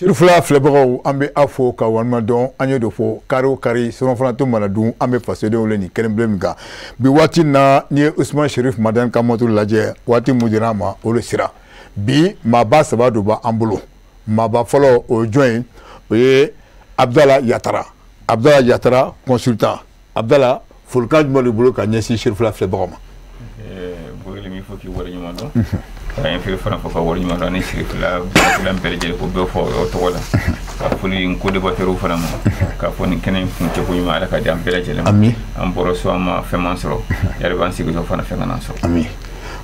Sirifila filɛbagaw, an bɛ aw fo ka walima dɔn. An ye dɔ fɔ kari o kari, surafana to mana dun, an bɛ fasodenw wele nin kɛnɛ min kan bi. Waati na, n'i ye Usman Sherif Madani ka montre lajɛ, waati mun dira an ma, o de sera bi. Maaba saba dɔ b'an bolo. Maaba fɔlɔ, o ye jɔn ye? O ye Abdala Yatara. Abdala Yatara, consultant. Abdala, folikan jumɛn de bolo ka ɲɛsin Sirifila filɛbagaw ma? Bogele, min fɔ k'i waleɲuman dɔn, ka ɲɛ fana fɔ ka waleɲuman dɔn, ani Sirifila baarakɛla bɛɛ lajɛlen, ko bɛɛ fɔ o tɔgɔ la, ka foli n co-débatteur fana ma, k'a fɔ nin kɛnɛ in kun cɛ ko ɲuman, Ala ka di an bɛɛ lajɛlen ma. Ami. An bɔra so, an ma fɛn man sɔrɔ, yɛrɛ b'an sigi so fana, fɛn kana sɔrɔ. Ami.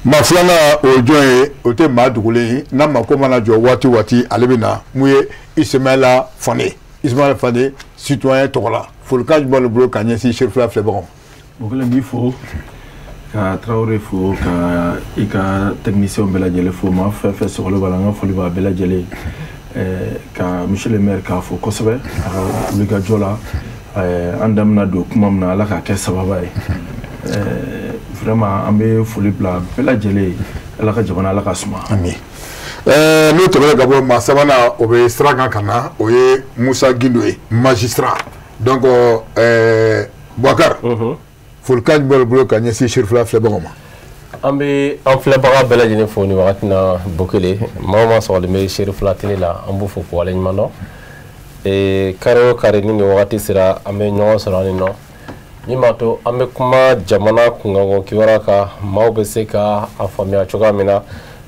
Maa filanan, o ye jɔn ye? O tɛ maa dogolen ye, n'a mako mana jɔ waati o waati, ale bɛ na. Mun ye Ismaila Fane? Ismaila Fane, citoyen tɔgɔ la, folikan jumɛn de bolo ka ɲɛsin Sirifila filɛbagaw ma? O kɛlen, b'i fo, ka Tarawele fo, ka i ka technicien bɛɛ lajɛlen fo, maa fɛn fɛn sɔgɔlen b'a la, n ka foli b'a bɛɛ lajɛlen. Ka monsieur le maire k'a fo kosɛbɛ a ka wulikajɔ la. An da bɛna don kuma min na, Ala k'a kɛ sababa ye. Vraiment, an bɛ foli bila bɛɛ lajɛlen ye. Ala ka jamana, Ala ka suma. Ami. N'o tɛmɛna ka bɔ, maa sabanan, o bɛ sira kan ka na, o ye Musa Gindo ye, magistrat. Donc Boubacar, folikan jumɛn b'i bolo ka ɲɛsin Sirifila filɛbagaw ma? An bɛ an filɛbaga bɛɛ lajɛlen fo nin wagati na. Bokele, maa o maa sɔgɔlen bɛ Sirifila télé la, an b'u fo k'u waleɲuman dɔn. Kari o kari ni nin wagati sera, an bɛ ɲɔgɔn sɔrɔ an nɔ min b'a to an bɛ kuma jamana kunkanko kibaruya kan, maaw bɛ se ka a faamuya cogoya min na.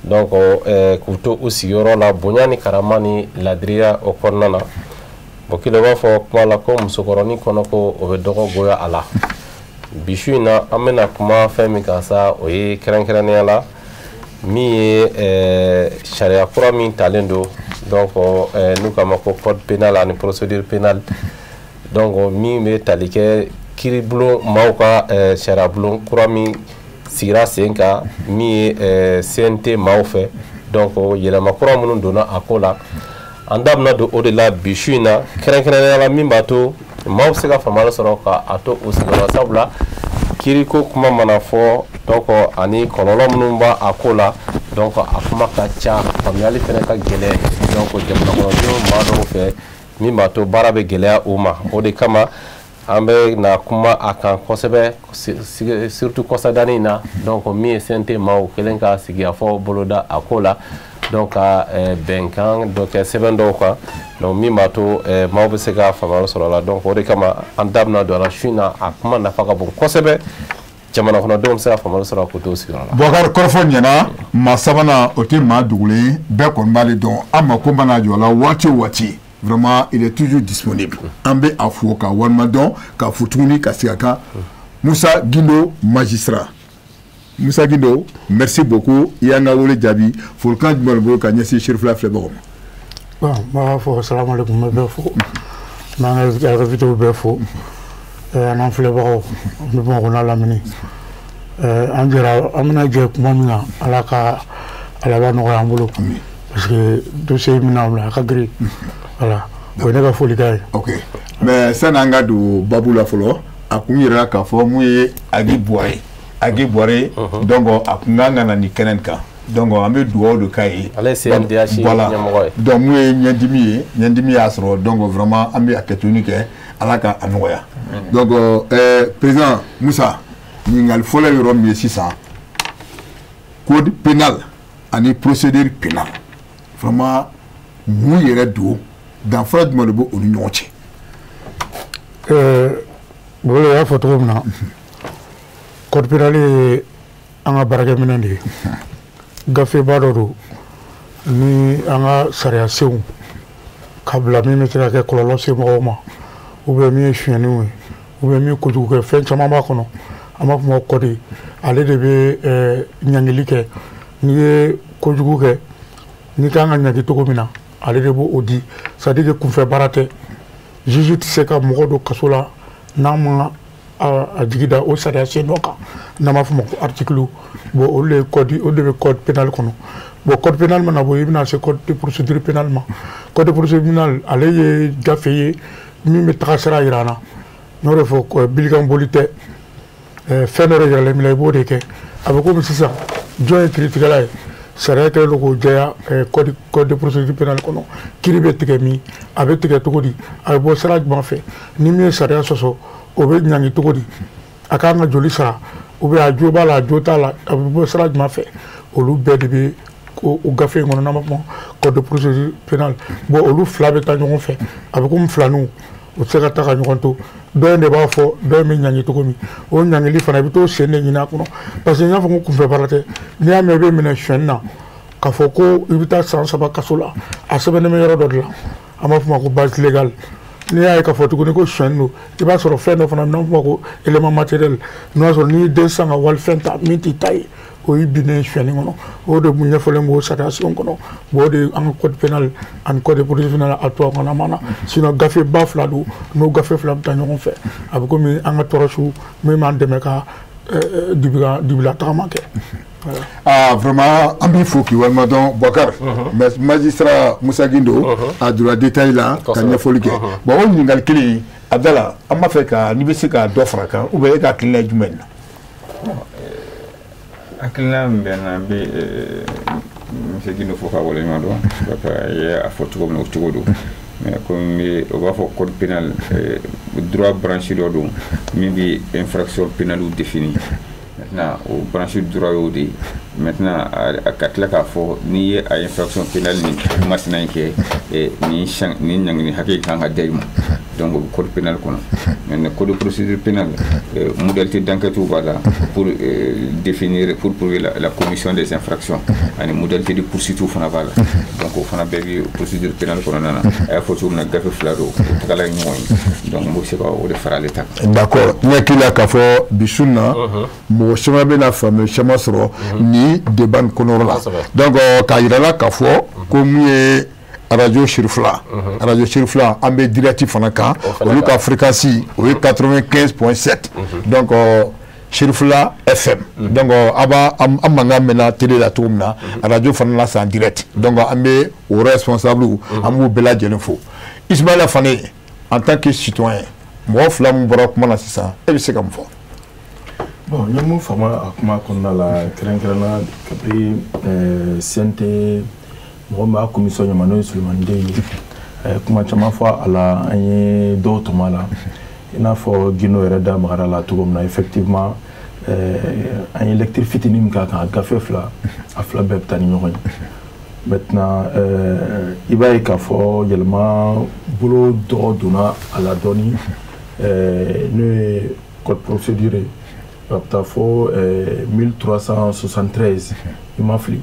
Donc k'u to u sigiyɔrɔ la, bonya ni karama ni ladiriya o kɔnɔna na. Bokele b'a fɔ kuma la ko musokɔrɔnin kɔnɔ ko o bɛ dɔgɔ goya a la. Bi su in na, an bɛna kuma fɛn min kan sa, o ye kɛrɛnkɛrɛnnenya la min ye sariya kura min talen don, donc n'u k'a ma ko code pénal ani procédure pénale, donc min bɛ tali kɛ kiiribulon maaw ka sariya bulon kura min sigira sen kan, min ye CNT maaw fɛ. Donc yɛlɛma kura minnu donna a ko la, an da bɛna don o de la bi su in na, kɛrɛnkɛrɛnnenya la min b'a to maaw bɛ se ka faamuyali sɔrɔ ka a to u sigiyɔrɔ, sabula kiiriko kuma mana fɔ, donc ani kɔlɔlɔ minnu b'a a ko la, donc a kuma ka ca, faamuyali fana ka gɛlɛn, donc jamana kɔnɔdenw maa dɔw fɛ, min b'a to baara bɛ gɛlɛya u ma. O de kama an bɛ na kuma a kan kosɛbɛ, surtout kɔsadani in na, donc min ye CNT maaw kɛlen ka sigikafɔ boloda a ko la, donc ka bɛnkan dɔ kɛ sɛbɛn dɔw kan, donc min b'a to maaw bɛ se ka faamuyali sɔrɔ a la. Donc o de kama an da bɛna don a la su in na. A kuma nafa ka bon kosɛbɛ, jamana kɔnɔdenw bɛ se ka faamuyali sɔrɔ k'u to sigiyɔrɔ la. Boubacar, kɔrɔfɔ ɲɛna. Maa sabanan, o tɛ maa dogolen ye, bɛɛ kɔni b'ale dɔn. An mako mana jɔ a la waati o waati, vraiment il est toujours disponible. An bɛ a fo ka walima dɔn k'a fo tuguni ka segin a kan, Musa Gindo, magistrat. Musa Gindo, merci beaucoup, i y'an ka wele jaabi. Folikan jumɛn de bolo ka ɲɛsin Sirifila filɛbagaw ma? Bon, n b'a fɔ salamaleykum, n bɛ bɛɛ fo, n b'an ka invité bɛɛ fo, an n'an filɛbagaw, an bɛ Bamakɔ n'a lamini. An jɛra, an bɛna jɛ kuma min kan, Ala ka a laban nɔgɔya an bolo, parce que dossier min na, a ka girin. Voilà, o ye ne ka folikan ye. Ok, mais sani an ka don babu la fɔlɔ, a kun yɛrɛ k'a fɔ mun ye Agi Buware. Agi Buware, donc a kun kan ka na nin kɛnɛ nin kan, donc an bɛ dugawu de k'a ye. Ale ye CNDH ɲɛmɔgɔ ye. Donc mun ye ɲɛdimi ye, ɲɛdimi y'a sɔrɔ, donc vraiment an bɛ hakɛtoni kɛ, Ala ka a nɔgɔya. Donc président Musa, ɲininkali fɔlɔ ye yɔrɔ min ye sisan, code pénal ani procédure pénale, vraiment mun yɛrɛ don, danfara jumɛn de bɛ u ni ɲɔgɔn cɛ? Bolo y'a fɔ cogo min na, code pénal ye an ka baarakɛminɛn de ye, gafeba dɔ don ni an ka sariya senw ka bila, min bɛ se ka kɛ kɔlɔlɔ se mɔgɔw ma, ou bien min ye sonyɛniw ye, ou bien min ye kojugu kɛ, fɛn caman b'a kɔnɔ. An b'a fɔ o ma code. Ale de bɛ ɲangili kɛ. N'i ye kojugu kɛ, n'i kan ka ɲangi cogo min na, ale de b'o di. C'est à dire que kunfɛ baara tɛ, juge tɛ se ka mɔgɔ don kaso la n'a ma a jigi da o sariya sen dɔ kan, n'an b'a fɔ o ma ko article. Bon, olu de ye code, o de bɛ code pénal kɔnɔ. Bon, code pénal mana bɔ yen, i bɛna se code de procédure pénale ma. Code de procédure pénale, ale ye gafe ye min bɛ taga sira yira an na. N'o de fɔ, bilikan boli tɛ, fɛn dɔ de yiralen b'i la, i b'o de kɛ. A bɛ komi sisan, jɔn ye kiiritigɛla ye? Sariya kɛlen don k'o jɛya code de procédure pénale kɔnɔ. Kiiri bɛ tigɛ min, a bɛ tigɛ cogo di, a bɛ bɔ sira jumɛn fɛ, ni min ye sariya sɔsɔ, o bɛ ɲangi cogo di, a kan ka joli sara ou bien a jo b'a la, a jo t'a la, a bɛ bɔ sira jumɛn fɛ, olu bɛɛ de bɛ o gafe in kɔnɔ n'an b'a fɔ ma code de procédure pénale. Bon, olu fila bɛ taa ɲɔgɔn fɛ, a bɛ komi filaninw, u tɛ se ka taa ka ɲɔgɔn to. Dɔ in de b'a fɔ dɔ in bɛ ɲangi cogo min, o ɲangili fana i bɛ t'o sen de ɲini a kɔnɔ, parce que n y'a fɔ ko kunfɛ baara tɛ. N'i y'a mɛn i bɛ minɛ sonyɛni na k'a fɔ ko i bɛ taa san 3 kaso la, a sɛbɛnnen bɛ yɔrɔ dɔ de la, an b'a fɔ o ma ko base légale. N'i y'a ye k'a fɔ tuguni ko sonyɛni don, i b'a sɔrɔ fɛn dɔ fana n'an b'a fɔ o ma ko élément matériel, n'o y'a sɔrɔ n'i y'i den san ka walifɛn ta min t'i ta ye, o y'i binnen sonyɛni kɔnɔ. O de ɲɛfɔlen b'o sariya sen kɔnɔ. Bon, o de ye an ka code pénal ani code de procédure pénale a tubabu kanama na. Sinon gafe ba fila don, n'o gafe fila bɛ taa ɲɔgɔn fɛ, a bɛ komi an ka tɔɔrɔsiw min b'an dɛmɛ ka dibila tagama kɛ. Ah, vraiment, an b'i fo k'i walima dɔn, Boubacar. Mais magistrat Musa Gindo a donna détail la ka ɲɛfɔli kɛ. Bon, o ɲininkali kelen, Abdala, an b'a fɛ ka n'i bɛ se ka dɔ fara a kan ou bien e ka hakilina ye jumɛn ye? Hakilina min bɛ n na, n bɛ monsieur Gindo fo ka waleɲuman dɔn, parce que a ye a fɔ cogo min na, o cogo don. Mais komi o b'a fɔ code pénal, droit branche dɔ don min bɛ infraction pénale défini. Maintenant, o branche droit y'o de ye. Maintenant, a ka tila k'a fɔ n'i ye a infraction pénale ni masina in kɛ, nin ɲangini hakɛ kan ka da i ma. Donc o bɛ code pénal kɔnɔ. Maintenant, code de procédure pénale, modalité d'enquête b'a la pour définir, pour prouver la commission des infractions, ani modalité de poursuite fana b'a la. Donc o fana bɛɛ bɛ procédure pénale kɔnɔna na. A y'a fɔ cogo min na, gafe fila don, o tagala ye ɲɔgɔn ye. Donc n bɛ se ka o de fara ale ta kan. D'accord, n hakili la k'a fɔ bi su in na, mɔgɔ caman bɛna faamuya caman sɔrɔ ni débat nin kɔnɔyɔrɔ la. Donc k'a yira la k'a fɔ ko mun ye radio Cherifla, radio Cherifla, an bɛ direct fana kan, olu ka fréquence o ye 95.7, donc Cherifla FM. Donc a b'a an mankan mɛnna télé la cogo min na, radio fana la c'est en direct. Donc an bɛ o responsable, an b'u bɛɛ lajɛlen fo. Ismaïla Fane, en tant que citoyen, mɔgɔ fila min bɔra kuma na sisan, e bɛ se ka mun fɔ? Bon, n ye mun faamu a kuma kɔnɔna la, kɛrɛnkɛrɛnna kabini CNT mɔgɔ min b'a commission ɲɛma, n'o ye Sulemani Den ye, a ye kuma caman fɔ a la, an ye dɔw tɔmɔ a la, i n'a fɔ Gindo yɛrɛ da magara la cogo min na. Effectivement, an ye lecture fitinin min k'a kan, a gafe fila, a fila bɛɛ bɛ taa ni ɲɔgɔn ye. Maintenant, i b'a ye k'a fɔ yɛlɛma bolo dɔ donna a la dɔɔni, n'o ye code procédure ye, a bɛ taa fɔ 1373, i ma fili.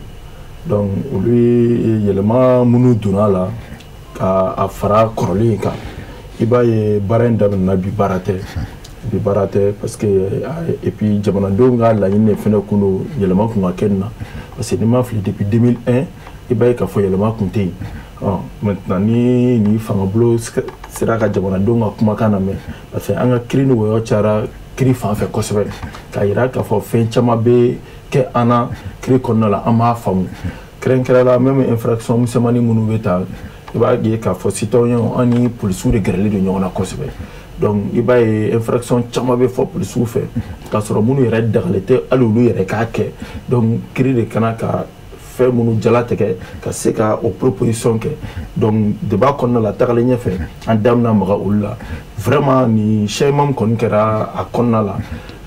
Donc olu ye yɛlɛma minnu donna a la ka a fara kɔrɔlen in kan. I b'a ye baara in daminɛna bi, baara tɛ bi, baara tɛ, parce que et puis jamanadenw ka laɲini de fɛnɛ kun don yɛlɛma kun ka kɛ nin na, parce que n'i ma fili, depuis 2001, i b'a ye k'a fɔ yɛlɛma kun tɛ yen. Maintenant, ni fangabolo sera ka jamanadenw ka kumakan lamɛn, parce que an ka kiiri ni wɔyɔ cayara kiiri fan fɛ kosɛbɛ, k'a yira k'a fɔ fɛn caman bɛ kɛ an na kiiri kɔnɔna la, an b'a faamu. Kɛrɛnkɛrɛn la, même infraction misɛnmanin minnu bɛ ta, i b'a ye k'a fɔ citoyen an ni polisiw de gɛrɛlen don ɲɔgɔn na kosɛbɛ. Donc i b'a ye infraction caman bɛ fɔ polisiw fɛ k'a sɔrɔ minnu yɛrɛ dagalen tɛ hali olu yɛrɛ k'a kɛ. Donc kiiri de kana ka fɛn minnu jalatigɛ ka se ka o proposition kɛ. Donc débat kɔnɔna la, tagalen ɲɛfɛ, an da bɛna maga olu la. Vraiment, nin changement min kɔni kɛra a kɔnɔna la,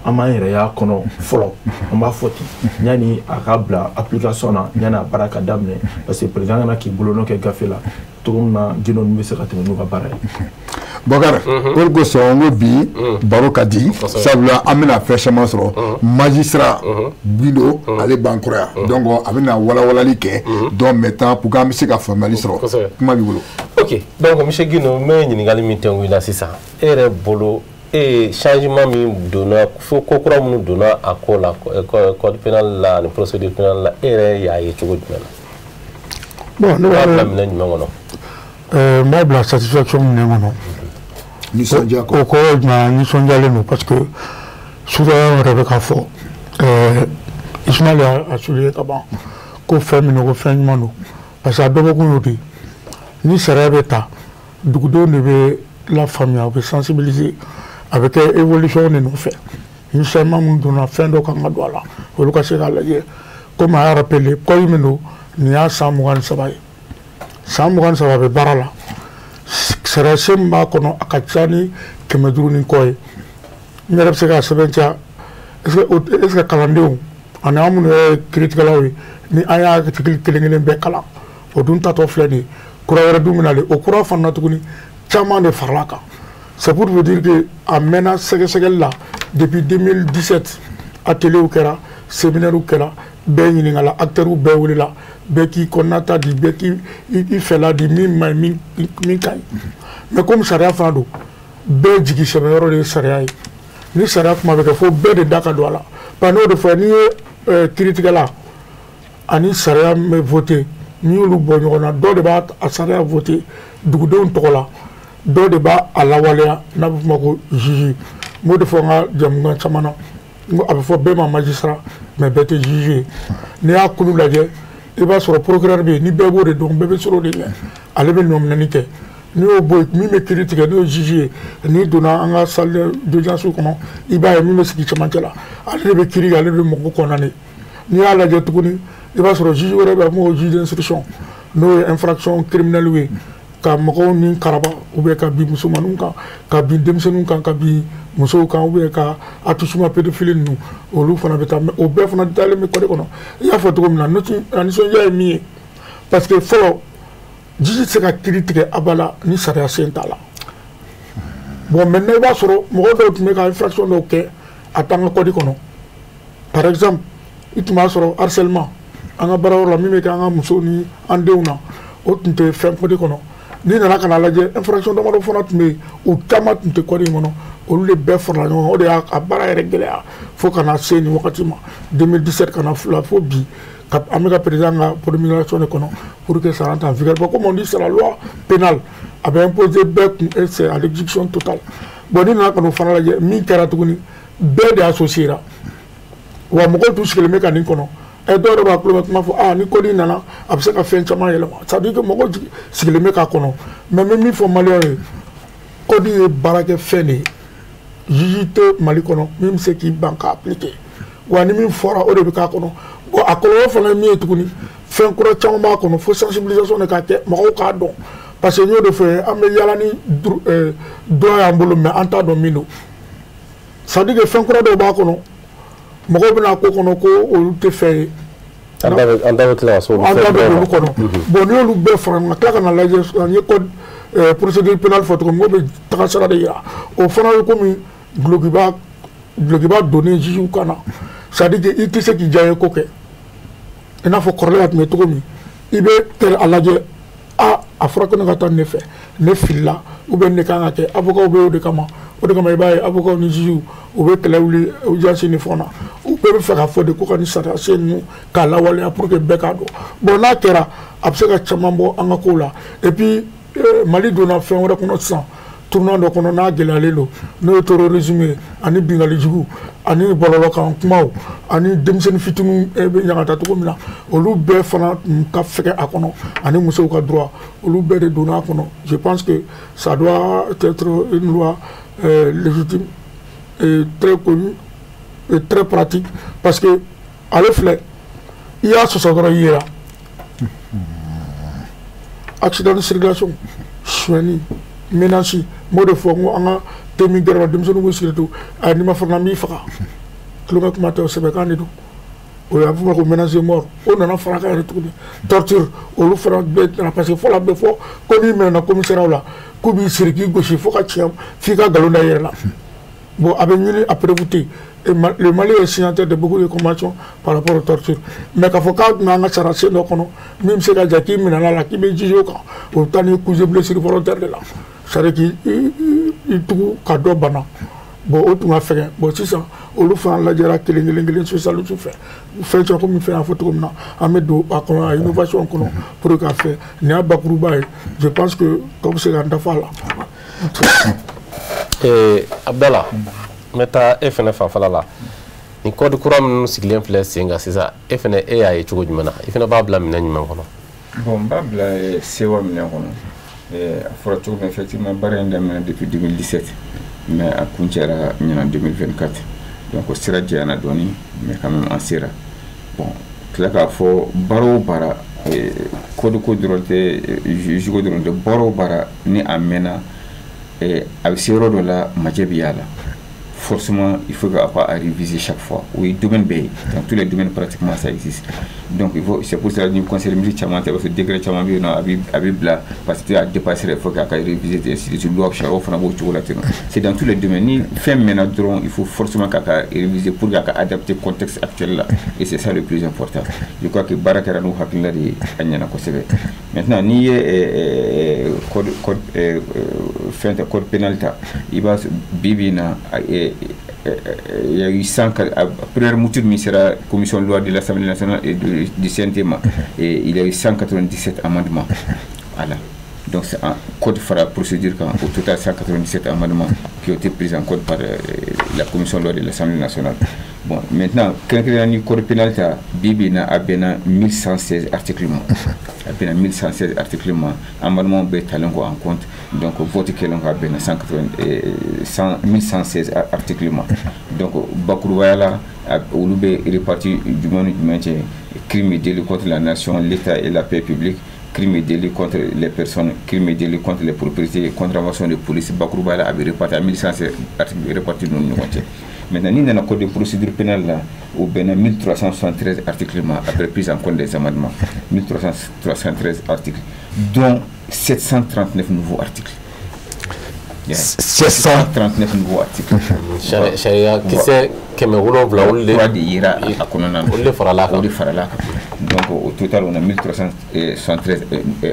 an b'an yɛrɛ y'a kɔnɔ fɔlɔ, an b'a fɔ ten, yanni a ka bila application na, yanni a baara ka daminɛ, parce que président kana k'i bolonɔ kɛ gafe la cogo min na, Gindo ninnu bɛ se ka tɛmɛ n'u ka baara ye. Boubacar, o de kosɔn n ko bi baro ka di, sabula an bɛna fɛn caman sɔrɔ. Magistrat Gindo, ale b'an kɔrɔ yan, donc a bɛna walawalali kɛ. Donc maintenant, pour que an bɛ se ka faamuyali sɔrɔ, kuma b'i bolo. Ok, donc monsieur Gindo, n bɛ ɲininkali min tɛnku i la sisan, e yɛrɛ bolo, e changement min donna, fo ko kura minnu donna a ko la, code pénal la ani procédure pénale la, e yɛrɛ y'a ye cogo jumɛn na? Bon, ne b'a b'a bila minɛn jumɛn kɔnɔ? N b'a bila satisfaction minɛn kɔnɔ. Nisɔndiya kɔ. O kɔrɔ ye jumɛn ye? Nisɔndiyalen don, parce que citoyen yɛrɛ bɛ k'a fɔ, Ismaël y'a souligné ka ban ko fɛn min don, ko fɛn ɲuman don, parce que a dɔbɔkun y'o de ye. Ni sariya bɛ ta, dugudenw de bɛ lafaamuya, u bɛ sensibiliser, a bɛ kɛ évolution de nɔfɛ. Ni changement minnu donna, fɛn dɔ kan ka don a la, olu ka se k'a lajɛ. Komi a y'a rappelé, code min don, nin y'a san 23 ye. San 23 bɛ baara la. Sariya sen min b'a kɔnɔ, a ka ca ni 500 ni kɔ ye. N yɛrɛ bɛ se k'a sɛbɛntiya. Est ce que kalandenw ani an minnu yɛrɛ ye kiiritigɛlaw ye, ni an y'a article kelen kelen bɛɛ kalan, o dun tatɔ filɛ nin ye, kura wɛrɛ dun bɛ nalen, o kura fana na tuguni, caman de farala kan. C'est pour vous dire que a mɛnna sɛgɛsɛgɛli la depuis 2017. Atelier kɛra, séminaire kɛra, bɛɛ ɲininkala, acteurs bɛɛ welela, bɛɛ k'i kɔnɔnata di, bɛɛ k'i i fɛla di, min man ɲi, min ka ɲi. Mais comme sariya fana don, bɛɛ jigi sɛbɛyɔrɔ de ye sariya ye. Ni sariya kuma bɛ kɛ, fo bɛɛ de da ka don a la. Parce que n'o de fɔ, n'i ye kiiritigɛla ani sariya bɛ voté, n'i y'olu bɔ ɲɔgɔn na, dɔ de b'a a sariya voté dugudenw tɔgɔ la, dɔ de b'a a lawaleya, n'a bɛ f'o ma ko juge. N b'o de fɔ n ka jamukan caman na, n ko a bɛ fɔ bɛɛ ma magistrat, mais bɛɛ tɛ juge ye. N'i y'a kulu lajɛ, i b'a sɔrɔ procureur bɛ yen, ni bɛɛ b'o de dɔn, bɛɛ bɛ siran o de ɲɛ, ale bɛ nɔminɛni kɛ. N'i y'o bɔ yen, min bɛ kiiri tigɛ, n'o ye juge ye, n'i donna an ka salle d'audience kɔnɔ, i b'a ye min bɛ sigi cɛmancɛ la, ale de bɛ kiiri kɛ, ale de bɛ mɔgɔ condamné. N'i y'a lajɛ tuguni, i b'a sɔrɔ juge wɛrɛ bɛ yen, a b'o ko juge d'instruction, n'o ye infraction criminelle ye, ka mɔgɔw ni karaba, ou bien ka bin musomaninw kan, ka bin denmisɛnninw kan, ka bin musow kan, ou bien ka attouchement, pédophilie ninnu, olu fana bɛ taa. Mais o bɛɛ fana dalen bɛ code kɔnɔ. I y'a fɔ cogo min na, a nisɔndiya ye min ye, parce que fɔlɔ, juge tɛ se ka kiiri tigɛ abada ni sariya sen t'a la. Bon, maintenant, i b'a sɔrɔ mɔgɔ dɔw tun bɛ ka infraction dɔw kɛ, a t'an ka code kɔnɔ. Par exemple, i tun b'a sɔrɔ harcèlement an ka baarayɔrɔ la, min bɛ kɛ an ka musow ni an denw na, o tun tɛ fɛn code kɔnɔ. N'i nana ka na lajɛ, infraction damadɔ fana tun bɛ yen, o caman tun tɛ code in kɔnɔ. Olu de bɛɛ farala ɲɔgɔn kan, o de y'a baara yɛrɛ gɛlɛya fo ka na se nin wagati ma, 2017 ka na fila fo bi, ka an bɛ ka président ka promulgation de kɔnɔ pour que ça rentre en vigueur. Bon, comme on dit, c'est la loi pénale, a bɛ imposer bɛɛ kun et c'est à l'exécution totale. Bon, n'i nana ka n'o fana lajɛ, min kɛra tuguni, bɛɛ de associé ra wa, mɔgɔw tun sigilen bɛ ka nin kɔnɔ. Ɛ, dɔw yɛrɛ b'a tulo bɛ kuma fɔ, aa, ni code nana, a bɛ se ka fɛn caman yɛlɛma. C'est à dire que mɔgɔw sigilen bɛ k'a kɔnɔ. Mais n bɛ min fɔ maliyɛnw ye, code ye baarakɛ fɛn de ye. Juge tɛ Mali kɔnɔ min bɛ se k'i ban k'a appliquer wa. Ni min fɔra, o de bɛ k'a kɔnɔ. Bon, a kɔlɔlɔ fana ye min ye tuguni, fɛn kura caman b'a kɔnɔ, fo sensibilisation de ka kɛ, mɔgɔw k'a dɔn. Parce que n y'o de fɔ, an bɛ yala ni droit y'an bolo, mais an t'a dɔn min don. C'est à dire que fɛn kura dɔw b'a kɔnɔ, mɔgɔw bɛna ko kɔnɔ ko olu tɛ fɛ ye. An da bɛ tila ka se olu. An da bɛ olu kɔnɔ. Bon, n'i y'olu bɛɛ fara ɲɔgɔn kan, tila ka na lajɛ, an ye code procédure pénale fɔ cogo min, mɔgɔw bɛ taga sira de yira. O fana ye komi dulokiba donnen juge kan na. C'est à dire que i tɛ se k'i diya ye ko kɛ i n'a fɔ kɔrɔlen a tun bɛ cogo min. I bɛ a lajɛ, a a fɔra ko ne ka taa ne fɛ, ne filila, ou bien ne kan ka kɛ. Avocat bɛ o de kama, o de kama i b'a ye avocat ni juge u bɛ kɛlɛ wuli audience ni fɛnw na. U bɛɛ bɛ fɛ k'a fɔ de ko ka nin sariya sen ninnu k'a lawaleya pour que bɛɛ k'a dɔn. Bon, n'a kɛra, a bɛ se ka caman bɔ an ka kow la. Et puis Mali donna fɛn wɛrɛ kɔnɔ sisan, tournant dɔ kɔnɔ n'a gɛlɛyalen don, n'o ye terrorisme ye, ani binkanni jugu, ani bɔlɔlɔkan kumaw, ani denmisɛnnin fitininw bɛ ɲagata cogo min na, olu bɛɛ fana ka fɛgɛ a kɔnɔ, ani musow ka droit, olu bɛɛ de donna a kɔnɔ. Je pense que ça doit être une loi légitime et très connue et très pratique, parce que ale filɛ, i y'a sɔsɔ dɔrɔn, i yera. Accident de circulation, sonyɛni, menace, n b'o de fɔ, n ko an ka thé min gɛrɛ denmisɛnninw k'u sigi to a, n'i ma fara n b'i faga, tulonkɛ kuma tɛ, o sɛbɛkan de don. O ye a bɛ f'o ma ko menace de mort. O nana fara kan yɛrɛ tuguni, torture, olu fana bɛɛ nana, parce que fɔlɔ a bɛ fɔ ko n'i minɛna commissariat la, k'u b'i siri k'i gosi fo ka tiɲɛ f'i ka nkalon da i yɛrɛ la. Bon, a bɛ ɲini a preuve tɛ yen. Le Mali est signataire de beaucoup de conventions par rapport aux tortures, mais k'a fɔ k'a tun b'an ka sariya sen dɔ kɔnɔ min bɛ se ka ja k'i minɛna la, k'i bɛ juger o kan, o bɛ taa ni coups et blessures volontaires de la, c'est à dire k'i tugu ka dɔ bana. Bon, o tun ka fɛgɛn. Bon, sisan olu fana lajɛra kelen kelen kelen spécialiste fɛ, fɛn caman komi fɛn y'a fɔ cogo min na, an bɛ don a kɔnɔ, a innovation kɔnɔ pour que k'a fɛ. Nin y'a bakuruba ye, je pense que tɔ bɛ se k'an dafa a la. Abdala, n bɛ taa e fɛnɛ fanfɛla la. Nin code kura minnu sigilen filɛ sen kan sisan, e fɛnɛ, e y'a ye cogo jumɛn na? I fɛnɛ b'a bila minɛn jumɛn kɔnɔ? Bon, n b'a bila sewa minɛn kɔnɔ. A fɔra cogo min, effectivement, baara in daminɛ depuis 2017, mais a kuncɛra ɲinan 2024, donc sira janyana dɔɔni, mais quand même an sera. Bon. Tila k'a fɔ baara o baara, code ko dɔrɔn tɛ, juge ko dɔrɔn tɛ, baara o baara ni a mɛnna, a bɛ se yɔrɔ dɔ la, majɛ bɛ y'a la. Forcément, il faut qu'on à réviser chaque fois. Oui, domaine B, dans tous les domaines pratiquement ça existe. Donc il faut, c'est pour cela que le conseil ministre caman tɛ, parce que décret caman bɛ yen nɔ, a bɛ bila parce que a dépassé, il faut k'a ka réviser, ainsi de suite. Loi sariyaw fana b'o cogo la ten. C'est dans tous les domaines, ni fɛn mɛnna dɔrɔn, il faut forcément k'a ka réviser pour k'a ka adapter contexte actuel là, et c'est ça le plus important. Je crois que baara kɛra n'o hakilina de ye, a ɲɛna kosɛbɛ. Maintenant, n'i ye code fɛn ta, code pénal ta, i b'a bi bi in na, il y a eu 100, première mouture min sera commission loi de l'Assemblée nationale et du CNT ma, et il y a eu 197 amendements. Voilà. Donc c'est un code fara procédure kan, au total 197 amendements qui ont été pris en compte par la commission loi de l'Assemblée nationale. Bon, maintenant, kɛrɛnkɛrɛnnenya ni code pénal ta, bi bi in na, a bɛnna 1116 articles ma. A bɛnna 1116 articles ma, amendement bɛɛ talen kɔ en compte. Donc vote kɛlen kɔ, a bɛnna 180 1116 articles ma. Donc bakurubaya la, olu bɛ réparti jumɛn ni jumɛn cɛ? Crime et délit contre la nation, l'État et la paix publique, crime et délit contre les personnes, crime et délit contre les propriétés, contravention de police. Bakurubaya la, a bɛ réparti à 1116 articles répartis ninnu ni ɲɔgɔn cɛ. Maintenant, n'i nana code de procédure pénale la, o bɛnna 1373 articles ma après prise en compte des amendements. 1373 articles, dont 739 nouveaux articles. 739 nouveaux articles. Sariya kisɛ 700, olu de kura de yera a kɔnɔna na. Olu de farala kan. O de farala kan. Donc au total, on a 1373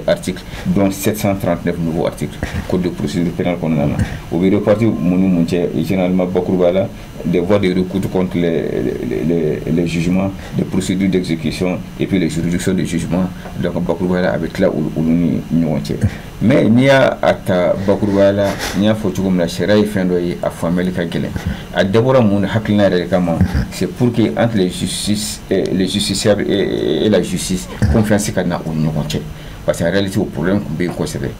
articles, dont 739 nouveaux articles code de procédure pénale kɔnɔna na. O bɛ réparti mun ni mun cɛ? Généralement, bakuruba la, des voies de recours contre les jugements, des procédures d'exécution et puis les juridictions de jugement. Donc bakuruba la, a bɛ tila olu ni ɲɔgɔn cɛ. Mais n'i y'a ta bakurubaya la, n'i y'a fɔ cogo min na, sariya ye fɛn dɔ ye, a faamuyali ka gɛlɛn. A dabɔra mun hakilina yɛrɛ de kama? C'est pour que entre les justices, les justiciables et la justice, confiance ka na u ni ɲɔgɔn cɛ, parce que en réalité, o problème tun bɛ yen kosɛbɛ.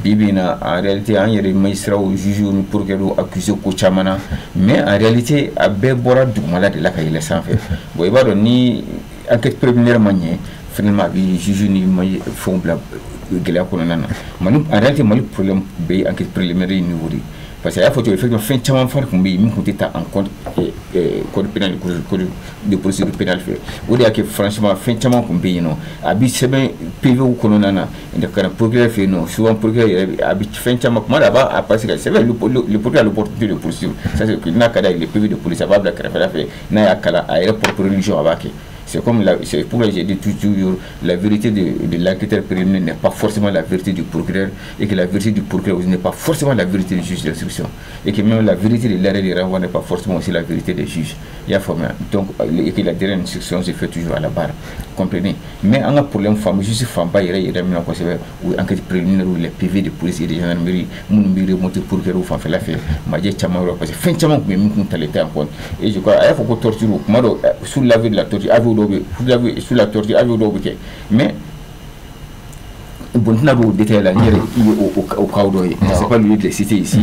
Bi bi in na, en réalité, an yɛrɛ magistrats, juges ni procureurs accusé ko caman na, mais en réalité, a bɛɛ bɔra dugumala de la ka yɛlɛ sanfɛ. Bon, i b'a dɔn, ni enquête préliminaire ma ɲɛ, finalement a bɛ juge ni fɛnw bila gɛlɛya kɔnɔna na. Mali, en réalité, Mali problème bɛ yen enquête préliminaire niveau de, parce que a y'a fɔ cogo, effectivement, fɛn caman fana tun bɛ yen min tun tɛ ta en compte code pénal, code de procédure pénale fɛ. O de y'a kɛ, franchement, fɛn caman tun bɛ yen nɔ, a bɛ sɛbɛn PV kɔnɔna na ka na procureur fɛ yen nɔ. Souvent, procureur yɛrɛ a bɛ fɛn caman, kuma dɔ a b'a parce que c'est vrai, le procureur a l'opportunité de poursuivre. Ça, c'est que n'a ka d'a ye, le PV de police, a b'a bila kɛrɛfɛla fɛ, n'a y'a kalan, a yɛrɛ propre religion, a b'a kɛ. C'est comme la, c'est pourquoi j'ai dit toujours, la vérité de l'enquêteur préliminaire n'est pas forcément la vérité du procureur, et que la vérité du procureur n'est pas forcément la vérité du juge d'instruction, et que même la vérité de l'arrêt de renvoi n'est pas forcément aussi la vérité des juges. Il y a formé. Donc, et que la dernière instruction se fait toujours à la barre. Comprenez? Mais un problème femme, juste fanba yɛrɛ yɛrɛ min na kosɛbɛ, o enquête préliminaire ou les PV de police et de gendarmerie minnu bɛ remonter procureur fanfɛla fɛ, majɛ caman yɔrɔ, parce que fɛn caman tun bɛ min tun talen tɛ en compte. Et je crois, a y'a fɔ ko torture, kuma dɔ, sous l'avis de la torture, avis dɔw bɛ sous la torture, avis dɔw bɛ kɛ, mais bon, tɛna don o détail la, n yɛrɛ ye o cas dɔ ye, c'est pas lieu de les citer ici.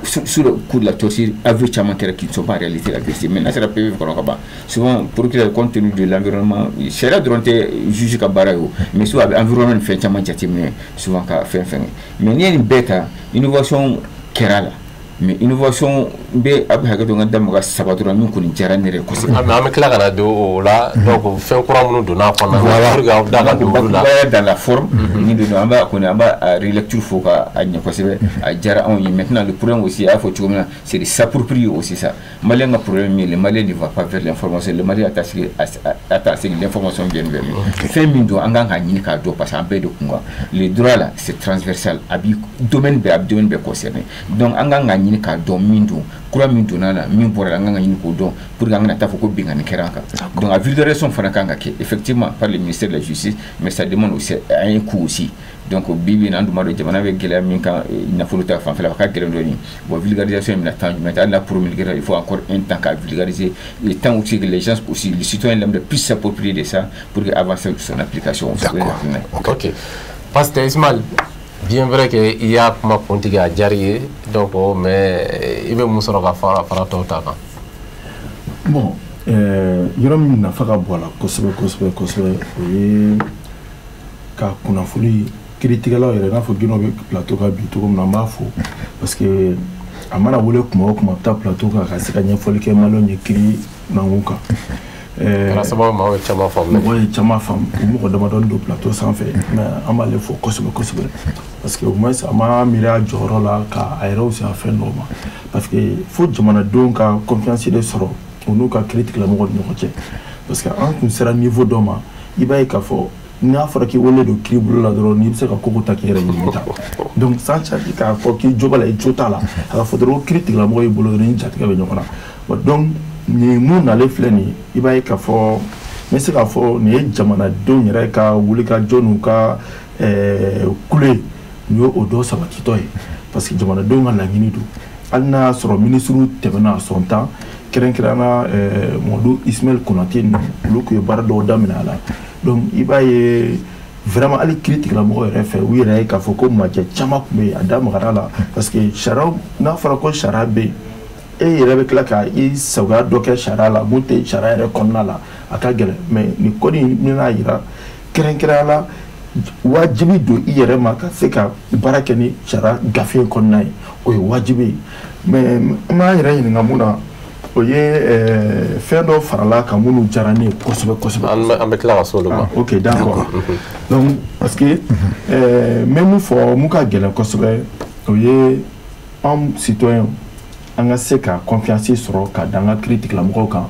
Sous le coup de la torture, aveu caman kɛra qui ne sont pas en réalité la vérité, mais n'a sera PV kɔnɔ ka ban. Souvent, procureur, compte tenu de l'environnement, sariya dɔrɔn tɛ juge ka baara ye o, mais souvent a bɛ environnement ni fɛn caman jateminɛ souvent ka fɛn fɛn. Mais n'i ye nin bɛɛ ta, innovation kɛra la, mais innovation bɛ, a bɛ hakɛ to n ka da maga saba dɔrɔn min kɔni diyara ne yɛrɛ kosɛbɛ. An bɛ tila ka na don o la. Donc fɛn kura minnu donna a kɔnɔna na, pour que aw da ka don olu la. Dans la forme ni de don, an b'a kɔni, an b'a relecture fo ka a ɲɛ kosɛbɛ, a diyara anw ye. Maintenant, le problème aussi, a y'a fɔ cogo min na, c'est de s'approprier aussi ça. Malien ka problème min ye, le Malien ne va pas vers l'information, le Malien attend à ce que l'information vienne vers lui. Fɛn min don, an kan k'a ɲini k'a dɔn, parce que an bɛɛ de kun kan. Le droit là, c'est transversal, a bi domaine bɛɛ, a bɛ domaine bɛɛ concerné. Donc an kan k'a ɲini k'a dɔn min don, kura min donna la, min bɔra la, an kan ka ɲini k'o dɔn pour que an kana taa fɔ ko binkanni kɛra an kan. Donc a vulgarisation fana kan ka kɛ effectivement par le ministère de la Justice, mais ça demande aussi un coût aussi. Donc bi bi in na, an dun b'a dɔn jamana bɛ gɛlɛya min kan nafolo ta fanfɛla, a ka gɛlɛn dɔɔni. Bon, vulgarisation in bɛna temps jumɛn ta? Hali n'a promulgué, il faut encore un temps k'a vulgariser, le temps aussi que les gens aussi, les citoyens lambda, puissent s'approprier de ça pour que avancer son application. D'accord. Ok, Pasteur Ismaël, bien vrai que i y'a kuma kuntigi a diyara i ye, donc mais i bɛ mun sɔrɔ ka fara tɔw ta kan? Bon. Yɔrɔ min nafa ka bon a la kosɛbɛ kosɛbɛ kosɛbɛ, o ye ka kunnafoni kiiritigɛlaw yɛrɛ, i n'a fɔ Guinée bɛ plateau kan bi cogo min na, an b'a fo parce que a mana wele kuma o kuma, a bɛ taa plateau kan ka se ka ɲɛfɔli kɛ maliyɛnw ye kiiri nankun kan. Kɛra sababu maaw ye caman faamu. Mɔgɔ ye caman faamu, u mɔgɔ damadɔni don plateau sanfɛ, mais an b'ale fo kosɛbɛ kosɛbɛ parce que au moins a ma miiri a jɔyɔrɔ la ka a yɛrɛ fisaya fɛn dɔw ma, parce que fo jamanadenw ka confiance de sɔrɔ u n'u ka kiiri tigilamɔgɔw ni ɲɔgɔn cɛ, parce que an kun sera niveau dɔ ma, i b'a ye k'a fɔ n'a fɔra k'i wele don kiiri bolo la dɔrɔn, n'i bɛ se ka koko ta k'i yɛrɛ ɲini ta, donc sans charge k'a fɔ k'i jo b'a la, i jo t'a la, a ka fɔ dɔrɔn kiiri tigilamɔgɔ y'i bolo dɔrɔn, i jatigɛ bɛ ɲɔgɔn na. Donc nin mun nalen filɛ nin ye, i b'a ye k'a fɔ n bɛ se k'a fɔ nin ye jamanadenw yɛrɛ ka wulikajɔ n'u ka kule, nin ye o dɔ sabatitɔ ye, parce que jamanadenw ka laɲini don. Hali n'a y'a sɔrɔ minisiriw tɛmɛna a sɔn tan, kɛrɛnkɛrɛnnenya Mamadu Ismaël Konate ninnu, olu tun ye baara dɔw daminɛ a la. Donc i b'a ye vraiment hali kiiri tigilamɔgɔ yɛrɛ fɛ, u yɛrɛ ye k'a fɔ ko majɛ caman tun bɛ yen, a da magara la, parce que sariya, n'a fɔra ko sariya bɛ yen, e yɛrɛ bɛ tila ka i sagoya dɔ kɛ sariya la mun tɛ sariya yɛrɛ kɔnɔna la, a ka gɛlɛn. Mais nin kɔni bɛna yira kɛrɛnkɛrɛnnenya la wajibi don i yɛrɛ ma ka se ka baara kɛ ni sariya gafe kɔnɔna ye, o ye wajibi ye. Mais n b'an yɛrɛ ɲininka mun na, o ye fɛn dɔ farala kan minnu diyara ne ye kosɛbɛ kosɛbɛ. An bɛ tila ka s'olu ma. Ok, d'accord. Donc parce que n bɛ mun fɔ, mun ka gɛlɛn kosɛbɛ, o ye anw citoyens an ka se ka confiance sɔrɔ ka da an ka kiiri tigilamɔgɔw kan,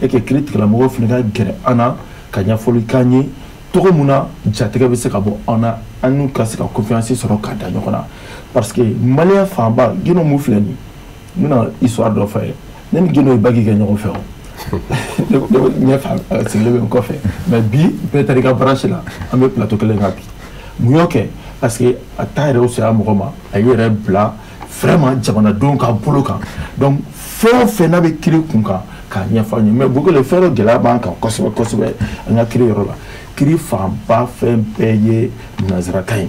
et que kiiri tigilamɔgɔw fana ka gɛrɛ an na ka ɲɛfɔli k'an ye cogo mun na jatigɛ bɛ se ka bɔ an na, an n'u ka se ka confiance sɔrɔ ka da ɲɔgɔn na, parce que maliyɛn fanba, Guinée mun filɛ nin ye, n bɛna histoire dɔ fɔ a ye. Ne ni Guinée ye bac kɛ ɲɔgɔn fɛ, o ne ɲɛfɛ sigilen bɛ n kɔfɛ, mais bi bɛɛ taara i ka branche la, an bɛ plateau kelen kan bi. Mun y'o kɛ? Parce que a t'a yɛrɛ fisaya mɔgɔ ma, a y'u yɛrɛ bila vraiment jamanadenw ka bolo kan. Donc fɛn o fɛn n'a bɛ kiiri kun kan k'a ɲɛfɔ an ye. Mais Bukele, fɛn dɔ gɛlɛya b'an kan kosɛbɛ kosɛbɛ an ka kiiri yɔrɔ la, kiiri fanba fɛn bɛɛ ye nanzarakan ye.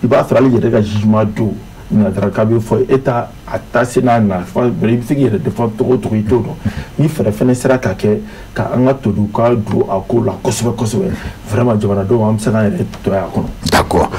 I b'a sɔrɔ hali yɛrɛ ka jugement don, nanzarakan bɛ fɔ, e t'a a ta se n'a nafa bɛrɛ, i bɛ se k'i yɛrɛ défend cogo o cogo, i t'o dɔn. Ni fɛɛrɛ fɛnɛ sera ka kɛ ka an ka tolu ka don a ko la kosɛbɛ kosɛbɛ, vraiment jamanadenw an bɛ se k'an yɛrɛ to a kɔnɔ. D'accord.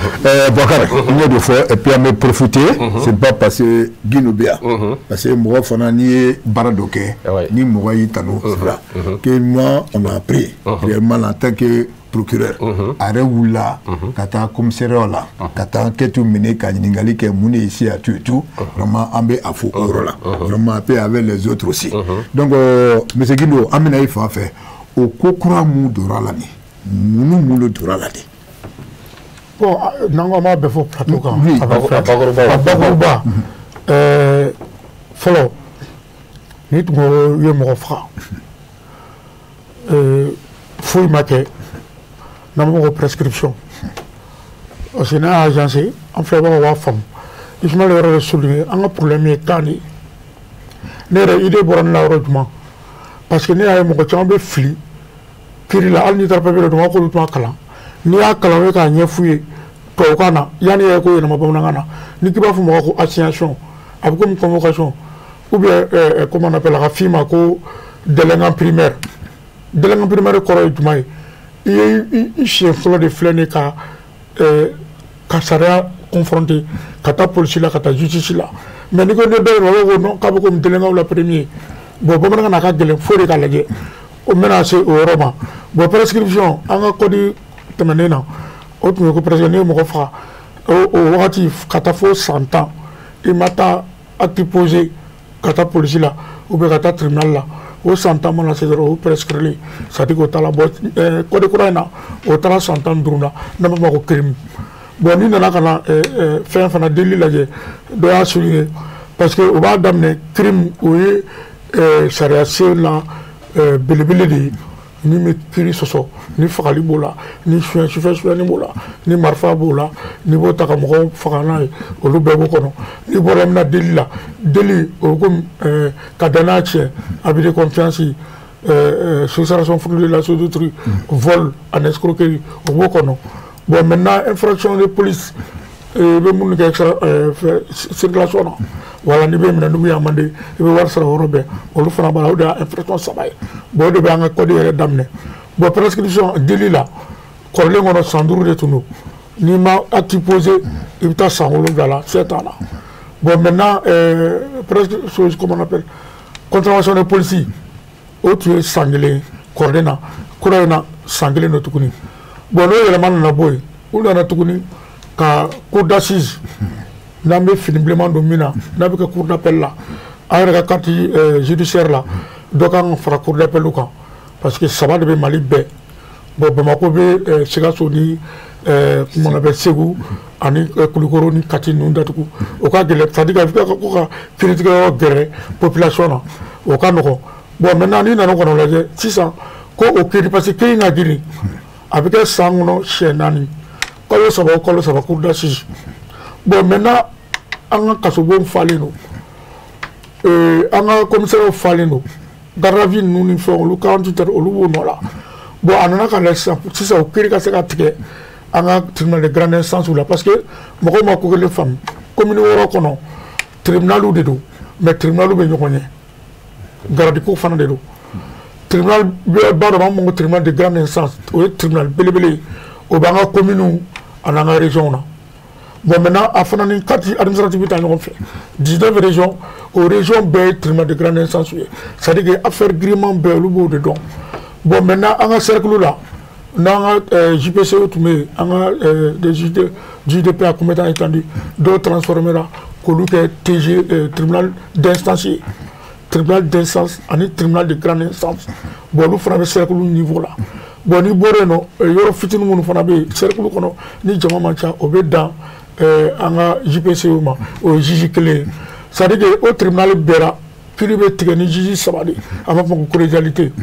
Boubacar, n y'o de fɔ, et puis an bɛ profiter, c'est pas parce que Guinée bɛ yan, parce que mɔgɔ fana n'i ye baara dɔ kɛ, ni mɔgɔ y'i tanu, c'est vrai que moi on a appris réellement en tant que procureur, a yɛrɛ wulila ka taa commissariat la ka taa enquête minɛ ka ɲininkali kɛ mun de ye se à tout et tout, vraiment an bɛ a fo o yɔrɔ la vraiment, et puis avec les autres aussi. Donc monsieur Guindo, an bɛna i fan fɛ, o ko kura mun donna la nin, mun ni mun de donna la de? Bon, n'an ko an b'a bɛɛ fɔ plateau kan, oui, a bɛ fɛ a bakurubaw. A bakuruba, fɔlɔ n'i tun ko i ye mɔgɔ faga, foyi ma kɛ, n'an b'a fɔ ko prescription, parce que n'a y'a agencé, an filɛbagaw b'a faamu. Ismaël yɛrɛ de souligné, an ka problème ye temps de ye. Ne yɛrɛ idée bɔra ne la yɔrɔ jumɛn? Parce que ne y'a ye mɔgɔ caman bɛ fili kiiri la, hali n'i taara papier dɔ d'u ma k'olu tun b'a kalan, n'i y'a kalan u ye k'a ɲɛf'u ye tubabukan na, yanni e yɛrɛ k'o yɛlɛma bamanankan na, n'i k'i b'a fɔ mɔgɔ ko assignation, a bɛ komi convocation, ou bien comment on appelle, a ka f'i ma ko délinquant primaire. Délinquant primaire kɔrɔ ye jumɛn ye? I ye i siɲɛ fɔlɔ de filɛ nin ye ka sariya confronter, ka taa polisi la, ka taa justice la. Mais n'i ko ne dɔw yɛrɛ b'a fɔ ko non, k'a bɛ komi délinquant la premier. Bon, bamanankan na a ka gɛlɛn fo de k'a lajɛ, o bɛna se o yɔrɔ ma. Bon, prescription, an ka code tɛmɛnen na, o tun ye ko presque n'i ye mɔgɔ faga, o wagati ka taa fo san 10, i ma taa acte posé ka taa polisi la ou bien ka taa tribunal la, o san 10 mana se dɔrɔn, o prescrire, c'est à dire k'o taara. Bon, code kura in na, o taara san 15 la, n'an b'a fɔ ma ko crime. Bon, n'i nana ka na fɛn fana délit lajɛ, dɔ y'a souligné, parce que o b'a daminɛ crime, o ye sariya sen la belebele de ye, ni bɛ kiiri sɔsɔ, ni fagali b'o la, ni suɲɛ sufɛ suɲɛni b'o la, ni marifa b'o la, n'i b'o ta ka mɔgɔw faga n'a ye, olu bɛɛ b'o kɔnɔ. N'i bɔra i bɛna délit la, délit o bɛ komi ka danaya tiɲɛ, abus de confiance, soustraction frauduleuse la chose d'autrui, vol en escroquerie, o b'o kɔnɔ. Bon, maintenant, infraction de police, i bɛ minnu kɛ circulation na, Wala n'i bɛ minɛ n'u bɛ amender, i bɛ wari sara o yɔrɔ bɛɛ. Olu fana b'a la, o de y'a infraction 3 ye. Bon, o de bɛ an ka code yɛrɛ daminɛ. Bon, prescription délit la, kɔrɔlen kɔnɔ san 5 de tun don. N'i ma acte posé, i bɛ taa san 7 la, 7 ans la. Bon, maintenant, presque, comment on appelle, contravention de police, o tun ye san 1 ye kɔrɔlen na, kura in na san 1 don tuguni. Bon, n'o yɛlɛma nana bɔ yen, u nana tuguni ka cour d'assises, n'an bɛ fini bilenman don min na, n'a bɛ kɛ cour d'appel la, an yɛrɛ ka carte judiciaire la, dɔ kan ka fara cour d'appel kan, parce que 3 de bɛ Mali bɛɛ. Bon, Bamakɔ bɛ Sikaso ni comment on appelle Segu ani Kulukoro ni Kati ninnu datugu, o ka gɛlɛn, c'est à dire que ko ka kiiritigɛyɔrɔ gɛrɛ population na, o ka nɔgɔn. Bon, maintenant n'i nana o kɔnɔ lajɛ sisan ko o kiiri, parce que kiiri ka girin, a bɛ kɛ san kɔnɔ siɲɛ 4, kalo 3 o kalo 3 cour d'assises. Bon, maintenant an ka kasobon falen don, an ka commissaire falen don, garde à vue ninnu ni fɛnw, olu 48 heures olu b'o nɔ la. Bon, a nana ka na sisan o kiiri ka se ka tigɛ an ka tribunal de grande instance la, parce que mɔgɔw ma ko kelen faamu. Commune 6 kɔnɔ tribunal de don, mais tribunal bɛ ɲɔgɔn ɲɛ, garde ko fana de don. Tribunal ba dɔ b'an ko tribunal de grande instance, o ye tribunal belebele ye, o b'an ka commune ani an ka région na. Bon, maintenant a fana ni carte administrative bɛ taa ɲɔgɔn fɛ, 19 régions, o région bɛɛ ye tribunal de grande instance ye, c'est à dire que affaire giriman bɛɛ olu b'o de dɔn. Bon, maintenant an ka cercle la, n'an ka JPCO tun bɛ yen, an ka des juges de paix à compétence étendue, dɔw transformé la k'olu kɛ TG, tribunal d'instance ye, tribunal d'instance ani tribunal de grande instance. Bon, olu fana bɛ cercle niveau la. Bon, n'i bɔra yen nɔ, yɔrɔ fitinin minnu fana bɛ yen cercle kɔnɔ ni jama man ca, o bɛ dan an ka JPCO ma, o ye juge 1 ye. C'est à dire que o tribunal bɛɛ la kiiri bɛ tigɛ ni juge 3 de ye, an b'a fɔ ko collégialité.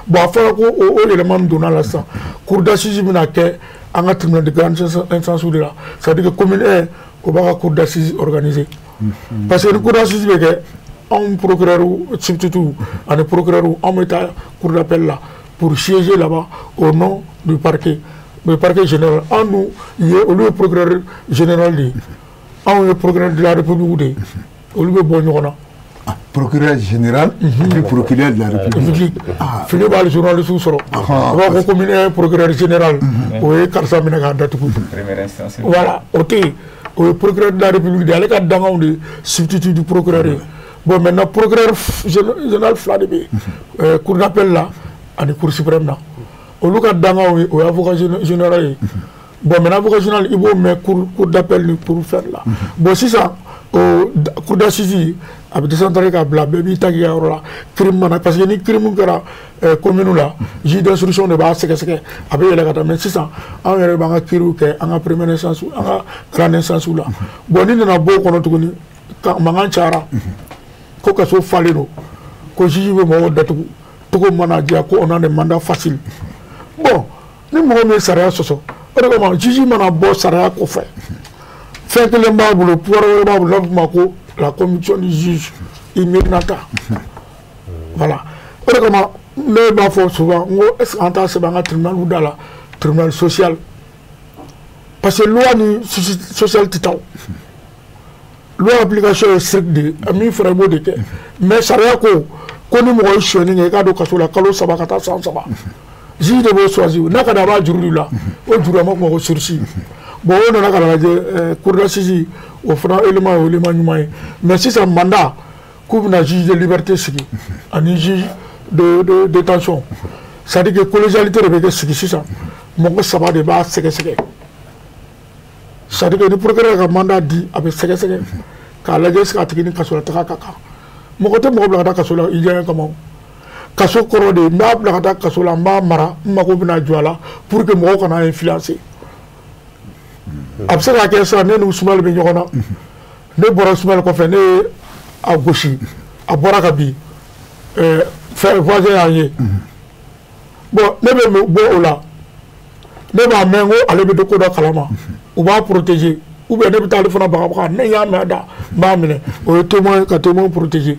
Bon, a fɔra ko o yɛlɛma min donna la sisan, cour d'assises bɛna kɛ an ka tribunal de grande instance de la, c'est à dire que commune 1 o b'a ka cour d'assises organiser. Parce que ni cour d'assises bɛ kɛ, anw procureur substitut ani procureur, anw bɛ taa cour d'appel la pour siéger là-bas au nom du parquet, le parquet général. Anw dun ye, olu ye procureur général de ye, anw ye procureur de la République de ye, olu bɛ bɔ ɲɔgɔn na. Procureur général et procureur de la République. Fini b'a journaliste sɔrɔ, u b'a fɔ commune 1 procureur général, o ye karisa minɛ k'a datugu. Voilà, o tɛ yen, o ye procureur de la République de ye, ale ka danganw de substitut du procureur ye. Bon, maintenant procureur général 2 de bɛ yen, cour d'appel la ani cour suprême na, olu ka danganw ye, o ye avocat général ye. Bon, maintenant avocat général i b'o mɛn cour d'appel ni cour fɛn la. Bon, sisan o cour d'assises a bɛ décentraliser k'a bila, bɛɛ b'i ta k'i ka yɔrɔ la, crime mana, parce que ni crime kɛra commune la, juge d'instruction de b'a sɛgɛsɛgɛ, a bɛ yɛlɛ ka taa. Mais sisan anw yɛrɛ b'an ka kiiriw kɛ an ka première instance, an ka grande instance la. Bon, ni nana bɔ o kɔnɔ tuguni, mankan cayara ko kaso falen don, ko juge bɛ mɔgɔw datugu cogo mana diya, ko on a des mandats faciles. Bon, ni mɔgɔ min ye sariya sɔsɔ, o de kama juge mana bɔ sariya kɔfɛ, fɛn kelen b'a bolo, pouvoir wɛrɛ b'a bolo, n'a bɛ f'o ma ko la conviction du juge immédiata. Voilà, o de kama ne b'a fɔ souvent n ko est ce que an t'a sɛbɛn an ka tribunal da la, tribunal social, parce que loi ni social tɛ taa o. Loi application ye strict de ye, min fɔra i b'o de kɛ, mais sariya ko ko ni mɔgɔ ye sonyɛni kɛ, i k'a don kaso la kalo 3 ka taa san 3, juge de b'o choisir, n'a ka di a b'a juru don i la, o juru an b'a fɔ o ma ko sursis. Bon, o nana ka na lajɛ cour d'assises, o fana élément ye élément ɲuman ye. Mais sisan mandat k'u bɛna juge de liberté sigi ani juge de détention, c'est à dire que collégialité de bɛ kɛ sigi sisan, mɔgɔ 3 de b'a sɛgɛsɛgɛ. C'est à dire que ni procureur ka mandat di, a bɛ sɛgɛsɛgɛ k'a lajɛ est ce que a tigi ni kaso la taga ka kan. Mɔgɔ tɛ mɔgɔ bila ka taa kaso la i diyaɲɛ kama, o kaso kɔrɔ de n b'a bila ka taa kaso la, n b'a mara, n mako bɛna jɔ a la pour que mɔgɔw kana influencer. A bɛ se ka kɛ sisan ne ni Usumali bɛ ɲɔgɔn na, ne bɔra Usumali kɔfɛ, ne ye a gosi, a bɔra ka bin, fɛn voisin y'an ye. Bon, ne bɛ bɔ o la, ne b'a mɛn ko ale bɛ ko dɔ kalama, u b'a protéger, ou bien ne bɛ taa ale fana bagabaga, ne y'a mɛn a da, n b'a minɛ, o ye témoin ka témoin protéger.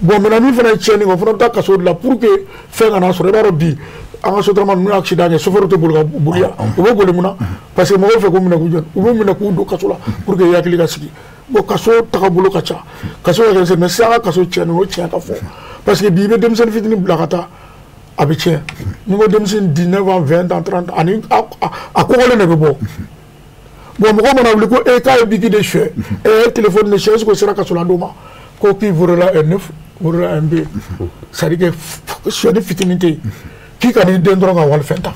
Bon, maintenant min fana ye tiɲɛni kɛ, o fana bɛ taa kaso de la pour que fɛn kana sɔrɔ. I b'a dɔn bi an ka sotarama ninnu ye accident kɛ, chauffeur tɛ boli ka boli yan, u bɛ boli mun na? Parce que mɔgɔw fɛ k'u minɛ k'u jɔ, u b'u minɛ k'u don kaso la pour que i hakili ka sigi. Bon, kaso tagabolo ka ca, kaso ka kɛ, mais sisan an ka kaso tiɲɛnen, o tiɲɛ ka fɔ, parce que bi i bɛ denmisɛnnin fitinin bila ka taa, a bɛ tiɲɛ. N'i ko denmisɛnnin 19 ans, 20 ans, 30 ans, ani a kɔgɔlen de bɛ bɔ. Bon, mɔgɔ mana wuli ko e k'a ye biki de suɲɛ, e ye téléphone de suɲɛ, est ce que o sera kasoladon ma? Ko qui volera un œuf volera un bœuf, c'est à dire que suɲɛni fitinin tɛ yen k'i ka n'i den dɔrɔn ka walifɛn ta.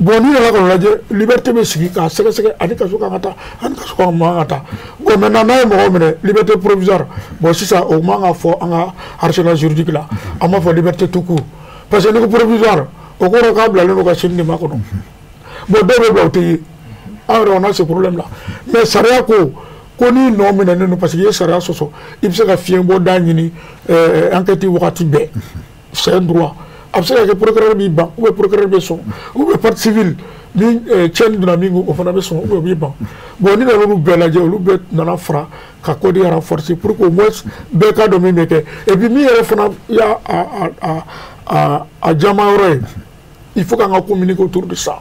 Bon, n'i nana ka lajɛ, liberté bɛ sigi k'a sɛgɛsɛgɛ, ani kaso kan ka taa, ani kaso kan man ka taa. Bon, maintenant n'a ye mɔgɔw minɛ, liberté provisoire, bon, sisan o man ka fɔ an ka arsenal juridique la, an b'a fɔ liberté tout court, parce que n'i ko provisoire, o kɔrɔ k'a bilalen don ka sini de makɔnɔ. Bon, dɔw bɛ bila, o tɛ ye. An yɛrɛ, on a ce problème là. Mais sariya ko n'i nɔ minɛnen don parce que i ye sariya sɔsɔ, i bɛ se ka fiɲɛ bɔ da ɲini enquête wagati bɛɛ, c'est un droit. A bɛ se ka kɛ procureur b'i ban, ou bien procureur bɛ sɔn, ou bien partie civile ni tiɲɛni donna min kun, o fana bɛ sɔn, ou bien o b'i ban. Bon, ni nana olu bɛɛ lajɛ, olu bɛɛ nana fara ka code renforcer pour que au moins bɛɛ k'a dɔn min bɛ kɛ. Et puis min yɛrɛ fana y'a a jama yɔrɔ ye, il faut k'an ka communiquer autour de ça.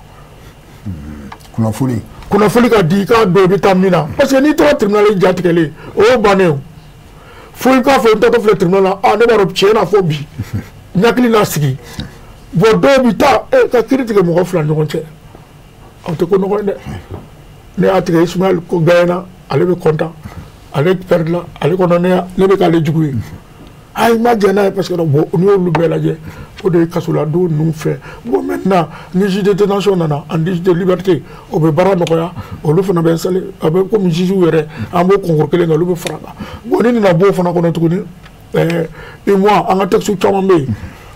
Kunnafoni. Kunnafoni ka di, i k'a dɔn i bɛ taa min na, parce que n'i taara tribunal, i ja tigɛlen, o y'o bannen o. Fo i k'a fɔ n taatɔ filɛ tribunal la, ah, ne b'a dɔn tiɲɛ na fɔ bi n hakili n'a sigi. Bon, dɔw bi taa e ka kiiri tigɛ mɔgɔ fila ni ɲɔgɔn cɛ, o tɛ ko nɔgɔ ye dɛ. Ne y'a tigɛ Ismaël ko gagné, ale bɛ content, ale perdre la, ale kɔnɔ ne bɛ k'ale jugu ye. Ayi, n ma jɛn n'a ye, parce que bon, n'i y'olu bɛɛ lajɛ, o de ye kasoladon ninnu fɛ. Bon, maintenant ni juge de détention nana ani juge de liberté, o bɛ baara nɔgɔya, olu fana bɛ installer, a bɛ komi juge yɛrɛ, an b'o concours kelen kɛ, olu bɛ fara kan. Bon, ni nana bɔ o fana kɔnɔ tuguni, UEMOA, an ka texte caman bɛ yen,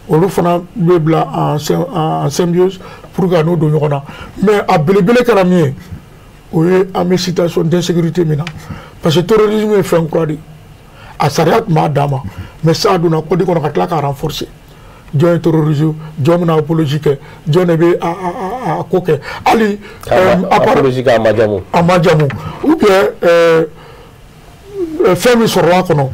olu fana bɛ bila en symbiose pour que a n'o don ɲɔgɔn na. Mais a belebele kɛra min ye, o ye an bɛ situation d'insécurité min na, parce que terrorisme ye fɛn kura de ye, a sariya tun b'a dan ma, mais sisan a donna code kɔnɔ ka tila k'a renforcer. Jɔn ye terrorisme? Jɔn bɛna apologie kɛ? Jɔn de bɛ a ko kɛ? Hali apologie kɛ, a ma jamu. A ma jamu, ou bien fɛn min sɔrɔla a kɔnɔ,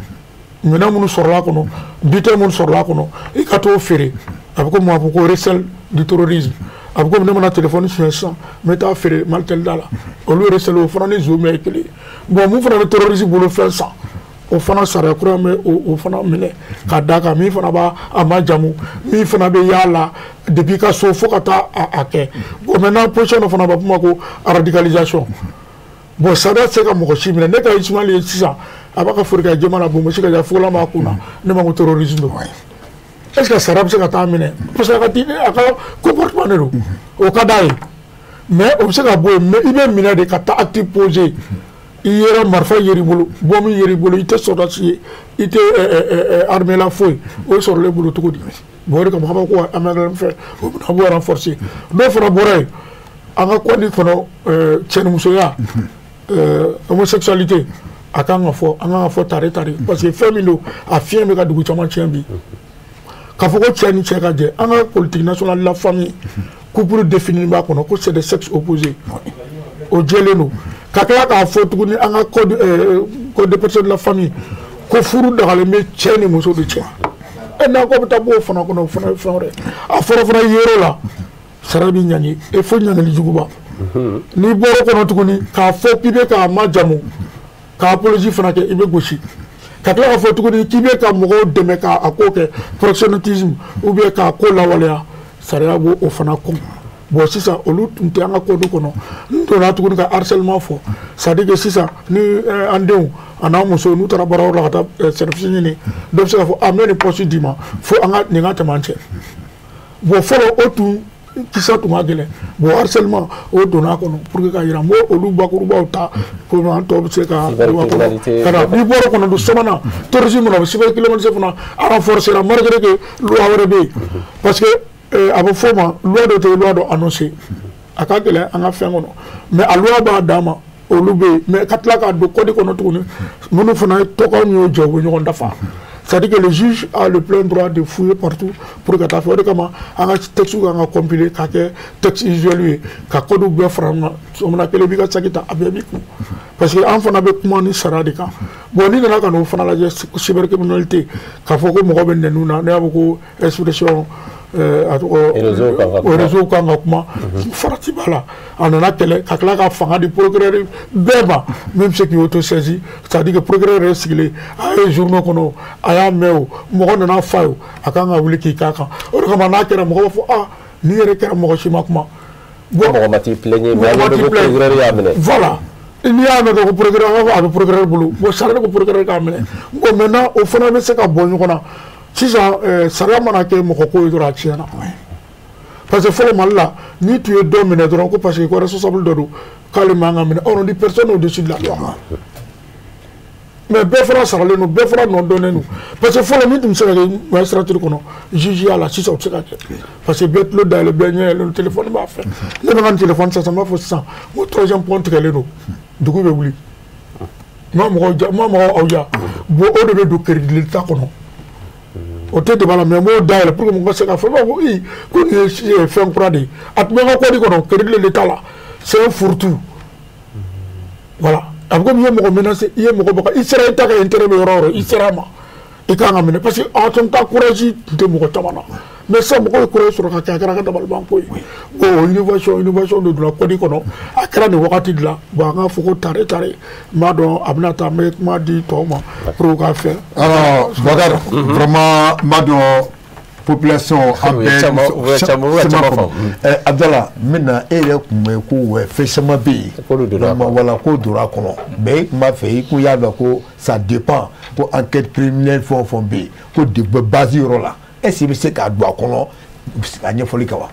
minɛn minnu sɔrɔla a kɔnɔ, butin minnu sɔrɔla a kɔnɔ, i ka t'o feere, a bɛ komi a fɔ ko recel du terrorisme. A bɛ komi ne mana téléphone suɲɛ sisan, n bɛ taa feere Malitel da la, olu recel, o fana ni zon bɛɛ ye kelen ye. Bon, mun fana bɛ terrorisme bolo fɛn san, o fana sariya kura bɛ o fana minɛ ka d'a kan, min fana b'a a ma jamu, min fana bɛ yaala depuis ka so fo ka taa a kɛ. Bon, maintenant position dɔ fana b'a fɔ ma ko radicalisation. Bon, sariya tɛ se ka mɔgɔ si minɛ. Ne ka Ismaël ye sisan, a b'a ka fori kɛ jɛman na, bonbosi ka ja fugolan b'a kun na, ne ma ko terrorisme don. Est ce que sariya bɛ se ka taa minɛ? Parce que a ka di, a ka comportement de don, o ka d'a ye. Mais o bɛ se ka bɔ yen, mais i bɛ minɛ de ka taa acte posé, i yɛrɛ marifa yer'i bolo, bɔmu yer'i bolo, i tɛ sɔrɔdasi ye, i tɛ armée la foyi, o sɔrɔla e bolo cogo di? Bon, o de kama a b'a fɔ ko an fɛ, o bɛna b'o renforcer. N'o fana bɔra yen, an ka code kɔnɔ, cɛnimusoya, homosexualité, a kan ka fɔ, an kan ka fɔ tare tare, parce que fɛn min don, a fiɲɛ bɛ ka dugu caman tiɲɛ bi. K'a fɔ ko cɛ ni cɛ ka jɛ, an ka politique nationale de la famille, couple défini b'a kɔnɔ ko c'est des sexes opposés, o jɛlen don. Ka tila k'a fɔ tuguni an ka code de personne de la famille ko furu dagalen bɛ cɛ ni muso de cɛ. E n'an ko bɛ taa bɔ o fana kɔnɔ, o fana ye fɛn wɛrɛ. A fɔra fana yɔrɔ la, sara bɛ ɲangi e fo ɲangili juguba. N'i bɔra o kɔnɔ tuguni, k'a fɔ k'i bɛ k'a majamu, ka apologie fana kɛ, i bɛ gosi. Ka tila k'a fɔ tuguni k'i bɛ ka mɔgɔw dɛmɛ k'a ko kɛ proxénétisme ou bien k'a ko lawaleya, sariya b'o o fana kɔn. Bon, sisan olu tun tɛ an ka code kɔnɔ. N donna tuguni ka harcèlement fɔ, c'est à dire que sisan ni an denw a n'an musow n'u taara baarayɔrɔ la ka taa service ɲini, dɔ bɛ se k'a fɔ a n bɛ nin poste d'i ma fo an ka nin ka tɛmɛ an cɛ. Bon, fɔlɔ o tun kisa tun ka gɛlɛn. Bon, harcèlement o donna a kɔnɔ pour que ka yira n b'o olu bakurubaw ta komi an tɔ bɛ se ka ka na. N'i bɔra o kɔnɔ don sabanan, terrorisme kɔnɔ, cybercriminalité fana renforcer malgré que loi wɛrɛ bɛ yen, parce que a bɛ fɔ o ma loi dɔ tɛ loi dɔ annoncé, a ka gɛlɛn an ka fɛn kɔnɔ, mais a loi b'a dan ma, olu bɛ yen. Mais ka tila k'a don code kɔnɔ tuguni, minnu fana ye tɔgɔ min y'o jɛ, u bɛ ɲɔgɔn dafa. C'est-à-dire que le juge a le plein droit de fouiller partout pour ka taa fɛ. O de kama an ka texte kan ka compiler k'a kɛ texte usuel ye, ka code bɛɛ fara ɲɔgɔn kan. Sɔgɔmada kelen b'i ka saki ta, a bɛɛ b'i kun, parce que an fana bɛ kuma ni sariya de kan. Bon, n'i nana ka n'o fana lajɛ, cybercriminalité, k'a fɔ ko mɔgɔ bɛ nɛniw na, ne y'a fɔ ko expression A tɔgɔ réseau kan ka kuma, farati b'a la. A nana kɛlɛ ka tila ka fanga di procureur bɛɛ ma, même ceux qui auto-saisi, c'est-à-dire que procureur yɛrɛ sigilen a ye journaux kɔnɔ, a y'a mɛn o, mɔgɔ nana fa ye o, a kan ka wuli k'i k'a kan. O de kama n'a kɛra, mɔgɔ b'a fɔ ah, nin yɛrɛ kɛra, mɔgɔ si ma kuma. Bon, mɔgɔ ma t'i plaigner, mais a bɛ ko procureur y'a minɛ. Voilà, n'i y'a mɛn ko procureur, a b'a fɔ a bɛ procureur bolo. Bon, sariya ko procureur k'a minɛ. Bon, maintenant o fana bɛ se ka bɔ ɲɔgɔn na sisan. Sariya mana kɛ mɔgɔ ko ye dɔrɔn, a tiɲɛna, parce que fɔlɔ Mali la, n'i tun ye dɔ minɛ dɔrɔn ko parce que ko responsable dɔ don, k'ale man ka minɛ. Or on dit personne au-dessus de la loi, mais bɛɛ fana saralen don, bɛɛ fana nɔ dɔnnen don, parce que fɔlɔ min tun bɛ se ka kɛ magistrature kɔnɔ, juge ya la, sisan o tɛ se ka kɛ, parce que bɛɛ tulo dayɛlɛ, bɛɛ ɲɛ yɛlɛlen don, téléphone b'a fɛ. Ne bɛ ka nin téléphone sisan, n b'a fɔ sisan ko troisième pont tigɛlen don, dugu bɛ wuli, n ma mɔgɔw ja, n ma mɔgɔw aw ja. Bon, o de bɛ don crédibilité kɔnɔ, o tɛ débat la, mais n b'o dayɛlɛ pour que mɔgɔ ka se k'a fɔ, i b'a fɔ i ko nin ye fɛn kura de ye. A tun bɛ n ka code kɔnɔ, crédibilité t'a la, c'est un fourre-tout. Voilà, a bɛ komi i ye mɔgɔ menacer, i ye mɔgɔ baga, i sera i ta ka intérêt bɛ yɔrɔ o yɔrɔ, i sera a ma, i kan ka minɛ, parce que en son temps courage tun tɛ mɔgɔ caman na, mais sisan mɔgɔw ye courage sɔrɔ ka kɛ, a kɛra ka dabaliban ko ye. Bon, innovation de donna code kɔnɔ, a kɛra nin wagati de la. Bon, an k'a fɔ ko tare tare, n b'a dɔn a bɛna taa, n bɛ kuma di tɔw ma pour que u k'a fɛ. Alors Bakari, vraiment n b'a dɔn population an bɛɛ caman faamu. Abdala, n bɛna e yɛrɛ kun bɛ ko fɛn caman bɛ yen. K'olu donna a kɔnɔ. Voilà, ko donna a kɔnɔ, mais e tun b'a fɛ i ko y'a dɔn ko ça dépend, ko enquête préliminaire fɛn o fɛn bɛ yen, ko de bɛ base yɔrɔ la, est ce que i bɛ se k'a don a kɔnɔ a ɲɛfɔli kɛ wa?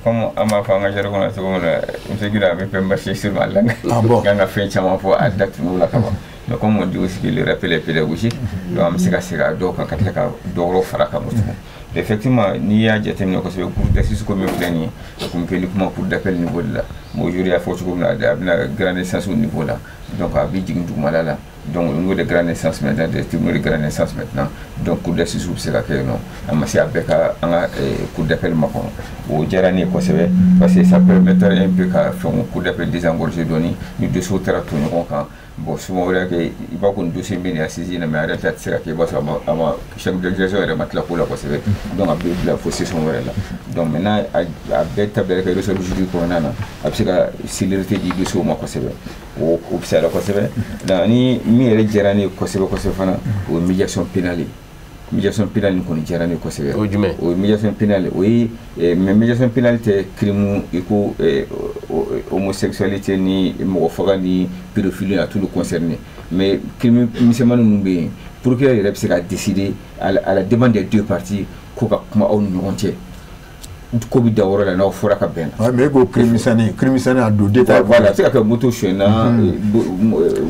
Comme an b'a fɔ an ka jargon na cogo min na, monsieur Guida, a bɛ fɛn marcher sur ma langue. Ah bon. Kan ka fɛn caman fɔ a da tunu la ka ban. Mais comme on dit aussi que le rappel est pédagogique, donc an bɛ se ka segin a dɔw kan ka tila ka dɔ wɛrɛw fara a kan tugun. Effectivement, n'i y'a jateminɛ kosɛbɛ, cour d'assises ko min filɛ nin ye, a kun bɛ kɛ ni kuma cour d'appel niveau de la, mais aujourd'hui, a fɔ cogo min na, a bɛna grande instance au niveau la, donc a bɛ jigin dugumala la. Donc au niveau de grande instance maintenant, des tribunaux de grande instance maintenant, donc cour d'assises bɛ se ka kɛ yen nɔ. A ma se a bɛɛ ka an ka cour d'appel makɔnɔ. O diyara ne ye kosɛbɛ, parce que ça permettrait un peu ka fɛn cour d'appel désengorger dɔɔni ni dossier taara to ɲɔgɔn kan. Bon, souvent o de y'a kɛ i b'a ko nin dossier bɛ nin assise in na, mais en réalité a tɛ se ka kɛ, i b'a sɔrɔ a ma chef d'accusation yɛrɛ ma tila ko la kosɛbɛ, donc a bɛ bila fo session wɛrɛ la. Donc maintenant a bɛɛ ta bɛɛ kɛ ressort juridique kɔnɔna na, a bɛ se ka célérité di dossier ma kosɛbɛ, o fisayara kosɛbɛ. Donc ni min yɛrɛ diyara ne ye kosɛbɛ kosɛbɛ fana, o ye médiation pénale ye. Médiation pénale nin kɔni diyara ne ye kosɛbɛ. O ye jumɛn? O ye médiation pénale, o ye, mais médiation pénale tɛ crime i ko homosexualité ni mɔgɔ faga ni pédophilie, a t'olu concerné, mais crime misɛnmanin ninnu bɛ yen, procureur yɛrɛ bɛ se ka décider à la demande des deux parties ko ka kuma aw ni ɲɔgɔn cɛ, ko bɛ da o yɔrɔ la n'aw fɔra ka bɛn. Ouais, mais e ko crime misɛnnin, crime misɛnnin, a don détail. Voilà, a bɛ se ka kɛ moto sonyɛna,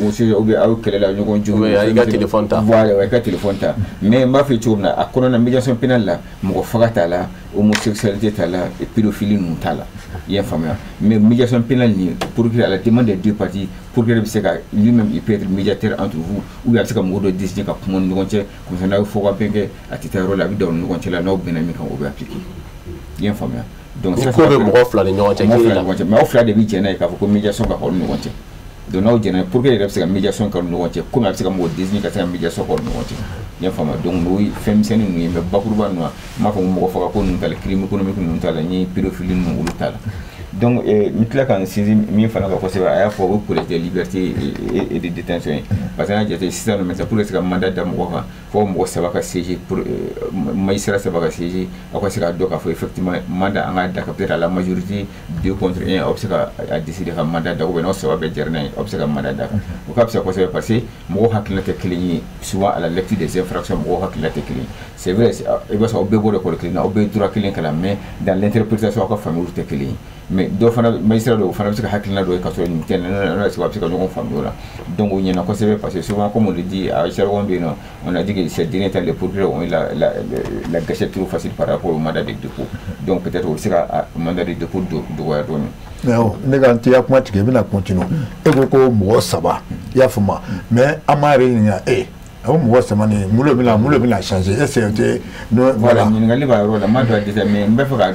muso ou bien aw kɛlɛla ɲɔgɔn jugu. I ka téléphone ta. Voilà, i ka téléphone ta. Mais n b'a fɔ cogo min na, a kɔnɔna médiation pénale la, mɔgɔ faga t'a la, homosexualité t'a la, pédophilie ninnu t'a la. I y'a faamuya? Mais médiation pénale nin, procureur, à la demande des deux parties, procureur bɛ se ka lui-même, il peut être médiateur entre vous, ou bien a bɛ se ka mɔgɔ dɔ désigner ka kuma ni ɲɔgɔn cɛ, comme ça n'aw ye fɔ ka bɛn kɛ, a tɛ taa yɔrɔ la, a bɛ da aw ni ɲɔgɔn cɛ la, n'aw bɛnna min kan, o bɛ appliquer. I y'a faamuya? Donc ni ko bɛ mɔgɔ fila ni ɲɔgɔn cɛ. Mɔgɔ fila ni ɲɔgɔn cɛ, mais aw fila de bɛ jɛn n'a ye k'a fɔ ko médiation ka k'aw ni ɲɔgɔn cɛ. Donc n'aw jɛnna, procureur yɛrɛ bɛ se ka médiation k'aw ni ɲɔgɔn cɛ, komi a bɛ se ka mɔgɔ désigner ka se ka médiation k'aw ni ɲɔgɔn cɛ. I y'a faamuya? Donc o ye fɛn misɛnnin ninnu ye, mais bakuruba ninnu, n m'a fɔ ko mɔgɔ faga ko ninnu t'a la, crime économique ninnu t'a la, ni pédophilie ninnu, olu t'a la. Donc n bɛ tila ka n sinsin min fana kan kosɛbɛ, a y'a fɔ o collège de liberté et de détention ye, parce que an y'a jate sisan nɔ, maintenant, pour que se ka mandat da mɔgɔ kan, fo mɔgɔ saba ka siéger, pour magistrat saba ka siéger, aw ka se k'a dɔn k'a fɔ effectivement mandat an k'a da kan, peut-être à la majorité 2 contre 1, aw bɛ se ka a décider ka mandat da, ou bien n'aw saba bɛɛ jɛra n'a ye, aw bɛ se ka mandat da kan. O ka fisa kosɛbɛ, parce que mɔgɔw hakilina tɛ kelen ye. Souvent, à la lecture des infractions, mɔgɔw hakilina tɛ kelen ye. C'est vrai, i b'a sɔrɔ aw bɛɛ bɔra école kelen na, aw bɛɛ ye droit kelen kalan, mais dans l'interprétation, aw ka faamuyaw tɛ kelen ye. Mais dɔw fana, magistrat dɔw fana bɛ se ka hakilina dɔ ye ka sɔrɔ nin tɛ, n'a a bɛ se ka ɲɔgɔn faamuya o la. Donc o ɲɛna kosɛbɛ, parce que souvent, comme on le dit à jargon bɛ yen nɔ, on a dit que ces derniers temps, les procureurs ont eu la gâchette trop facile par rapport au mandat de dépôt. Donc peut-être o bɛ se ka mandat de dépôt dɔgɔya dɔɔnin. Awɔ, ne ka n t'i ka kuma tigɛ, i bɛna continuer. E ko ko mɔgɔ saba, i y'a faamu, mais an m'a yɛrɛ ɲininka e a ko mɔgɔ saba nin, mun de bɛna changer? Est ce que o tɛ? Voilà, ɲininkali b'a yɔrɔ la, n m'a dɔn a détail, mais n b'a fɛ ka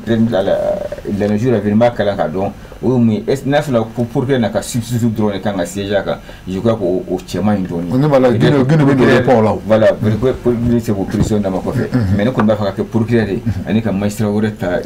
peut-être dans les jours à venir, n b'a kalan k'a dɔn. O ye mun ye, n'a sɔrɔ ko procureur n'a ka substitut dɔrɔn de kan ka siéger a kan, je crois que o cɛ man ɲi dɔɔnin. Ne b'a la Guinée bɛ don pont la o. Voilà, ne se k'o précision d'a ma kɔfɛ, mais ne kɔni b'a fɛ ka kɛ procureur de ani ka magistrat wɛrɛ ta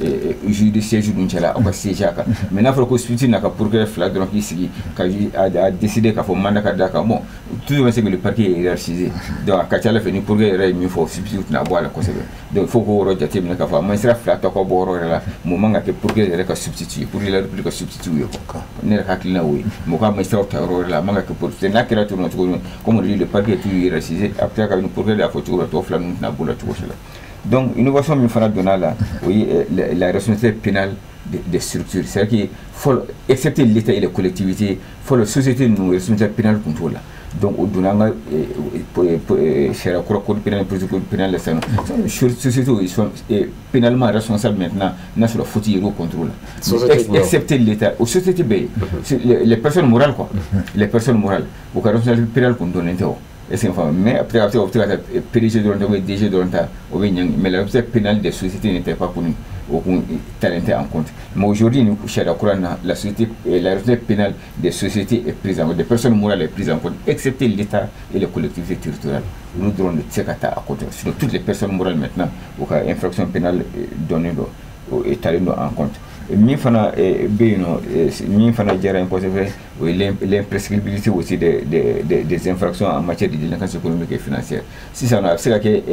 juge de siège ninnu cɛla, aw ka siéger a kan. Mais n'a fɔra ko substitut n'a ka procureur fila dɔrɔn k'i sigi ka a décider k'a fɔ mandat ka d'a kan, bon, toujours c'est que le parquet est hiérarchisé, donc a ka ca ala fɛ ni procureur yɛrɛ ye min fɔ, substitut tɛna bɔ a la kosɛbɛ. Donc il faut k'o yɔrɔ jateminɛ k'a fɔ a magistrat fila tɔ ka bɔ yɔrɔ yɛrɛ la, mun man ka kɛ procureur yɛrɛ ka substitut ye, procureur de la République ka substitut ye quoi. Ne yɛrɛ ka hakilina y'o ye, mɔgɔ ka magistrat ta yɔrɔ wɛrɛ la, a man ka kɛ procureur. N'a kɛra cogo min cogo min, comme on dit, le parquet est toujours hiérarchisé, a bɛ tila ka ni procureur y'a fɔ cogo min na, tɔ fila ninnu tɛna bɔ o la cogo si la. Donc innovation min fana donna la, o ye la responsabilité pénale des structures, c'est-à-dire que fɔlɔ, excepté l'État et les collectivités, fɔlɔ société ninnu, responsabilité pénale tun t'o la. Donc o donna an ka sariya kura, code pénal, procédure pénale la sisan nɔ, sociétés, ils sont pénalement responsables maintenant n'a sɔrɔ faute yer'o contre la, excepté l'État. O société bɛɛ ye les personnes morales quoi, les personnes morales, u ka responsabilité pénale kun donnen tɛ o. Est-ce que mais après a bɛ se ka taa PDG dɔrɔn ta ou bien DG dɔrɔn ta, o bɛ ɲangi, mais la responsabilité pénale des sociétés n'était pas connue, o kun talen tɛ en compte. Mais aujourd'hui, ni sariya kura na, la société, la responsabilité pénale des sociétés est prise en compte, des personnes morales est prise en compte, excepté l'État et les collectivités territoriales, olu dɔrɔn de tɛ se ka ta à côté. Sinon toutes les personnes morales maintenant, u ka infraction pénale dɔnnen don, talen don en compte. Min fana bɛ yen nɔ, min fana diyara n kosɛbɛ, o ye l'imprescriptibilité aussi des infractions en matière de délinquance économique et financière. Sisan nɔ, a bɛ se ka kɛ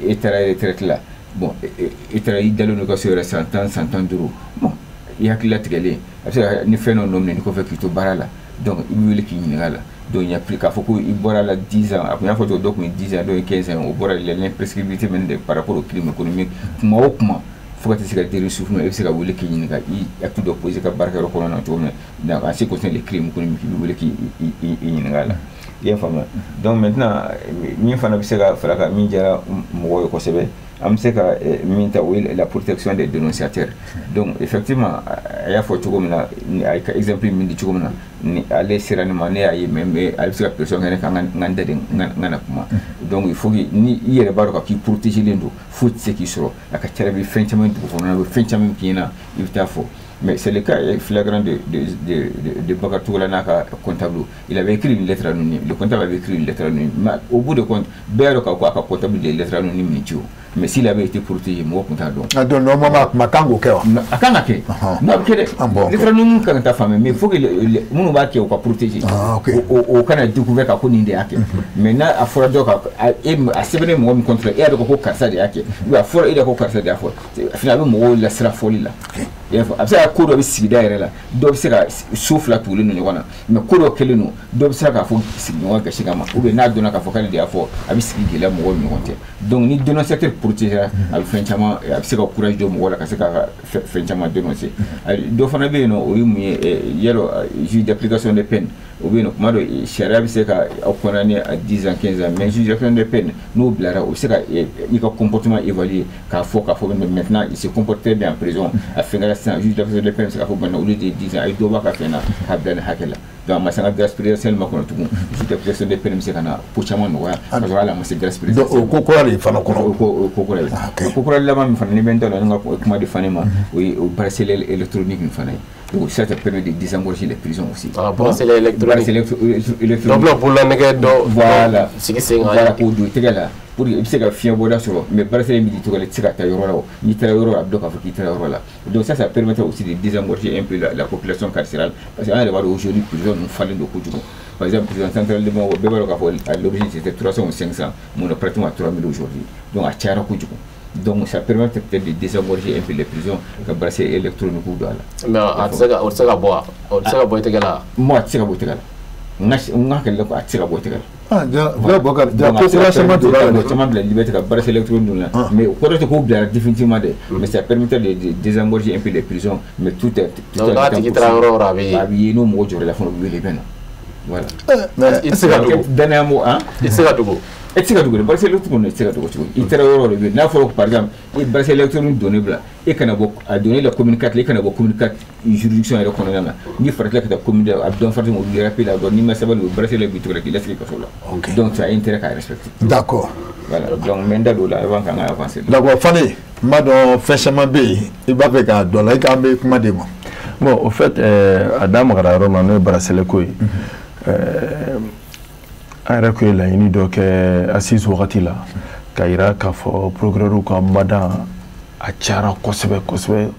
e taara retraite la, bon, e taara i dalen don i ka so yɛrɛ san 10, san 15, bon, i hakili latigɛlen, a bɛ se ka ni fɛn dɔ nɔ minɛ kɔfɛ k'i to baara la, donc i bɛ wele k'i ɲininka la. Donc il n'y a plus k'a fɔ ko i bɔra la 10 ans, a kun y'a fɔ cogo dɔ kun ye 10 ans, dɔw ye 15 ans, o bɔra l'imprescriptibilité même de par rapport au crime économique. Kuma o kuma, fo ka tɛ se ka deri sufu, i bɛ se ka wele k'i ɲininka, i acte dɔ posé ka baarakɛyɔrɔ kɔnɔna na cogo min na. Donc en ce qui concerne les crimes économiques, i bɛ wele k'i ɲininka a la, i y'a faamuya. Donc maintenant, min fana bɛ se ka fara kan, min diyara mɔgɔw ye kosɛbɛ, an bɛ se ka min ta, o ye la protection des dénonciateurs. Donc effectivement, a y'a fɔ cogo min na, a ye exemple min di cogo min na, ni ale sera ne ma, ne y'a ye, mais ale bɛ se ka pression kɛ ne kan, n ka n da de, n ka na kuma. Donc il faut que ni i yɛrɛ b'a dɔn k'i protéger len don, foyi tɛ se k'i sɔrɔ, a ka ca la, i bɛ fɛn caman dugu kɔnɔna na, i bɛ fɛn caman k'i ɲɛna, i bɛ taa fɔ. Mais c'est le cas flagrant de Bakar Togola n'a ka comptable. Il avait écrit une lettre anonyme. Le comptable avait écrit une lettre anonyme. Mais au bout de compte, bɛɛ y'a dɔn k'a fɔ a ka comptable de ye lettre anonyme nin ci o. Mais s'il avait été protégé, mɔgɔ tun t'a dɔn. Ah, donc normalement, a kan k'o kɛ wa? A kan ka kɛ. Non, a bɛ kɛ dɛ. Lettre anonyme kan ka taa fan bɛɛ, mais il faut que minnu b'a kɛ, u ka protéger. Ah, ok. O kana découvert k'a ko nin de y'a kɛ. Mais n'a a fɔra dɔ kan, e a sɛbɛnnen mɔgɔ min contre, e y'a dɔn ko karisa de y'a kɛ. Ou bien a fɔra e de ko karisa de y'a fɔ. Finalement, a bɛ mɔgɔw lasira fɔli la. I y'a fɔ, a bɛ se ka ko dɔ bɛ sigida yɛrɛ la, dɔ bɛ se ka so fila tugulen don ɲɔgɔn na, mais ko dɔ kɛlen don, dɔ bɛ se k'a fɔ sigiɲɔgɔn gasi kama, ou bien n'a dɔnna k'a fɔ k'ale de y'a fɔ, a bɛ sigi gɛlɛya mɔgɔw ni ɲɔgɔn cɛ. Donc ni dénonciateur protégera, a bɛ fɛn caman, a bɛ se ka courage don mɔgɔw la ka se k'a ka fɛn caman dénoncer. Dɔ fana bɛ yen nɔ, o ye mun ye, yalɔ juge d'application des peines, o bɛ yen nɔ. Kuma dɔ, sariya bɛ se ka aw condamner à 10 ans, 15 ans, mais juge d'application des peines, n'o bilara, o bɛ se ka i ka comportement évaluer k'a fɔ maintenant il se comporte très bien en prison, a fɛn kɛra sisan, juge d'application des peines bɛ se k'a fɔ maintenant au lieu de 10 ans, a ye dɔ b'a ka fɛn na k'a bila nin hakɛ la. Donc a ma se an ka grâce présidentielle ma kɔnɔ tugun, juge d'application des peines bɛ se ka na ko caman nɔgɔya ka sɔrɔ hali a ma se grâce présidentielle. Donc o ko kura de fana kɔnɔ. O ko kura ye. O ko kura laban min fana, ni bɛ n ta la, ni ka kuma di fana ma, o ye o bracelet électronique min fana ye. Donc ça te permet de désengorger les prisons aussi. Ah, bracelet électronique. Bracelet électronique. Dɔ bila bololanɛgɛ dɔ. Voilà. Sigi sen kan. Voilà, k'o don i tɛgɛ la. Pour que i bɛ se ka fiɲɛ bɔda sɔrɔ, mais bracelet min di tɔgɔ la, i tɛ se ka taa yɔrɔ la o. N'i taara yɔrɔ la, a bɛ dɔn k'a fɔ k'i taara yɔrɔ la. Donc ça permettra aussi de désengorger un peu la population carcérale, parce que an yɛrɛ b'a dɔn aujourd'hui prison ninnu falen don kojugu. Par exemple, prison centrale de Bamako, bɛɛ b'a dɔn k'a fɔ à l'origine c'était 300 ou 500, mais on est pratiquement à 3000 aujourd'hui. Donc a cayara kojugu. Donc ça permet peut-être de désengorger un peu les prisons ka bracelet électronique don a la. Mais a tɛ se ka, o tɛ se ka bɔ wa? O tɛ se ka bɔ i tɛgɛ la? Moi, a tɛ se ka bɔ i tɛgɛ la. N ka hakili la ko a tɛ se ka bɔ i tɛgɛ la. Ah, ja, ja, Bokar, ja, ko kura caman don a la dɛ. Caman bila liberté ka bracelet électronique don la. Mais o kɔrɔ tɛ k'o bilara définitivement dɛ. Mais ça permettait de désengorger un peu les prisons, mais tout est. Donc n'a tigi taara yɔrɔ o yɔrɔ, a bɛ ye. A bɛ ye, n'o mɔgɔ jɔra la fana, u bɛ wele i bɛ na. Voilà. Mais I tɛ se ka dogo. Danaya mɔgɔ, han? I tɛ se ka dogo. E tɛ se ka dogo dɛ, bracelet électronique kɔni, i tɛ se ka dogo cogo di? I taara yɔrɔ dɔ bɛ yen, n'a fɔra ko par exemple i bracelet électronique donnen bila, e kana bɔ a donnen la commune 4 la, e kana bɔ commune 4 juridiction yɛrɛ kɔnɔna na, n'i faratila ka taa commune 2, a bɛ dɔn farati, o b'i rappeler la, n'i ma sabali, o bracelet b'i tɔgɔ la k'i lasigi kaso la. Donc tu as intérêt k'a respecter. D'accord. Voilà, donc n bɛ n da don o la avant k'an ka avancer. D'accord, Fane, n b'a dɔn fɛn caman bɛ yen i b'a fɛ k'a dɔn la, i k'an bɛ kuma d'e ma. Bon, au fait, a da magara yɔrɔ min na, n'o ye bracelet ko ye, an yɛrɛ kun ye laɲini dɔ kɛ assise wagati la, k'a yira k'a fɔ procureur ka mada a cayara kosɛbɛ kosɛbɛ,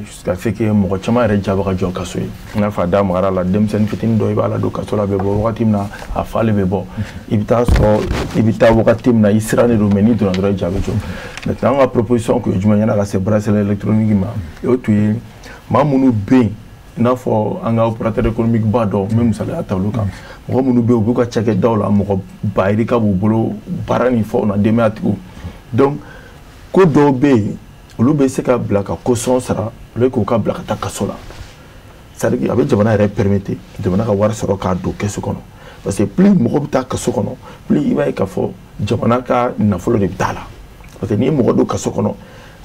jusqu'à ce que mɔgɔ caman yɛrɛ ja bɛ ka jɔ kaso ye. I n'a fɔ a da magara la, denmisɛnnin fitinin dɔ, i b'a ladon kaso la, a bɛ bɔ wagati min na, a fa le bɛ bɔ. I bɛ taa sɔrɔ i bɛ taa wagati min na, i sirannen don, mais n'i donna dɔrɔn, i ja bɛ jɔ. Maintenant, an ka proposition kun ye jumɛn ye yan'a ka se bracelet électronique ma? O tun ye maa minnu bɛ yen, i n'a fɔ an ka opérateur économique ba dɔw, n bɛ misaliya ta olu kan, mɔgɔ minnu bɛ yen, u b'u ka cakɛdaw la, mɔgɔ ba yirika b'u bolo baara ni fɛnw na, denbayatigiw. Donc ko dɔw bɛ yen, olu bɛ se ka bila ka caution sara au lieu k'u ka bila ka taa kaso la. C'est à dire, a bɛ jamana yɛrɛ permettre jamana ka wari sɔrɔ k'a don kɛsu kɔnɔ, parce que plus mɔgɔ bɛ taa kaso kɔnɔ, plus i b'a ye k'a fɔ jamana ka nafolo de bɛ taa la, parce que n'i ye mɔgɔ don kaso kɔnɔ,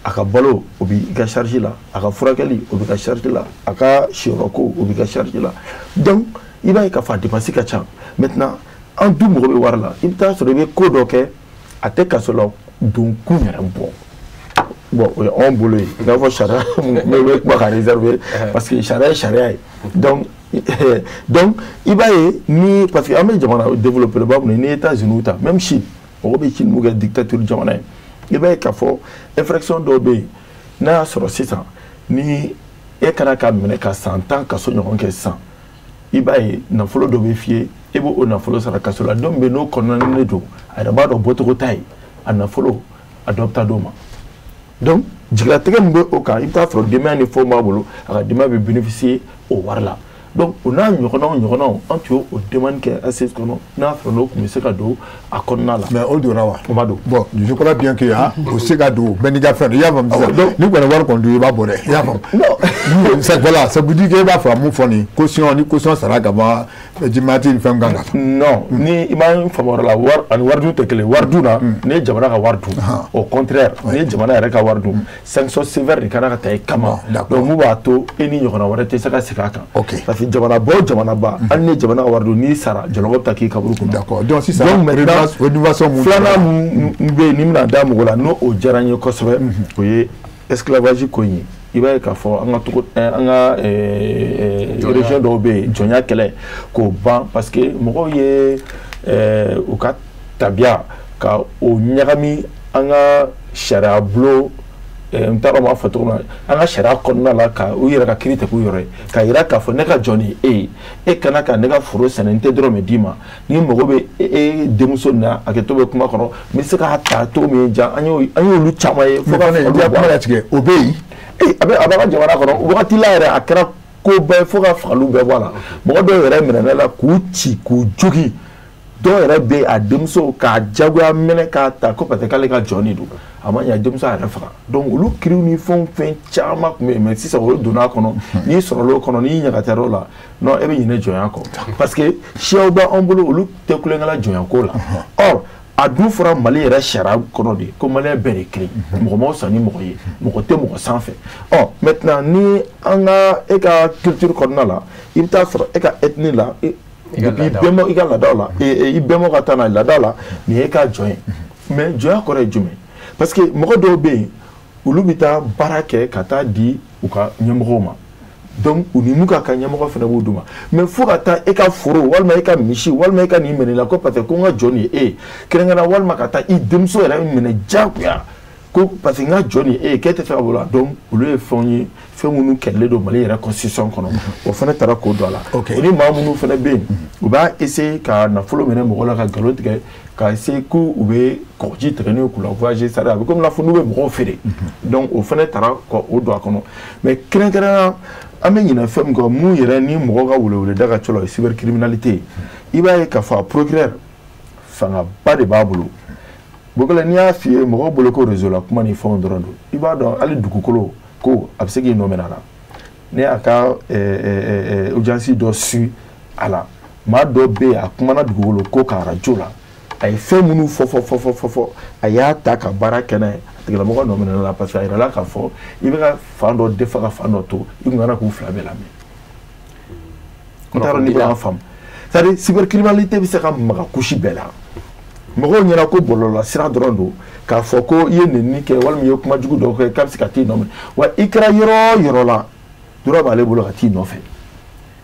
a ka balo, o b'i ka charge la, a ka furakɛli, o b'i ka charge la, a ka siyɔrɔko, o b'i ka charge la. Donc i b'a ye k'a fɔ a dépense ka ca. Maintenant, an dun mago bɛ wari la. I bɛ taa sɔrɔ i bɛ ko dɔ kɛ, a tɛ kaso la don kun yɛrɛ bɔ. Bon, o ye anw bolo ye, i n'a fɔ sariya n bɛ kuma ka réserver, parce que sariya ye sariya ye. Donc i b'a ye ni, parce que an bɛ jamana développé ba minnu, ni États-Unis ta, même Chine, mɔgɔ bɛ Chine mun kɛ dictature jamana ye, i b'a ye k'a fɔ infraction dɔw bɛ yen, n'a y'a sɔrɔ sisan ni e kana ka minɛ ka san 10 kaso ɲɔgɔn kɛ sisan, i b'a ye nafolo dɔ bɛ f'i ye, e b'o o nafolo sara kaso la. Don bɛ n'o kɔnɔna don, a yɛrɛ b'a dɔn bɔcogo t'a ye, a nafolo a dɔ bɛ taa d'o ma. Donc jigilatigɛ min bɛ o kan, i bɛ taa sɔrɔ denbaya ni fɛnw b'a bolo, a ka denbaya bɛ bénéficier o wari la. Donc o n'a ɲɔgɔnnaw ɲɔgɔnnaw, an tun y'o demande kɛ assise kɔnɔ, n'a sɔrɔ n'o tun bɛ se ka don a kɔnɔna la. Mais o donna wa? O ma don. Bon, je crois bien que ah, o se ka don bɛɛ n'i ka fɛn don, i y'a faamu sisan. Ni kɔni wari kɔni dun, i b'a bɔ dɛ, i y'a faamu. Non. C'est voilà, ça veut dire que e b'a fɛ ka mun fɔ nin caution, ni caution sara ka ban, jimati ni fɛn kan ka. Non, ni i m'a faamu o yɔrɔ la, wari ani wari dun tɛ kelen. Wari dun na, ni ye jamana ka wari dun, au contraire, ni ye jamana yɛrɛ ka wari dun, sanction sévère de kan ka ta i kama. Donc mun b'a to e ni ɲɔgɔnna wɛrɛ tɛ se ka segin a kan? Parce que jamana ba o jamana ba, hali ni ye jamana ka wari dun, n'i sara, jɔlɔkɔ bɛ taa k'i kaburu kɔnɔ. D'accord, donc sisan donc maintenant, rénovation mun filanan mun bɛ yen ni bɛna da mɔgɔ la, n'o o diyara n ye kosɛbɛ, o ye esclavage ko in ye. I b'a ye k'a fɔ an ka togo, an ka région dɔw bɛ yen, jɔnya kɛlɛ k'o ban, parce que mɔgɔw ye u ka tabiya ka o ɲagami an ka sariya bulon, n t'a dɔn n b'a fɔ cogo min na, an ka sariya kɔnɔna la, ka u yɛrɛ ka kiiri tɛ k'u yɛrɛ ye, k'a yira k'a fɔ ne ka jɔn ni e ye, e kana ka ne ka foro sɛnɛ, n tɛ dɔrɔmɛ d'i ma, n'i mago bɛ e denmuso nin na, hakɛto bɛ kuma kɔnɔ, n bɛ se k'a ta cogo min ja. An y'olu caman ye fo ka fɔ kuma latigɛ, o bɛ yen. Ee, a bɛ a b'a ka jamana kɔnɔ wagati la yɛrɛ, a kɛra koba ye fo ka fagaliw bɛɛ bɔ a la. Mɔgɔ dɔw yɛrɛ minɛna la k'u ci k'u jogin, dɔw yɛrɛ bɛ a denmuso k'a jagoya minɛ k'a ta ko parce que k'ale ka jɔn de don, a ma ɲɛ, denmuso yɛrɛ faga. Donc olu kiriw ni fɛnw fɛn caman tun bɛ yen, mais sisan olu donna a kɔnɔ. N'i sɔrɔla o kɔnɔ, n'i ɲagatara o la, non, e bɛ ɲinɛ jɔnya kɔ, parce que siyaw b'an bolo, olu tɛ kulonkɛ la jɔnya ko la. Or a dun fɔra Mali yɛrɛ sariya kɔnɔ de ko maliyɛn bɛɛ de kelen, mɔgɔ m'aw san ni mɔgɔ ye, mɔgɔ tɛ mɔgɔ sanfɛ. Ɔ maintenant, ni an ka e ka culture kɔnɔna la, i bɛ taa sɔrɔ e ka ethnie la, depuis bɛnbaw, i ka laadaw la, i bɛnbaw ka taa n'a ye laada la, nin ye e ka jɔn ye. Mais jɔnya kɔrɔ ye jumɛn? Parce que mɔgɔ dɔw bɛ yen, olu bɛ taa baara kɛ ka taa di u ka ɲɛmɔgɔw ma. Donc u ni mun ka kan, ɲɛmɔgɔ fana b'o d'u ma. Mais fo ka taa e ka foro walima e ka misi walima e ka nin minɛ la ko parce que ko n ka jɔn nin ye e ye kɛrɛnkɛrɛnnenya, walima ka taa i denmuso yɛrɛ minɛ diyagoya ko parce que n ka jɔn nin ye e ye, k'e tɛ fɛ ka bɔ la. Donc olu ye fɛnw ye, fɛn minnu kɛlɛlen don Mali yɛrɛ constitution kɔnɔ, o fana taara k'o don a la. O ni maa minnu fana bɛ yen, u b'a essayer ka nafolo minɛ mɔgɔ la, ka nkalon tigɛ, ka essayer k'u bɛ kɔgɔji tigɛ n'u k'u la voyager, c'est à dire a bɛ komi i n'a fɔ n'u bɛ mɔgɔw feere. Donc o fana taara k'o don a kɔnɔ. Mais kɛrɛnkɛrɛnnenya, an bɛ ɲinɛ fɛn min kɔ, mun yɛrɛ ni mɔgɔ ka weleweleda ka ca la, o ye cybercriminalité ye. I b'a ye k'a fɔ a procureur fangaba de b'a bolo. Bokele, n'i y'a f'i ye mɔgɔw bolo ko réseau la kuma ni fɛnw dɔrɔn don, i b'a dɔn hali dugukolo ko a bɛ se k'i nɔ minɛ a la. Ne y'a ka audience dɔ su a la, maa dɔ bɛ yen, a kumana dugukolo ko kan arajo la, a ye fɛn minnu fɔ fɔ fɔ fɔ fɔ fɔ, a y'a ta ka baara kɛ n'a ye, a tigilamɔgɔ nɔ minɛ la, parce que a yirala k'a fɔ i bɛ ka fan dɔ defa ka fan dɔ to, i kun kana k'u fila bɛɛ lamɛn. N t'a dɔn n'i bɛ k'a faamu. C'est à dire, cybercriminalité bɛ se ka maga couche bɛɛ la. Mɔgɔw ɲɛna ko bɔlɔlɔ sira dɔrɔn don, k'a fɔ ko i ye nɛni kɛ walima i ye kuma jugu dɔ kɛ k'a bɛ se ka t'i nɔ minɛ, wa i kɛra yɔrɔ o yɔrɔ la. Droit b'ale bolo ka t'i nɔfɛ.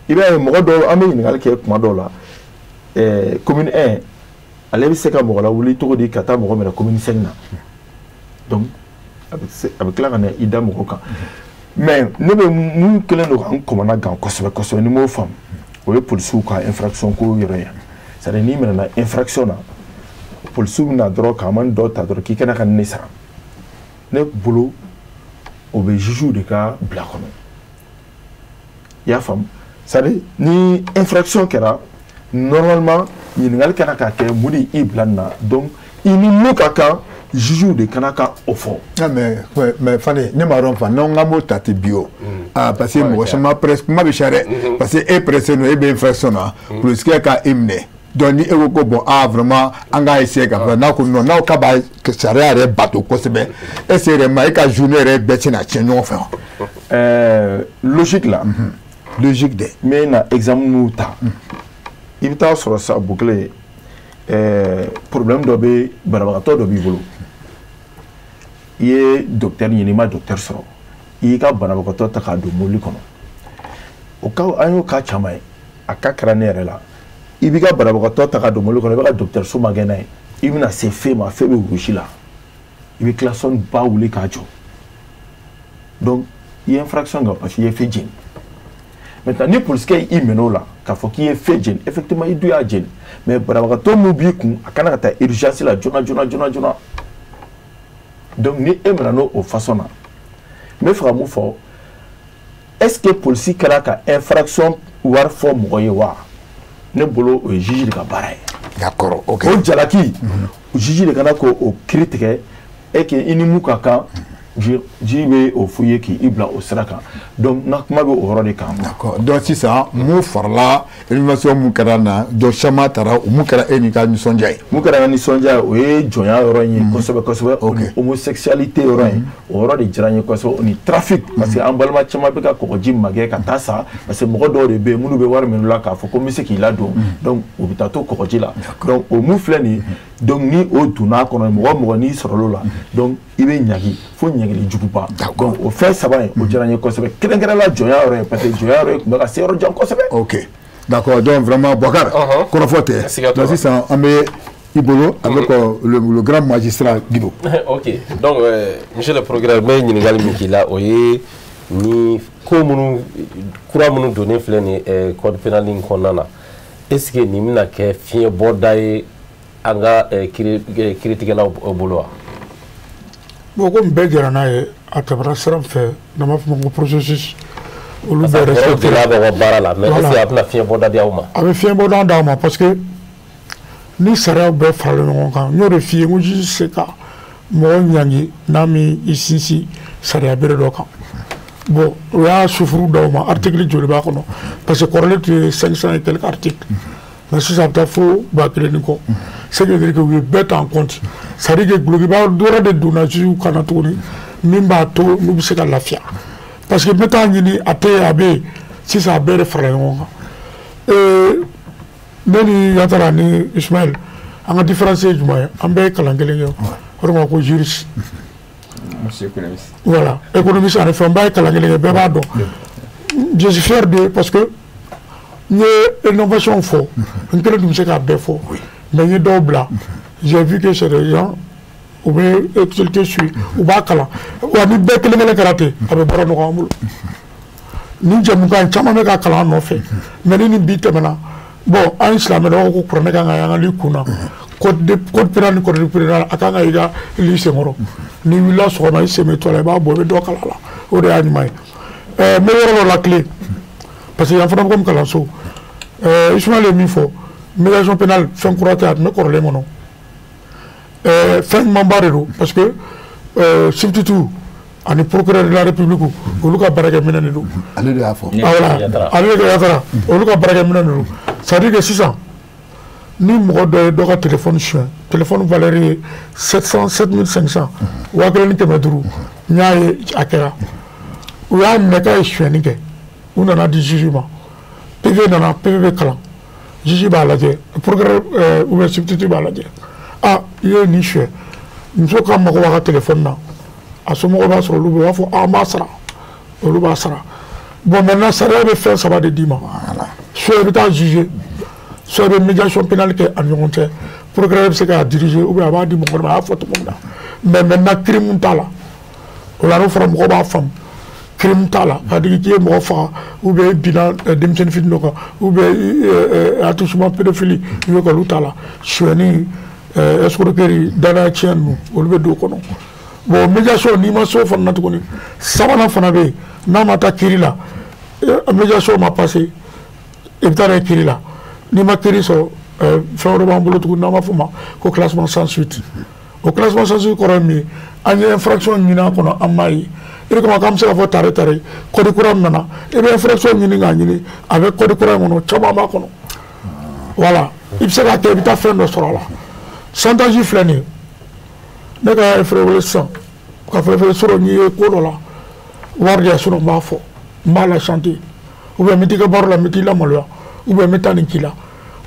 I b'a ye mɔgɔ dɔw, an bɛ ɲininkali kɛ kuma dɔw la, commune 1 ale bɛ se ka mɔgɔ lawuli cogo di ka taa mɔgɔ minɛ commune 5 na? Donc a bɛ tila ka na i da mɔgɔ kan. Mais ne bɛ mun kɛlen don ka n kɔmana gan kosɛbɛ kosɛbɛ, ni m'o faamu, o ye polisiw ka infraction ko yɔrɔ ye. C'est à dire n'i minɛna infraction na, polisiw bɛna dɔrɔn k'a man dɔ ta dɔrɔn k'i kana ka ne sara. Ne bolo o bɛ juge de ka bila kɔnɔ. I y'a faamu? C'est à dire ni infraction kɛra, normalement ɲininkali kana ka kɛ mun de y'i bila nin na. Donc i ni mun ka kan, juge de kana ka o fɔ. Ah, mais Fane, ne m'a dɔn fa n'an k'an b'o ta ten bi o. Ah, parce que mɔgɔ caman presse kuma bɛ siya dɛ, parce que e pressé don, e bɛ infraction na, polisikɛ ka e minɛ. Donc ni e ko ko bon, ah vraiment an k'a essayer ka fɛ, n'a ko non, n'aw k'a b'a sariya yɛrɛ bato kosɛbɛ, est ce que réellement e ka journée yɛrɛ bɛɛ tɛna tiɲɛ ɲɔgɔn fɛ wa? Logique la. Logique dɛ. N bɛ na exemple minnu ta, i bɛ taa sɔrɔ sa Bukele, problème dɔ bɛ, banabagatɔ dɔ b'i bolo, i ye docteur ɲini, i ma docteur sɔrɔ, i y'i ka banabagatɔ ta k'a don mobili kɔnɔ. O cas, an y'o cas caman ye, a cas kɛra ne yɛrɛ la. I b'i ka banabagatɔ ta k'a don mobili kɔnɔ, i bɛ ka dɔgɔtɔrɔso magɛn n'a ye, i bɛna se feu ma, feu bɛ gosi la, i bɛ klaxon ba wuli k'a jɔ. Donc i ye infraction kɛ parce que i ye feu jeni. Maintenant ni polisikɛ y'i minɛ o la k'a fɔ k'i ye feu jeni, effectivement i dun y'a jeni, mais banabagatɔ mun b'i kun, a kana ka taa urgence la joona joona joona joona. Donc ni e minɛ n'o o façon na, n bɛ fɛ ka mun fɔ, est ce que polisi kɛra ka infraction wari fɔ mɔgɔ ye wa? Ne bolo o ye juge de ka baara ye. D'accord, ok. O jalaki, juge de kana k'o kiiri tigɛ e que i ni mun ka kan, juge bɛ o f'i ye k'i bila o sira kan. Donc n ka kuma bɛ o yɔrɔ de kan. D'accord, donc sisan mun farala innovation mun kɛra na, donc caman taara o mun kɛra e n'i ka nisɔndiya ye? Mun kɛra n ka nisɔndiya ye, o ye jɔnya yɔrɔ in ye kosɛbɛ kosɛbɛ, o ni homosexualité yɔrɔ in, o yɔrɔ de diyara n ye kosɛbɛ, o ni trafic, parce que an balima caman bɛ ka kɔgɔji magɛ ka taa sa, parce que mɔgɔ dɔw de bɛ yen minnu bɛ wari minnu la k'a fɔ ko n bɛ se k'i ladon, donc u bɛ taa to kɔgɔji la. Donc o mun filɛ nin ye, donc ni o donna a kɔnɔ, mɔgɔ mɔgɔ n'i sɔrɔla o la, donc i bɛ ɲagi fo ɲangili juguba. Donc o fɛn saba in, o diyara n ye kosɛbɛ, kɛrɛnkɛrɛnla jɔnya yɔrɔ ye, parce que jɔnya yɔrɔ ye tun bɛ ka se yɔrɔ jan kosɛbɛ. Ok, d'accord, donc vraiment Boubacar, kɔrɔfɔ tɛ, donc sisan an bɛ i bolo avec le grand magistrat Guido. Ok, donc monsieur le procureur, n bɛ ɲininkali min k'i la, o ye ni ko minnu kura minnu donnen filɛ nin ye code pénal in kɔnɔna na, est ce que nin bɛna kɛ fiɲɛ bɔda ye an ka kiiritigɛlaw bolo wa? Bon, komi bɛɛ jɛra n'a ye, a tɛmɛna sira min fɛ, n'an b'a fɔ o ma ko processus, olu bɛɛ respecté. Gɛlɛya b'aw ka baara la, mais est ce que a bɛna fiɲɛ bɔda di aw ma? A bɛ fiɲɛ bɔda d'aw ma, parce que ni sariyaw bɛɛ faralen ɲɔgɔn kan, n y'o de f'i ye, n ko juge se ka mɔgɔ ɲangi n'a min i sinsin sariya bere dɔ kan. Bon, o y'a sufuru d'aw ma, article joli b'a kɔnɔ, parce que kɔrɔlen tun ye 500 et quelques articles, mais sisan a bɛ taa fo 1000 ni kɔ. Ce qui veut dire que u ye bɛɛ ta en compte, c'est à dire que gulokiba dɔrɔn de donna juge kan na tuguni min b'a to n'u bɛ se ka lafiya, parce que n bɛ taa ɲini a tɛ yen, a bɛ yen, sisan a bɛɛ de farala ɲɔgɔn kan. Ne ni Yatara ni Ismaël, an ka différence ye jumɛn ye? An bɛɛ ye kalan kelen kɛ, o de ma ko juriste. Voilà, économiste ani fɛn bɛɛ ye kalan kelen kɛ, bɛɛ b'a dɔn. Je suis fier de parce que n ye innovation fɔ, n kelen tun bɛ se k'a bɛɛ fɔ, mais n ye dɔw bila. J'ai vu que c'est des gens u bɛ actualité suit, u b'a kalan wa, ni bɛɛ kelen kelen kɛra ten, a bɛ baara nɔgɔya an bolo. Nin jɛmukan in caman bɛ ka kalan an nɔfɛ, mais ni nin bi tɛmɛna, bon, an ye silamɛ dɔw ko kuranɛ kan ka y'an ka li kun na, code pénal ni code pénal a kan ka i ka li senkɔrɔ. N'i wulila sɔgɔma, i sen bɛ to a la, i b'a bɔ, i bɛ dɔ kalan a la, o de y'a ɲuman ye. N bɛ yɔrɔ dɔ la tile, parce que yan fana bɛ komi kalanso. Ismaël ye min fɔ, médiation pénale fɛn kura tɛ, a tun bɛ kɔrɔlen kɔnɔ. Fɛn ɲumanba de don, parce que substitut ani procureur de la République, olu ka baarakɛminɛ de don. Ale de y'a fɔ. Voilà, ale de Yatara, olu ka baarakɛminɛ de don. C'est à dire que sisan ni mɔgɔ dɔ ye dɔ ka téléphone suɲɛ, téléphone valeur ye 700 7500, 1500, n y'a ye a kɛra, u y'a minɛ k'a ye suyɛnni kɛ, u nana di juge ma, PV nana, PV bɛ kalan, juge b'a lajɛ, procureur ou bien substitut b'a lajɛ, ah, i ye nin suɲɛ, muso ka mago b'a ka téléphone na, a somɔgɔw b'a sɔrɔ, olu bɛ, u b'a fɔ an b'a sara, olu b'a sara. Bon, maintenant, sariya bɛ fɛn saba de d'i ma. Soit i bɛ taa juger, soit i bɛ médiation pénale kɛ a ni ɲɔgɔn cɛ. Procureur bɛ se k'a diriger ou bien a b'a di mɔgɔ wɛrɛ ma, a y'a fɔ cogo min na. Mais maintenant, crime t'a la. O la n'o fɔra, mɔgɔw b'a faamu. Crime t'a la, c'est à dire k'i ye mɔgɔ faga ou bien i binna denmisɛnnin fitinin dɔ kan ou bien attouchement, pédophilie, i bɛ olu t'a la. Sonyɛni, escroquerie, danaya tiɲɛ ninnu, olu bɛ don o kɔnɔ. Bon, médiation, n'i ma se o fana na tuguni, sabanan fana bɛ yen. N'a ma taa kiiri la, médiation ma passé, i bɛ taa n'a ye kiiri la. N'i ma kiiri sɔrɔ, fɛn wɛrɛ b'an bolo tuguni n'an b'a fɔ o ma ko classement sans suite. O classement sans suite kɔrɔ ye min ye, an ye infraction ɲini a kɔnɔ, an m'a ye. E de kama k'an bɛ se k'a fɔ tare tare code kura min nana, i bɛ infraction ɲini k'a ɲini, a bɛ code kura in kɔnɔ, caman b'a kɔnɔ. Voilà, i bɛ se k'a kɛ, i bɛ taa fɛn dɔ sɔrɔ a la. Chantage filɛ nin ye, ne ka frère wele sisan ka fɔ frère sɔrɔ n'i ye ko dɔ la, wari di yan, sinon n b'a fɔ, n b'a la chanter, ou bien n bɛ t'i ka baara la, n bɛ t'i lamaloya, ou bien n bɛ taa nin k'i la.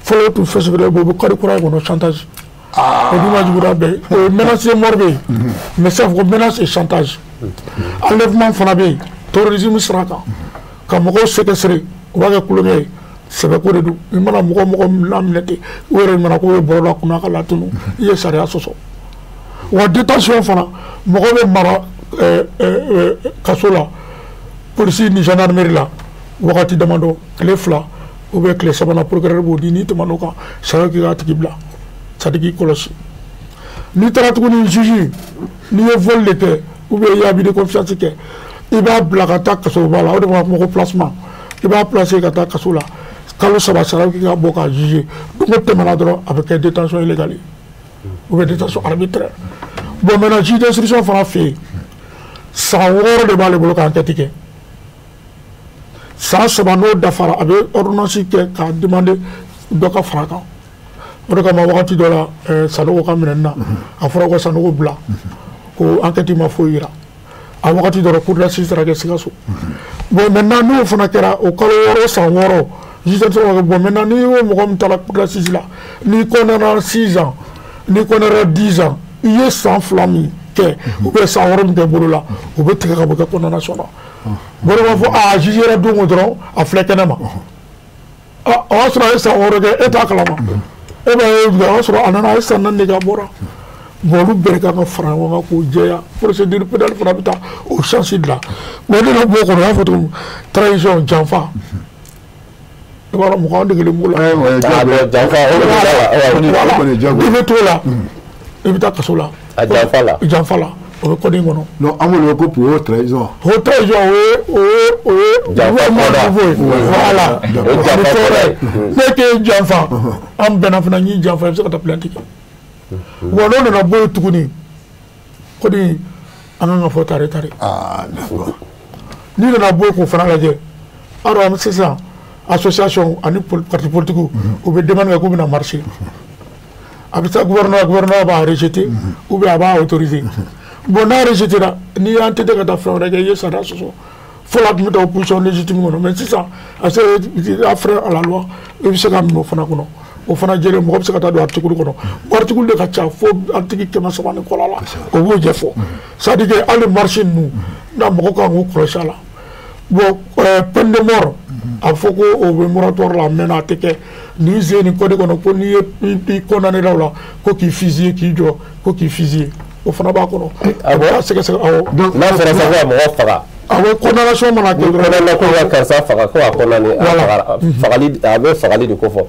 Fɔlɔ tun fɛn fɛn bɛ, o bɛ code kura in kɔnɔ, chantage. O dun ka jugu n'a bɛɛ ye. O ye menace de mort bɛ yen, mais sisan ko menace et chantage. Enlèvement fana bɛ yen, terrorisme sira kan, ka mɔgɔw séquestrer, u b'a kɛ kulonkɛ ye, sɛbɛko de don. I mana mɔgɔ mɔgɔ laminɛ ten, u yɛrɛ nana k'o ye bɔrɔ la kunna ka latunu, i ye sariya sɔsɔ. Wa détention fana, mɔgɔ bɛ mara kaso la, polisi ni gendarmerie la, wagati damadɔ, tile 2 ou bien tile 3nan, procureur b'o di. N'i tɛmɛn'o kan, sariya k'i k'a tigi bila, c'est à dire k'i kɔlɔsi. N'i taara tuguni juge, n'i ye vol de kɛ ou bien i ye abus de confiance kɛ, i b'a bila ka taa kasoba la. O de b'a fɔ ko placement. I b'a placer ka taa kaso la kalo 3, sariya k'i ka bɔ k'a juger. Don o tɛmɛna dɔrɔn, a bɛ kɛ détention illégale ou bien détention arbitraire. Bon, maintenant, juge d'instruction fana fɛ yen, san 6 de b'ale bolo ka enquête kɛ. San 3 n'o dafara, a bɛ ordonnance kɛ k'a demander dɔ ka fara a kan. O de kama wagati dɔ la, Sanogo ka minɛni na, a fɔra ko Sanogo bila, ko enquête ma foyi yira. A wagati dɔ la, cour d'assises taara kɛ Sikaso. Bon, maintenant, n'o fana kɛra, o kalo 6, san 6, juge d'instruction. Bon, maintenant, n'i y'o mɔgɔ min taara cour d'assises la, n'i condamné 6 ans, n'i condamné 10 ans, i ye san 2 min kɛ ou bien san 6 min kɛ bolo la, o bɛ tigɛ ka bɔ i ka condamnation na. Bon, b'a fɔ a juge yɛrɛ don o dɔrɔn, a filɛ kɛnɛ ma, o y'a sɔrɔ a ye san 6 kɛ, e t'a kalama. E b'a ye, o y'a sɔrɔ a nana, a ye san 4 de kɛ, a bɔra. Bon, olu bɛɛ de kan ka fara ɲɔgɔn kan k'o jɛya. Procédure pénale fana bɛ taa o chance de la. Bon, ne na bɔ o kɔnɔ, o y'a fɔ cogo min, trahison, janfa, i b'a dɔn mɔgɔ an degelen b'o la. Janfa, o de b'a la. I bɛ t'o la, i bɛ taa kaso la. A janfa la. Janfa la, o bɛ code in kɔnɔ. Non, an b'o de ko pour haute trahison. Haute trahison, o ye Janfa kɔda. Voilà. O ye janfa kɔda ye. Ne k'e janfa, an bɛnna fana, n y'i janfa, i bɛ se ka taa plainte kɛ. Wa n'o nana bɔ yen tuguni, code in, an kan ka fɔ tare tare. Ah, d'accord. N'i nana bɔ yen k'o fana lajɛ, alors sisan association ani parti politique, u bɛ demande kɛ k'u bɛna marcher. A bɛ taa gouvernement, gouvernement b'a rejeter ou bien a b'a autoriser. Bon, n'a rejeté la, n'i y'an tɛ ka taa fɛn wɛrɛ kɛ, i ye sariya sɔsɔ. Fɔlɔ, a tun bɛ taa opposition légitime kɔnɔ, mais sisan a se enfreint à la loi, i bɛ se ka minɛ o fana kɔnɔ. O fana jɛlen, mɔgɔ bɛ se ka taa don article kɔnɔ. Bon, article de ka ca fo article 300 ni kɔ la, o b'o ɲɛfɔ. C'est à dire que hali marche ninnu na, mɔgɔ kan k'u kɔlɔsi a la. Bon, peine de mort, a bɛ fɔ ko o bɛ moratoire la, a mɛnna, a tɛ kɛ. Nin sen nin code kɔnɔ, ko n'i ye i condamné la o la, ko k'i fusiller, k'i jɔ, ko k'i fusiller, o fana b'a kɔnɔ. Ah bon? A bɛ taa sɛgɛsɛgɛ, awɔ. N'a fɔra sisan ko ka mɔgɔ faga. Awɔ, condamnation mana kɛ Ni dɔrɔn. condamné ko ka karisa faga, ko a condamné, a fagara, fagali, a bɛ fagali de ko fɔ.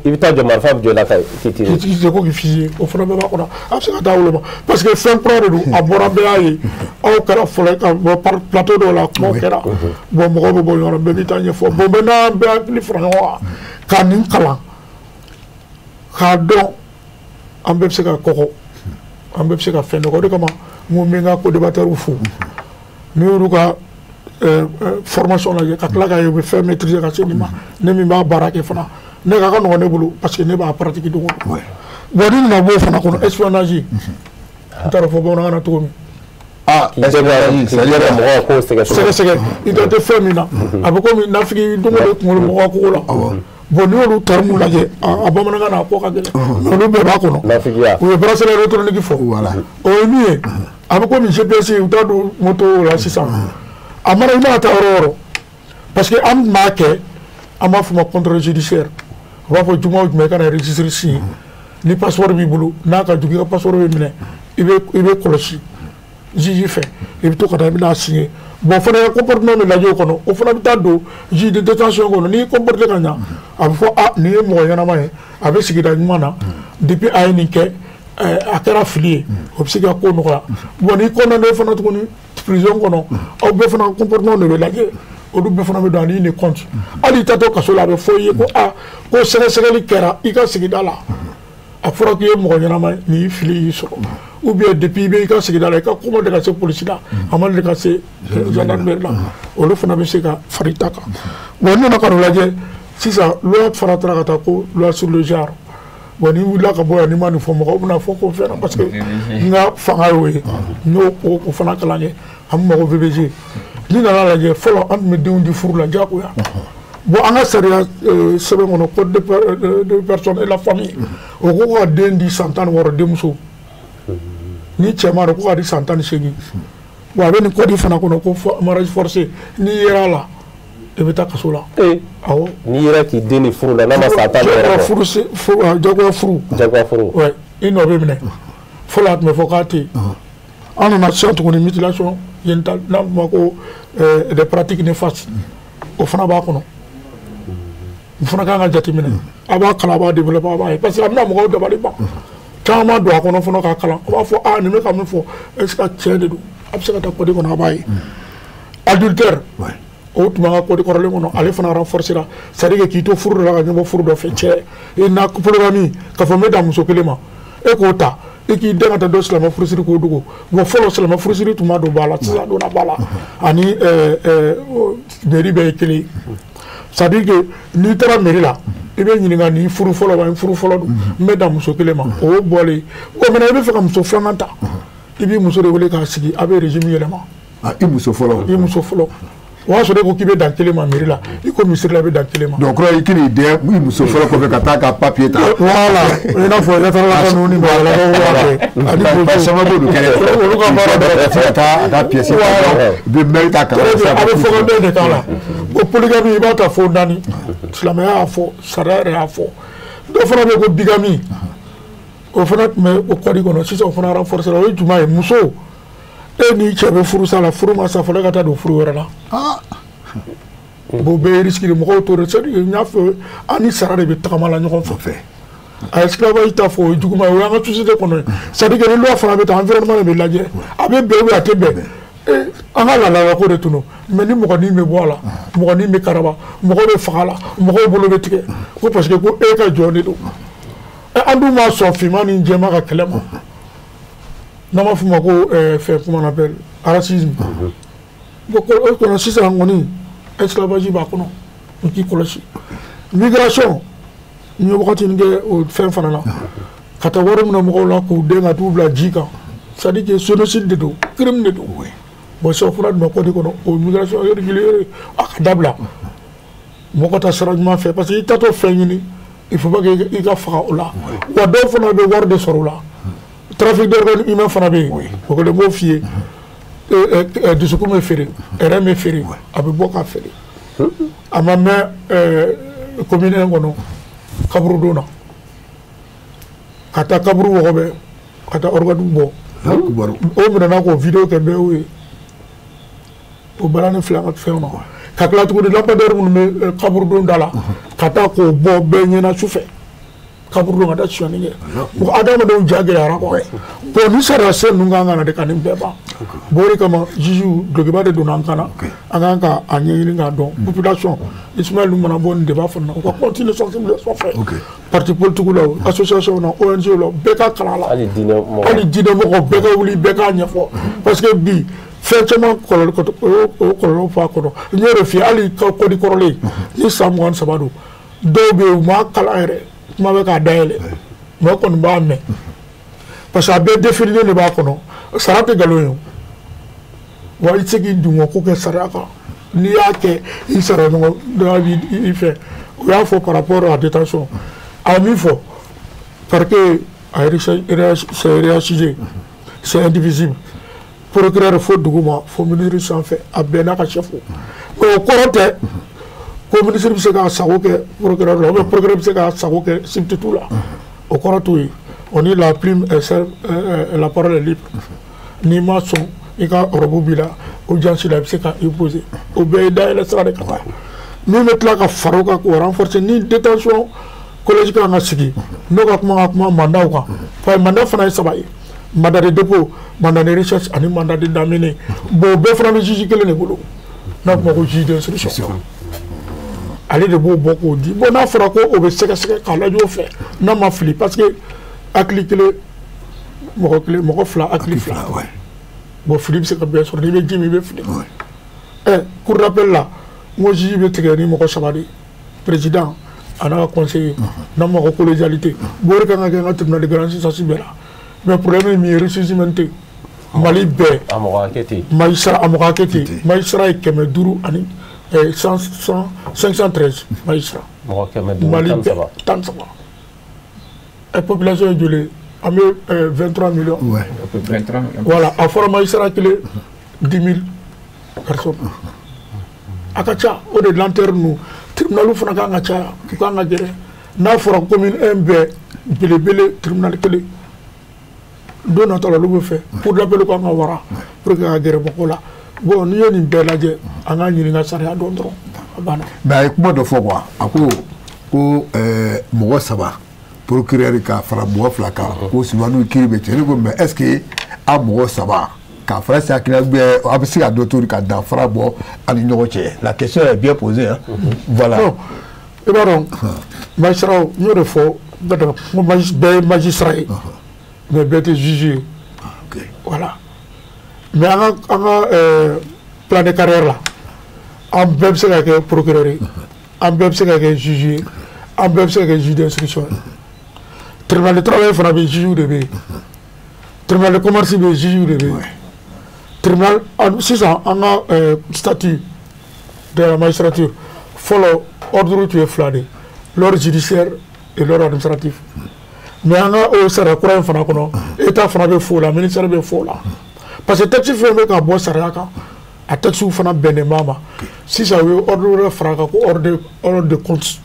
I bɛ taa jɔ, marifa bɛ jɔ i la ka k'i tirer. K'i ko k'i fusiller, o fana bɛɛ b'a kɔnɔ. A bɛ se ka taa woloma parce que fɛn kura de don, a bɔra, bɛɛ y'a ye. Aw kɛra fɔlɔ ye ka bɔ par plateau dɔw la, kumaw kɛra. Bon, mɔgɔw bɛ bɔ ɲɔgɔn na, bɛɛ b'i ta ɲɛfɔ. Bon, maintenant, an bɛɛ hakili fara ɲɔgɔn kan ka nin kalan k'a dɔn, an bɛɛ bɛ se ka kɔgɔ, an bɛɛ bɛ se ka fɛn dɔ kɛ. O de kama n ko n bɛ n ka co-débatteur fo. N'i y'olu ka formation lajɛ, ka tila k'a ye u bɛ fɛn maîtriser ka se nin ma, ne min b'a baara kɛ fana, ne ka nɔgɔn ne bolo parce que ne b'a pratiquer don o don. Bon, ni nana bɔ o fana kɔnɔ, espionnage, n t'a dɔn fɔ bamanankan na cogo min. Ah, K'i c'est-à-dire ka mɔgɔw ko sɛgɛsɛgɛ. Sɛgɛsɛgɛ, i da tɛ fɛn min na, a bɛ komi nafigi don o don kunkolo mɔgɔ ka kogo la. Bon, n'i y'olu termes lajɛ, a bamanankan na, a ko ka gɛlɛn, mais olu bɛɛ b'a kɔnɔ. Nafigiya. U ye bracelet électronique fɔ. O ye min ye, a bɛ komi GPS, u t'a don moto la sisan, a mana, i mana taa yɔrɔ o yɔrɔ, Parce que an b'a kɛ, an b'a fɔ ma contrôle judiciaire. U b'a fɔ juma o juma i ka na registre signer. Ni passeport b'i bolo, n'a ka jugu i ka passeport bɛ minɛ, i bɛ kɔlɔsi juge fɛ, i bɛ to ka taa i bɛna signer. Bon, fana ka comportement bɛ lajɛ o kɔnɔ, o fana bɛ taa don juge de détention kɔnɔ. N'i comporté ka ɲa, a bɛ fɔ a nin ye mɔgɔ ɲɛnama ye, a bɛ sigida ɲuman na, depuis a ye nin kɛ, a kɛra fili ye, o bɛ se ka ko nɔgɔya. Bon, n'i condamné fana tuguni prison kɔnɔ, aw bɛɛ fana comportement de bɛ lajɛ, olu bɛɛ fana bɛ don en ligne de compte. Hali i taatɔ kaso la, a bɛ fɔ i ye ko a ko sɛgɛsɛgɛli kɛra i ka sigida la, a fɔra k'i ye mɔgɔ ɲɛnama ye, nin fili y'i sɔrɔ, ou bien depuis i bɛ i ka sigida la, i ka ko ma deli ka se polisi la, a ma deli ka se gendarmerie la, olu fana bɛ se ka fara i ta kan. Bon, n nana ka n'o lajɛ sisan, loi fana taara ka taa ko loi sur le genre. Bon, n'i wulila ka bɔ yan, n'i ma nin fɔ, mɔgɔw bɛna fɔ ko fɛn na, parce que n ka fanga y'o ye, n y'o o fana kalan kɛ, an bɛ mago VBG. N'i nana lajɛ, fɔlɔ an tun bɛ denw di furu la diyagoya. Bon, an ka sariya sɛbɛn kɔnɔ, code de personne et la famille, o ko ka den di san 16 denmuso, ni cɛ ma don, ko ka di san 18. Bon, a bɛ nin code fana kɔnɔ ko mariage forcé, n'i yera a la, i bɛ taa kaso la. Awɔ. N'i yera k'i den di furu la, n'a ma san 16 bɔ. Furu, jagoya furu. Jagoya furu. Ouais, i nɔ bɛ minɛ. Fɔlɔ a tun bɛ fɔ k'a tɛ yen. An nana sisan tuguni, mutilation génitale, n'a fɔ ma ko des pratiques néfastes, o fana b'a kɔnɔ. O fana kan ka jateminɛ. A b'a kalan, a b'a développer, a b'a ye, parce que a bɛna mɔgɔw dabali ban. Caman don a kɔnɔ fana k'a kalan, a b'a fɔ aa nin bɛ ka min fɔ, est ce que tiɲɛ de don? A bɛ se ka taa code kɔnɔ, a b'a ye. Adultère, o tun b'an ka code kɔrɔlen kɔnɔ, ale fana renforcer la, c'est à dire que k'i to furu dɔ la ka ɲɛbɔ furu dɔ fɛ, cɛ i na polygamie, k'a fɔ n bɛ dan muso kelen ma, e k'o ta i k'i den ka taa dɔ silamɛ furusiri k'o dogo. Bon, fɔlɔ silamɛ furusiri tun ma don ba la, sisan donna ba la, ani mairie bɛɛ ye kelen ye. C'est à dire que n'i taara mairie la, i bɛ ɲininka nin furu fɔlɔ wa, n furu fɔlɔ don, n bɛ dan muso kelen ma, o y'o bɔlen. Bon, maintenant i bɛ fɛ ka muso filanan ta, i b'i muso de wele k'a sigi, a bɛ régime yɛlɛma. I muso fɔlɔ. I muso fɔlɔ. O y'a sɔrɔ e ko k'i bɛ dan kelen ma mairie la, i ko misiri la i bɛ dan kelen ma. Donc kɔrɔ i k'i den i muso fɔlɔ kɔfɛ ka taa ka papier ta. Voilà, i n'a fɔ Yataralaka ninnu ni Bagalakaw b'a kɛ ani Bozo. Caman b'olu kɛnɛ. Olu ka baara dɔrɔn. Se ka taa a ka pièce ta, i bɛ mairie ta kalan. A bɛ fɔ ka bɛɛ de k'a la. Bon, polygamie, i b'a ta fo naani, silamɛya y'a fɔ, sariya yɛrɛ y'a fɔ. Dɔ fana bɛ yen ko bigamie, o fana tun bɛ o code kɔnɔ, sisan o fana renforcer la. O ye jumɛn ye? Muso, e n'i cɛ bɛ furu sa la, furu ma sa fɔlɔ, e ka taa don furu wɛrɛ la. Bon, bɛɛ ye risque de, mɔgɔw t'o de, c'est à dire n y'a fɔ, an ni sara de bɛ tagama la ɲɔgɔn fɛ. A esclavage ta fɔ, o ye juguman ye, o y'an ka société kɔnɔ ye. C'est à dire que ni loi fana bɛ ta, environnement de bɛ lajɛ, a bɛ bɛn ou bien a tɛ bɛn. An ka laadala ko de tun don, mais ni mɔgɔnin bɛ bɔ a la, mɔgɔnin bɛ karaba, mɔgɔw bɛ faga la, mɔgɔw bolo bɛ tigɛ ko parce que ko e ka jɔn de don. An dun b'a sɔn finman ni jɛman ka kɛlɛ ma, n'an b'a f'o ma ko fɛn, comment on appelle, racisme. Bon, o kɔnɔ sisan kɔni, esclavage b'a kɔnɔ, o k'i kɔlɔsi. Migration, n ye wagati kɛ o fɛn fana na, ka taa wari minɛ mɔgɔw la k'u den ka t'u bila ji kan, c'est à dire que génocide de don, crime de don. Bon, sisan o fana donna code kɔnɔ, o migration irrégulière, a ka dabila, mɔgɔ ka taa sira ɲuman fɛ, parce que i taatɔ fɛn ɲini, il faut pas que i ka faga o la. Wa dɔw fana bɛ wari de sɔrɔ o la, trafic d'organes humains fana bɛ yen, o kɛlen b'o f'i ye. Dusukun bɛ feere, rein bɛ feere, a bɛ bɔ ka feere. A ma mɛn, commune 1 kɔnɔ, kaburudon na, ka taa kaburu wɔgɔbɛ ka taa organe bɔ, o minɛna k'o vidéo kɛ, bɛɛ y'o ye. O baara ni fila ka fɛnw na, ka tila tuguni, lampadaire minnu bɛ kaburudon da la, ka taa k'o bɔ bɛɛ ɲɛna sufɛ, kaburudon, ka taa sonyani kɛ. Bon, adamadenw ja gɛlɛyara quoi. Bon, ni sariya sen ninnu kan ka na de ka nin bɛɛ ban. Bon, o de kama juge dulokiba de donna an kan na, an kan ka a ɲɛɲini k'a dɔn. Population, Ismaël mana bɔ nin débat fana na, u ka continuer sensibilisation fɛ, parti politique la, association na, ONG la, bɛɛ ka kalan la. Hali diinɛ mɔgɔ. Hali diinɛ mɔgɔ, bɛɛ ka wuli, bɛɛ k'a ɲɛfɔ, parce que bi fɛn caman kɔlɔlɔ, o kɔlɔlɔ fɔ a kɔnɔ. N y'o de f'i ye, hali ka code kɔrɔlen ni san 23 don, dɔw bɛ yen u m'a kalan yɛrɛ, kuma bɛ k'a dayɛlɛ, mɔgɔ kɔni b'a mɛn, parce que a bɛɛ définilen de b'a kɔnɔ. Sara tɛ nkalon ye o, wa i tɛ se k'i dungɔ ko kɛ sariya kan, n'i y'a kɛ i sara ɲɔgɔn dɔ b'i fɛ. O y'a fɔ par rapport à détention, a ye min fɔ, parquet a c'est hiérarchisé, c'est indivisible, procureur fo dugu ma, fo ministre sanfɛ, a bɛɛ n'a ka chef. O O kɔrɔ tɛ ko ministre bɛ se k'a sago kɛ procureur la ou bien procureur bɛ se k'a sago kɛ substitut la. O kɔrɔ t'o ye. On dit la plume est la parole est libre. N'i ma sɔn i ka robe b'i la, audience la i bɛ se ka i poser. O bɛɛ ye dayɛlɛ sira de ka taa. Min bɛ tila ka fara o kan k'o renforcer, ni détention collège kan ka sigi n'o ka kuma mandat kan. Parce que mandat fana ye saba ye: mandat de dépôt, mandat de recherche ani mandat de d'amener. Bon, o bɛɛ fana bɛ juge kelen de bolo, n'a fɔ ma ko juge d'instruction. Ale de b'o bɔ k'o di. Bon, n'a fɔra ko o bɛ sɛgɛsɛgɛ k'a lajɛ o fɛ, n'a ma fili, parce que hakili kelen mɔgɔ kelen, mɔgɔ fila hakili fila. Bon, fili bɛ se ka bɛɛ sɔrɔ. N'i bɛ ji min, i bɛ fili. Ɛ, cour d'appel la, n ko juge bɛ tigɛ ni mɔgɔ saba de ye: président a n'a ka conseiller, n'a ma ko collégialité. Bon, o de kan ka kɛ an ka tribunal de grande instance bɛɛ la. Mais problème ye min ye, ressources humaines tɛ yen Mali bɛɛ. A mɔgɔ hakɛ tɛ yen. Magistrat, a mɔgɔ hakɛ tɛ yen. Magistrat ye 500 ani cent cent 513 magistrat. Mɔgɔ 533. Mali bɛɛ 13. Ɛ, population ye joli ye? An bɛ 23 millions. Ouais. 23 millions. Voilà, a fɔra magistrat kelen 10 000 personnes. A ka ca. O de lenteur ninnu, tribunal fana kan ka caya, u kan ka gɛrɛ. N'a fɔra commune 1 bɛɛ belebele tribunal kelen, don nata la olu bɛ fɛ cour d'appel kan ka wara pour que ka gɛrɛ mɔgɔw la. Bon, n'i ye nin bɛɛ lajɛ, an k'a ɲininka sariya dɔn dɔrɔn, a banna. Mais a ye kuma dɔ fɔ quoi, a ko mɔgɔ saba, procureur ka fara mɔgɔ fila kan, ko souvent n'u kiiri bɛ cɛ. Ne ko mais est ce que a mɔgɔ saba ka fara se hakilina ou bien a bɛ se ka dɔ to ka danfara bɔ a ni ɲɔgɔn cɛ? La question est bien posée, hein. Voilà. Non, i b'a dɔn, magistrat, n y'o de fɔ n ka dama ko bɛɛ ye magistrat ye, mais bɛɛ tɛ juge ye. Voilà. Mais an ka plan de carrière la, an bɛɛ bɛ se ka kɛ procureur ye, an bɛɛ bɛ se ka kɛ juge ye, an bɛɛ bɛ se ka kɛ juge d'instruction ye. Tribunal de travail fana bɛ yen, juge de bɛ yen. Tribunal de commerce bɛ yen, juge de bɛ yen. Tribunal sisan, an ka statut de la magistrature, fɔlɔ ordre tun ye fila de ye: l'ordre judiciaire et l'ordre administratif. Mais an ka o sariya kura in fana kɔnɔ, état fana bɛ fo la, ministère bɛ fo la, parce que texte fɛn bɛ ka bɔ sariya kan, a texte fana bɛnnen b'a ma. Sisan u ye ordre wɛrɛ fara a kan ko ordre de compte.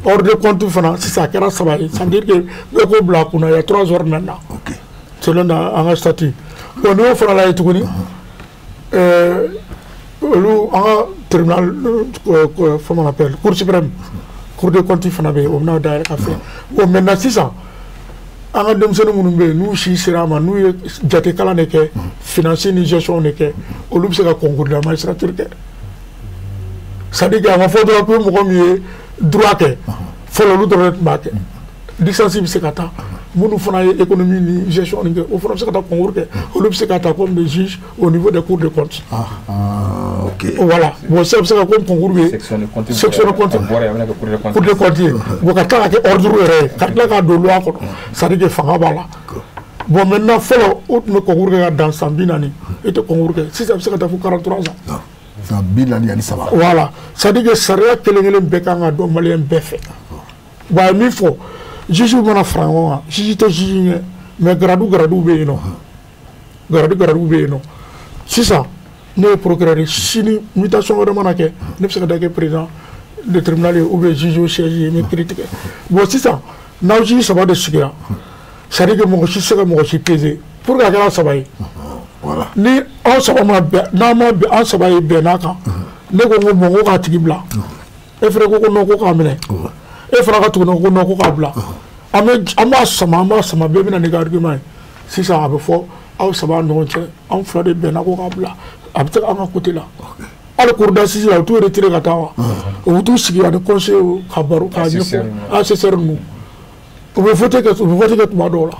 Ordre de compte fana sisan a kɛra saba ye. Ça veut dire que bɛɛ k'o bila a kunna, il y a trois ordres maintenant selon an ka statut. Bon, n'i y'o fana lajɛ tuguni, olu an ka tribunal, comment on appelle, cour suprême, cour de compte fana bɛ yen, o bɛna dayɛlɛ ka fɛn. Bon, maintenant sisan an ka denmisɛnnin minnu bɛ yen, n'u si sera a ma, n'u ye jate kalan de kɛ, finance ni gestion de kɛ, olu bɛ se ka concours de la magistrature kɛ. C'est à dire que a ma fɔ dɔrɔn ko mɔgɔ min ye droit kɛ fɔlɔ, olu dɔrɔn de tun b'a kɛ. Licence bɛ se ka taa, minnu fana ye économie ni gestion ni kɛ, o fana bɛ se ka taa concours kɛ, olu bɛ se ka taa comme des juges au niveau des cours de compte. Ah, ah, ok. Voilà. Bon, ça bɛ se ka comme concours bɛ section de compte. Section de compte. A bɔra yen, a bɛna kɛ cour de compte. Cour de compte ye. Bon, ka tila ka kɛ ordre yɛrɛ ye, ka tila k'a don loi kɔnɔ, c'est à dire que fanga b'a la. Bon, maintenant fɔlɔ o tun bɛ concours kɛ ka dan san 40, e tɛ concours kɛ. Sisan a bɛ se ka taa fo 43 ans. San 43. Voilà, c'est à dire que sariya kelen kelen bɛɛ kan ka dɔn maliyɛn bɛɛ fɛ. Bon, a ye min fɔ, juge mana fara ɲɔgɔn kan, juge tɛ juge ɲɛ, mais grade bɛ yen nɔ, grade bɛ yen nɔ. Sisan ne ye procureur ye, sini mutation wɛrɛ mana kɛ, ne bɛ se ka taa kɛ président de tribunal ye ou bien juge au siège ye, n bɛ kiiri tigɛ. Bon, sisan n'aw juge saba de sigira, c'est à dire que mɔgɔ si tɛ se ka mɔgɔ si peser pour que a kɛra saba ye. Ni anw saba ma bɛn, n'an ma bɛn, an saba ye bɛn n'a kan, ne ko n ko bon, n ko k'a tigi bila, e fana ko ko non, ko k'a minɛ, e fana ka tugu ko non, ko k'a bila, an bɛ an b'a sama, an b'a sama, bɛɛ bɛ na n'i ka argument ye. Sisan a bɛ fɔ aw saba ni ɲɔgɔn cɛ, anw fila de bɛnna ko k'a bila, a bɛ se an ka côté la. Hali cour d'assises la, u t'u retiré ka taa wa, u bɛ t'u sigi ani conseiller ka baro k'a ɲɛfɔ assesseur ninnu, u bɛ vote kɛ, u bɛ vote kɛ tuma dɔw la.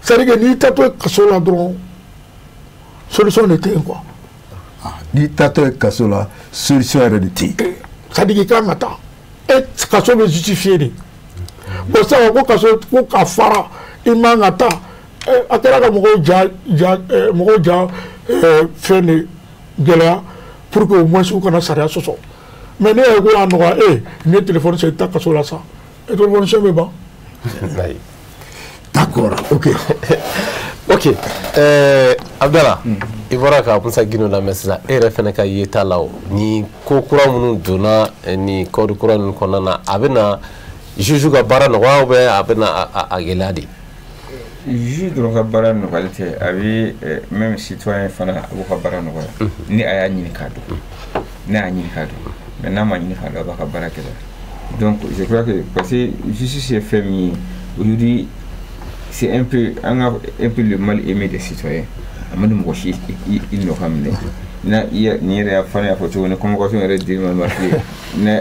C'est à dire que n'i taatɔ kaso la dɔrɔn, solution de tɛ yen quoi. N'i taatɔ ye kaso la, solution yɛrɛ de tɛ yen. C'est à dire k'i kan ka taa, e kaso bɛ justifier de. Bon, sisan ko kaso ko ka fara, i man ka taa, a kɛra ka mɔgɔw ja ja, mɔgɔw ja fɛn de gɛlɛya pour que au moins u kana sariya sɔsɔ. Mais ne yɛrɛ ko y'a nɔgɔya, e n'i ye téléphone san, i tɛ taa kaso la sa, e téléphone siyɛn bɛ ban. D'accord, ok. Ok. Ok, Abdallah, i bɔra ka Musa Gindo lamɛn sisan, e yɛrɛ fɛnɛ ka yeta la, o ni ko kura minnu donna ni code kura ninnu kɔnɔna na, a bɛna juge ka baara nɔgɔya ou bien a bɛna a gɛlɛya de? Juge dɔrɔn ka baara nɔgɔyali tɛ, a bɛ même citoyen fana, a b'o ka baara nɔgɔya ni a y'a ɲini k'a dɔn, n'a y'a ɲini k'a dɔn. Mais n'a ma ɲini k'a dɔn, a b'a ka baara gɛlɛya. Donc je crois que, parce que justice ye fɛn min ye aujourd'hui, c'est un peu an ka un peu le mal aimé des citoyens. A ma di mɔgɔ si i nɔ ka minɛ na i yɛ nin yɛrɛ y'a fana y'a fɔ cogo ni convocation yɛrɛ dir'i ma, ma f'i ye na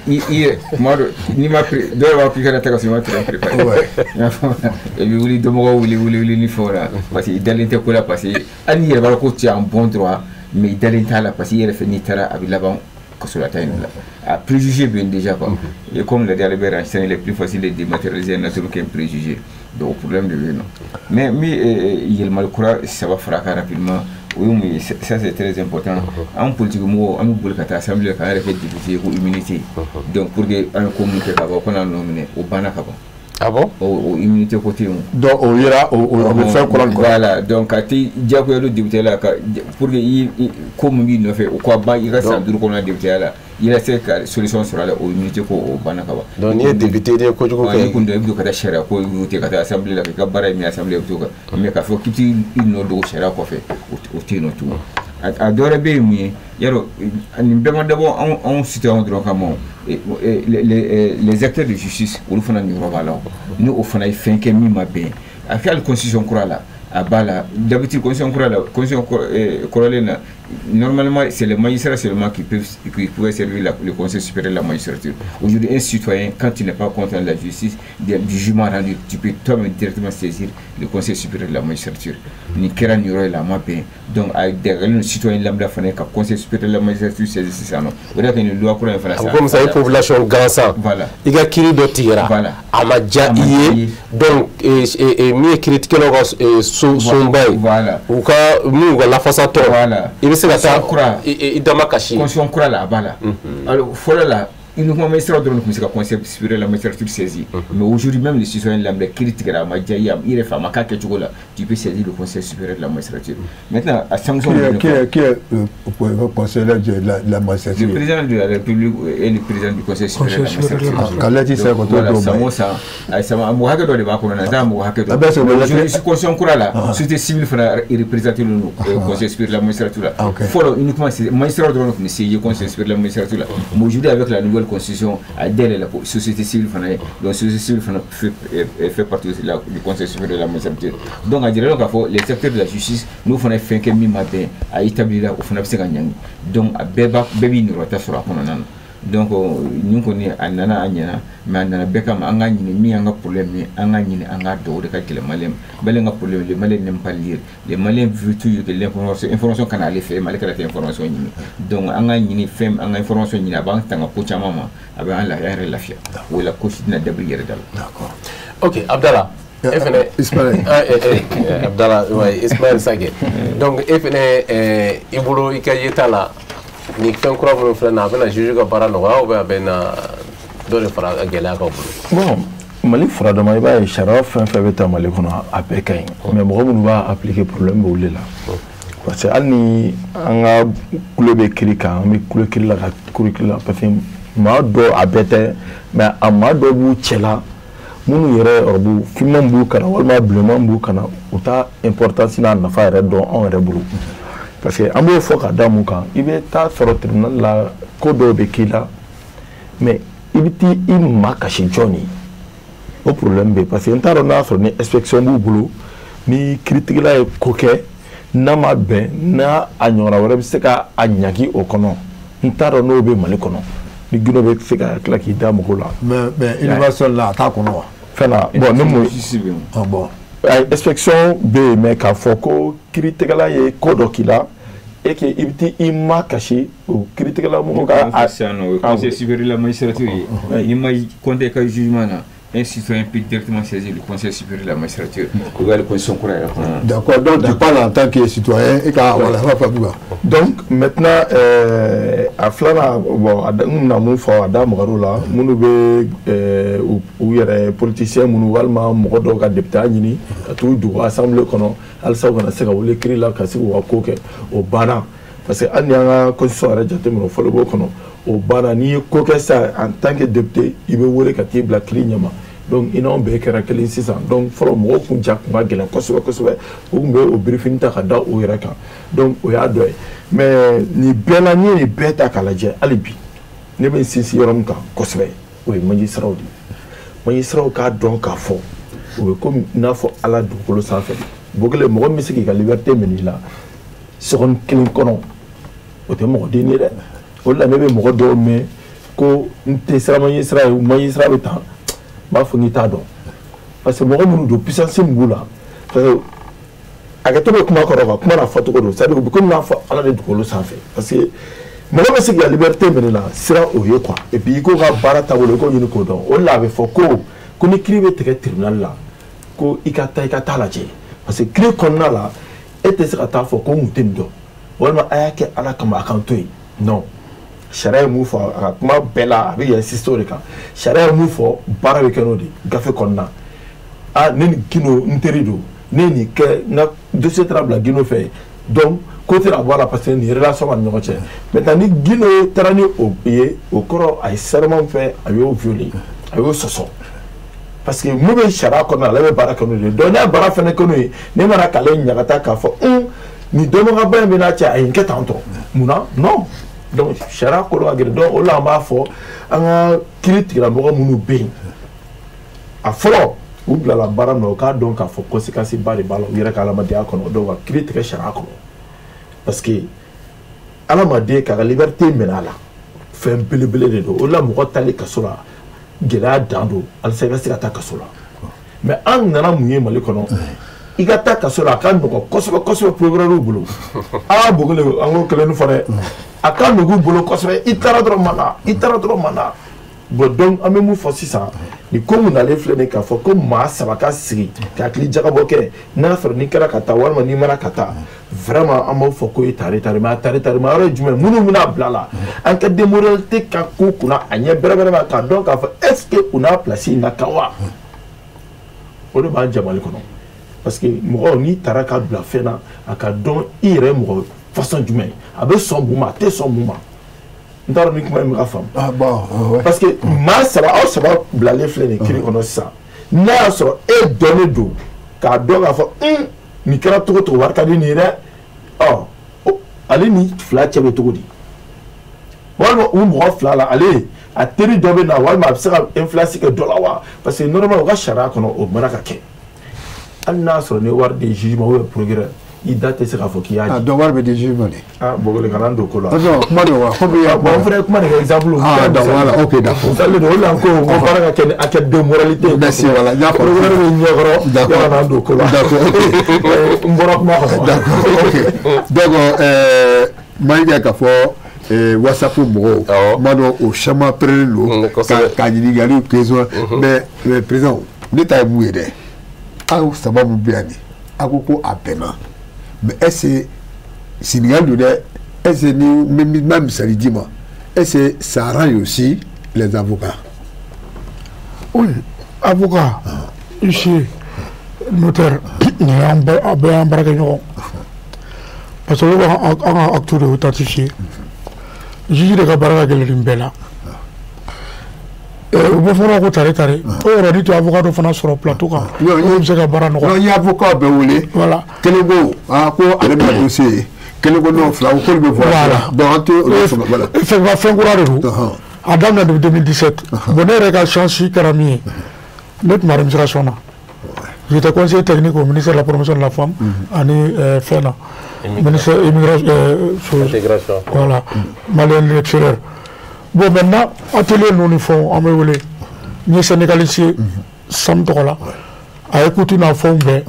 i yɛrɛ kuma dɔ n'i ma dɔw yɛrɛ b'a fɔ k'i kana taa ka sɔrɔ i ma terrain préparé. I y'a faamuya, i bɛ wuli, dɔnbagaw wuli wuli wuli ni fɛnw na, parce que i dalen tɛ ko la, parce que hali n'i yɛrɛ b'a dɔn ko tu es en bon droit, mais i dalen t'a la, parce que i yɛrɛ fɛ n'i taara a bɛ laban kasolata in de la. A préjugé bɛ yen déjà quoi. Et comme l'a dit Albert Einstein, il est plus facile de dématérialiser un atome qu'un préjugé. Donc o problème de bɛ yen nɔ. Mais min yɛlɛmali kura saba fara a kan rapidement, o ye mun ye? Ça, c'est très important. An politique mɔgɔw, an bɛ boli ka taa assemblée la k'an yɛrɛ kɛ député ye ko immunité. Donc pour que an ye ko min kɛ ka ban, ko n'an nɔ minɛ, o banna ka ban. Ah bon? O immunité ko tɛ yen o. Donc o yera o bɛ fɛn kura nin kɔnɔ. Voilà, donc a tɛ diyagoya don député la ka pour que i ko min b'i nɔfɛ, o ka ban i ka san 5 kɔnɔna député la, i ka se ka solution sɔrɔ a la. O immunité ko, o banna ka ban. Donc n'i ye député, n'i ye kojugu kɛ, n'i kun i bɛ don ka taa sariya ko voter ka taa assemblée la, k'i ka baara ye min ye assemblée, i bɛ t'o kɛ. Mais k'a fɔ k'i t'i nɔ dogo sariya kɔfɛ, o tɛ yen nɔ tugun. A dɔ wɛrɛ bɛ yen mun ye? Yarɔ, nin bɛɛ ma dabɔ anw citoyens dɔrɔn kama o, les acteurs de justice, olu fana niyɔrɔ b'a la. O ni o fana ye fɛn kɛ min ma bɛn a kɛ, hali constitution kura la, a b'a la. D'habitude, constitution kura la, constitution kɔrɔlen na, normalement c'est les magistrats seulement qui pouvaient servir le Conseil supérieur de la magistrature. Aujourd'hui, un citoyen, quand tu n'es pas content de la justice, du jugement rendu, tu peux toi-même directement saisir le Conseil supérieur de la magistrature. Nin kɛra nin yɔrɔ la, a ma bɛn. Donc a dɛgɛlen don citoyen lambda fana ka Conseil supérieur de la magistrature saisir sisan nɔ. O de y'a kɛ nin loi kura in fana. A bɛ komi sa i population gansan. Voilà. I ka kiiri dɔ tigɛra. Voilà. A ma diya i ye. Donc min ye kiiritigɛlaw ka sunba ye. Voilà. U ka min, u ka lafasatɔ. Voilà. I bɛ se ka taa kura i dama kasi. Constitution kura la, a b'a la. Alors fɔlɔ la, uniquement magistrat dɔrɔn tun bɛ se ka Conseil supérieur de la magistrature saisir. Mais aujourd'hui, même les citoyens lambda, kiiri tigɛra, a ma diya i ye, i yɛrɛ fɛ a ma k'a kɛcogo la, tu peux saisir le Conseil supérieur de la magistrature. Maintenant, a sanction. Qui est le conseiller de la magistrature? Le président de la République est le président du Conseil supérieur de la magistrature. Ka lɛti sɛ ko Voilà, san o san, a san mɔgɔ hakɛ dɔ de b'a kɔnɔ, na mɔgɔ hakɛ dɔ. Aujourd'hui, constitution kura la, société civile fana représenté don Conseil supérieur de la magistrature la. Fɔlɔ, uniquement magistrat dɔrɔn tun bɛ siéger Conseil supérieur de la magistrature la. Mais aujourd'hui, avec la nouvelle constitution, a dayɛlɛ la société civile fana ye. Donc société civile fana fait partie du Conseil supérieur de la magistrature. Donc a jirala k'a fɔ les acteurs de la justice, n'o fana ye fɛn kɛ min ma bɛn, a établi la, o fana bɛ se ka ɲangi. Donc a bɛɛ b'a bɛɛ b'i niyɔrɔta sɔrɔ a kɔnɔna na. Donc nin kɔni, a nana, a ɲɛna, mais a nana bɛɛ kama. An k'a ɲini min y'an ka problème ye, an k'a ɲini an k'a dɔn, o de ka gɛlɛn Malien ma. Malien ka problème, le Malien n'aime pas lire. Le Malien veut toujours que l'information, information kana ale fɛ, mais ale kana taa information ɲini. Donc an k'a ɲini fɛn, an ka information ɲini, a b'an tanga ko caman ma, a bɛ an yɛrɛ lafiya. O la, ko si tɛna dabiri yɛrɛ da la. D'accord. Ok, Abdallah, e fɛnɛ Ismaël. Abdallah, ouais, Ismaël Sage. Donc e fɛnɛ, i bolo, i ka yeta la, nin fɛn kura minnu filɛ nin ye, a bɛna juge ka baara nɔgɔya ou bien a bɛna dɔ de fara gɛlɛya kan bolo? Bon, Mali furadama, i b'a ye sariya fɛn fɛn bɛ ta Mali kɔnɔ, a bɛɛ ka ɲi, mais mɔgɔ minnu b'a appliquer, problème b'olu de la. Parce que hali ni an ka kulo bɛ kiiri kan, an bɛ kulo kiiri la ka kulo kiiri la, parce que maa dɔw, a bɛɛ tɛ, mais a maa dɔw b'u cɛla minnu yɛrɛ ɔrɔbu finman b'u kana walima bilenman b'u kana, u t'a importance n'a nafa yɛrɛ dɔn anw yɛrɛ bolo. Parce que an b'o fɔ ka da mun kan? I bɛ taa sɔrɔ tribunal la, ko dɔw bɛ k'i la, mais i bɛ t'i i ma kasi jɔn ye? O problème bɛ yen, parce que n t'a dɔn n'a sɔrɔ ni inspection b'u bolo, ni kiiritigɛla ye ko kɛ n'a ma bɛn, n'a a ɲɔgɔnna wɛrɛ bɛ se ka a ɲangi o kɔnɔ. N t'a dɔn n'o bɛ Mali kɔnɔ, ni Guinée bɛ se ka tila k'i da mɔgɔw la. Mais innovation la, a t'a kɔnɔ wa? Fɛn na, bon, ne mun Ah bon. Inspection bɛ yen, mais k'a fɔ ko kiiritigɛla ye ko dɔ k'i la e que i bɛ t'i i ma kasi o kiiritigɛla mɔgɔ ka sisan nɔ, o ye Conseil supérieur de la magistrature ye. N'i ma compter ka jugement na, Un citoyen peut directement saisir le Conseil supérieur de la magistrature. D'accord, donc tu parles en tant que citoyen et voilà, donc maintenant, à Flana, bon, à mun fɔ a da magar'o la minnu bɛ u yɛrɛ politicien minnu walima mɔgɔ dɔw ka député ɲini ka t'u dogo assemblée kɔnɔ halisa u kana se ka wele kiiri la ka se k'u ka ko kɛ, o banna. Parce que hali ni an ka constitution yɛrɛ jateminɛ o fɔlɔ b'o kɔnɔ, o banna. N'i ye ko kɛ sisan en tant que député, i bɛ wele ka t'i bila kiiri ɲɛma. Donc i n'anw bɛɛ kɛra kelen sisan. Donc fɔlɔ mɔgɔw kun ja kun ka gɛlɛn kosɛbɛ kosɛbɛ, u kun bɛ o birifini ta ka da o yɛrɛ kan. Donc o y'a dɔ ye. Mais nin bɛɛ la, n'i ye nin bɛɛ ta k'a lajɛ, hali bi ne bɛ n sinsin yɔrɔ min kan kosɛbɛ, o ye magistrats de ye. Magistrats k'a dɔn k'a fɔ o bɛ komi i n'a fɔ Ala dugukolo sanfɛ. Bokele, mɔgɔ min bɛ se k'i ka liberté minɛ i la seconde kelen kɔnɔ, o tɛ mɔgɔ den ye dɛ. O de la ne bɛ mɔgɔ dɔw mɛn ko n tɛ sira magistrat ye, magistrat bɛ tan, n b'a fɔ k'i t'a dɔn. Parce que mɔgɔ minnu don, puissance min b'u la, parce que hakɛto bɛ kuma kɔrɔ quoi, kuma n'a fɔcogo don. C'est à dire u bɛ komi n'a fɔ Ala de dugukolo sanfɛ. Parce que mɔgɔ bɛ se k'i ka liberté minɛ la, sira o ye quoi. Et puis i k'o ka baara taabolo, i k'o ɲini k'o dɔn. O de la a bɛ fɔ ko ni kiiri bɛ tigɛ tribunal la, ko i ka taa i ka taa lajɛ. Parce que kiiri kɔnɔna la, e tɛ se ka taa fɔ ko n kun tɛ nin dɔn, walima a y'a kɛ Ala kama a k'an to yen. Non, sariya ye mun fɔ a ka kuma bɛɛ la, a bɛ insister o de kan. Sariya ye mun fɔ, baara bɛ kɛ n'o de ye gafe kɔnɔna. Ah, ne ni Gindo n teri don, ne ye nin kɛ, n ka dossier taara bila Gindo fɛ, donc ko tɛna bɔ a la parce que nin relation b'a ni ɲɔgɔn cɛ. Maintenant ni Gindo taara ni o ye, o kɔrɔ a ye serment fɛ, a y'o violer, a y'o sɔsɔ. Parce que mun bɛ sariya kɔnɔna la, ale bɛ baara kɛ n'o de ye. Donc n'a ye baara fɛnɛ kɛ n'o ye, ne mana k'ale ɲagata k'a fɔ nin dɔnbagaba in bɛ n'a cɛ, a ye nin kɛ tan tɔ, munna? Non, donc sariya kolo ka gɛlɛn. Donc o la an b'a fɔ an ka kiiri tigilamɔgɔ minnu bɛ yen, a fɔlɔ u bilala baara min na, u k'a dɔn k'a fɔ conséquence ba de b'a la u yɛrɛ ka adamadenya kɔnɔ. Donc ka kiiri tigɛ sariya kɔnɔ, parce que adamaden k'a ka liberté minɛ a la, fɛn belebele de don. O la mɔgɔ tali kaso la, gɛlɛya dan don halisa i ka se ka taa kaso la. Mais an nana mun ye Mali kɔnɔ? I ka taa kaso la, a ka nɔgɔ kosɛbɛ kosɛbɛ procureur bolo. Aa, Bogole, an k'o kelen fɔ dɛ, a ka nɔgɔ u bolo kosɛbɛ. I taara dɔrɔn ma na, i taara dɔrɔn ma na. Bon, donc an bɛ mun fɔ sisan? Nin ko mun nalen filɛ nin ye, k'a fɔ ko maa saba ka sigi ka hakili jagabɔ kɛ, n'a sɔrɔ n'i kɛra ka taa walima n'i mana ka taa, vraiment an b'aw fɔ ko ye tare tare. Mais a tare tare ma yɔrɔ ye jumɛn? Minnu bɛna bila la, an ka démoralité ka ko kunna a ɲɛ bɛrɛ bɛrɛ ma, k'a dɔn k'a fɔ est ce que u n'a place in na kan wa? O de b'an jɛ Mali kɔnɔ. Parce que mɔgɔ n'i taara ka bila fɛn na, a ka dɔn i yɛrɛ mɔgɔ façon jumɛn, a bɛ sɔn mun ma, a tɛ sɔn mun ma. N t'a dɔn ni kuma in bɛ ka faamu. Ah bon, ouais. Parce que maa saba, aw saba bilalen filɛ nin kiiri kɔnɔ sisan, n'a y'a sɔrɔ e dɔnnen don k'a dɔn k'a fɔ nin kɛra cogo cogo, wari ka di nin ye dɛ, ɔ ale ni fila cɛ bɛ cogo di? Walima u mɔgɔ fila la, ale a teri dɔ bɛ na, walima a bɛ se ka influence kɛ dɔ la wa? Parce que normalement u ka sariya kɔnɔ, o mara ka kɛ, hali n'a sɔrɔ ni wari di juge ma ou bien procureur, i da tɛ se k'a fɔ k'i y'a Ah, di. donc wari bɛ di juge ma de? Ah, Bogole, kana n don ko la. Non, kuma don wa? Komi i y'a Bon, n fana ye kuma de kɛ exemple. Ah, donc voilà, ok, d'accord. Misali don. O de la n ko baara ka kɛ ni acte de moralité ye. Merci, voilà, n y'a faamu. Procureur bɛ ɲɛkɔrɔ. D'accord. Yɔrɔ n'an don ko la. D'accord, ok. N bɔra kuma kɔnɔ. D'accord, ok. Donc, Mayiga, k'a fɔ WhatsApp mɔgɔw, Awɔ. n b'a dɔn o caman pɛrɛnnen don ka ɲininkaliw question. Mais président, ne ta ye mun ye dɛ? Aw saba mun bɛ yan nin, aw ko a bɛnna, mais est ce que ɲininkali don dɛ, est ce que ni n bɛ misali d'i ma, est ce que ça arrange aussi les avocats? Oui, avocat, huissier, notaire, nin y'an bɛɛ, a bɛɛ y'an baarakɛɲɔgɔn. Parce que olu b'an an ka acte de authentifier. Juge de ka baara ka gɛlɛn nin bɛɛ la. U bɛ fɔ ko tare tare. O yɔrɔ ni tun ye avocat dɔ fana sɔrɔ plateau kan, olu bɛ se ka baara Non, nɔgɔya. n ye avocat bɛɛ wele. Voilà. Kelen ko aa ko ale bɛna dossier ye, kelen ko non, fila ko k'olu bɛ voyage. Voilà. Donc an tɛ olu sɔrɔ, voilà. Fɛn kura de don. A daminɛ depuis 2017. Bon, ne yɛrɛ ka chance kɛra min ye, ne tun bɛ administration na. J'étais conseiller technique au ministère de la promotion de la femme ani fɛn na. Ministère immigration, Intégration. Voilà, malien de l'extérieur. Bon, maintenant, atelier ninnu ni fɛnw, an bɛ wele. N ye syndicaliste ye SAM tɔgɔ la. A écoute n'a fɛnw bɛɛ.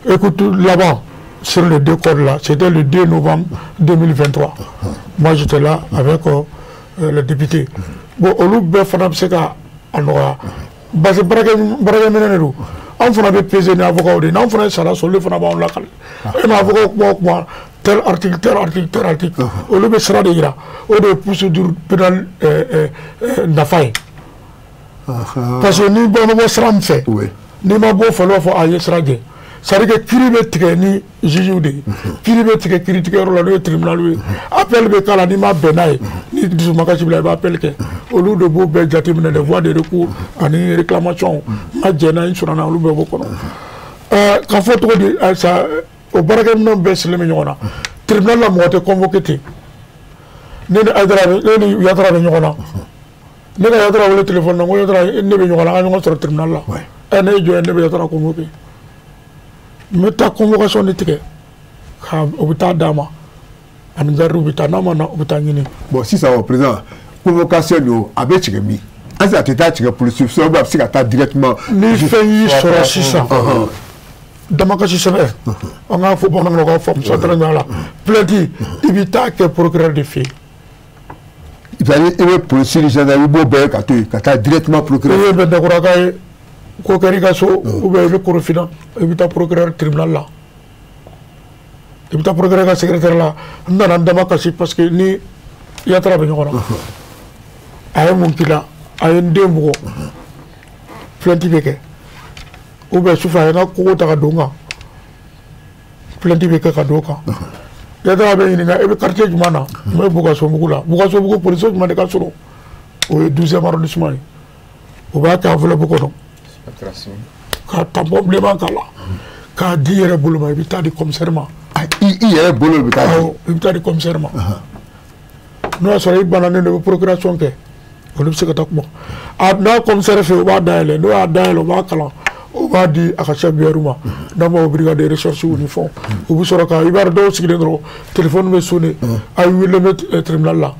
Écoute laban sur les deux codes là, c'était le 2 novembre 2023. Moi, j'étais là avec le député. Bon, olu bɛɛ fana bɛ se ka a nɔgɔya. Parce que baarakɛminɛ de don. Anw fana bɛ peser ni avocat de ye, n'anw fana ye sariya sɔrɔ, olu fana b'anw lakali. E ma avocat kuma o kuma, tel article, tel article, tel article, olu bɛ sira de yira. O de ye procédure pénale nafa ye. Parce que n'i bɔ bɔ sira min fɛ, n'i ma bɔ fɛ, olu b'a fɔ a ye sira jɛ. C'est à dire que kiiri bɛ tigɛ ni juge de ye, kiiri bɛ tigɛ kiiritigɛyɔrɔ la, n'o ye tribunal ye. Appel bɛ k'a la, n'i ma bɛn n'a ye, ni dusumakasi b'i la, i bɛ appel kɛ. Olu de b'o bɛɛ jateminɛ, les voies de recours ani réclamation. N ma jɛn n'a ye, n sɔnna n'a ye, olu bɛɛ b'o kɔnɔ. K'a fɔ cogo di sa, o baarakɛminɛnw bɛɛ sirilen bɛ ɲɔgɔn na. Tribunal la, mɔgɔ tɛ convoqué ten. Ne ni Hayidara, ne ni Yatara bɛ ɲɔgɔn na. Ne ka Yatara wele téléphone na, n ko Yatara, ne bɛ ɲɔgɔn na, an ka ɲɔgɔn sɔrɔ tribunal la. Ne ye jɔn ye, ne bɛ Yatara convoqué. N bɛ taa convocation de tigɛ, ka o bɛ taa d'a ma, ani gardiw bɛ taa, n'a ma na, u bɛ taa ɲini. Bon, sisan o président, convocation don, a bɛ tigɛ min? Est-ce que a tɛ taa tigɛ polisi so, a bɛ se ka taa directement? Ni fɛn y'i sɔrɔ sisan, damakasi sɛbɛn, an k'a fɔ bamanankan na, k'a faamu sa tɛrɛ la, plainte, i bɛ taa kɛ procureur de fɛ yen. C'est-à-dire i bɛ polisi ni gendarme, i b'o bɛɛ ka to yen ka taa directement procureur. I ye Bɛndakuraka ye, ko kɛra i ka so, ou bien i bɛ Korofina, i bɛ taa procureur tribunal la, i bɛ taa procureur ka secrétaire la. N nana n dama kasi parce que ni Yatara bɛ ɲɔgɔn na, a ye mun k'i la? A ye n den bugɔ. Plainte bɛ kɛ. Ou bien sufɛ, a ye n ka kogo ta ka don n kan. Plainte bɛ kɛ ka don o kan. Yatara bɛ ɲininka, e bɛ quartier jumɛn na? N bɛ Bukasobugu la. Bukasobugu polisiso jumɛn de ka surun? O ye 12e arrondissement ye. O b'a kɛ enveloppe kɔnɔ ka tampon bilenman k'a la, k'a di i yɛrɛ bolo ma, i bɛ taa di commissaire ma. I yɛrɛ bolo bɛ taa di? Awɔ, i bɛ taa di commissaire ma. N'o y'a sɔrɔ i bananen don, i bɛ procuration kɛ, olu bɛ se ka taa kuma a n'a commissaire fɛ, o b'a dayɛlɛ. N'o y'a dayɛlɛ, o b'a kalan, o b'a di a ka chef BR ma, n'an b'a fɔ brigade de recherche ni fɛnw. U bɛ sɔrɔ ka, i b'a dɔn, dɔw sigilen dɔrɔn, téléphone bɛ sonner, a wililen bɛ tribunal la,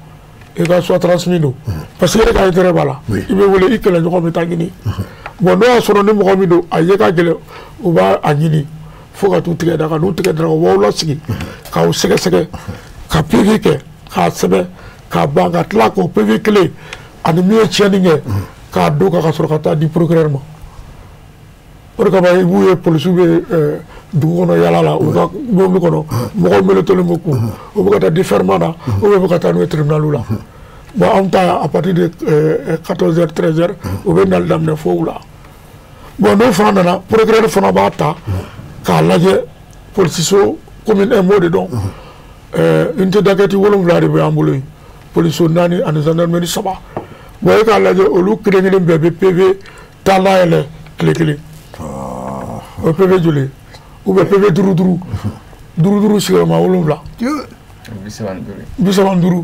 i ka soit transmis don, parce que e ka intérêt b'a la. I bɛ wele, i kɛlɛɲɔgɔn bɛ taa ɲini. Bon, n'o y'a sɔrɔ ni mɔgɔ min don, a ye ka gɛlɛn, u b'a a ɲini fo ka t'u tigɛ da kan. N'u tigɛ dara, u b'aw lasigi k'aw sɛgɛsɛgɛ, ka PV kɛ k'a sɛbɛn k'a ban, ka tila k'o PV kelen ani min ye tiɲɛni kɛ k'a don ka sɔrɔ ka taa di procureur ma. O de kama i b'u ye, polisiw bɛ dugu kɔnɔ yala la, u ka mobili kɔnɔ, mɔgɔw meletɔlen bɛ kun, u bɛ ka taa déferment na, ou bien u bɛ ka taa n'u ye tribunal la. Bon, anw ta, à partir de 14 heures, 13 heures, u bɛ nali daminɛ fo wula. Bon, n'o fana nana, procureur fana b'a ta k'a lajɛ. Polisiso commune 1 b'o de dɔn, unité d'enquête 7 de bɛ an bolo yen, polisiso 4 ani gendarmerie 3. Bon, e k'a lajɛ, olu kelen kelen bɛɛ bɛ PV taa layɛlɛ tile kelen. O ye PV joli ye? Ou bien PV duuru duuru duuru duuru, sigiyɔrɔma 7, 35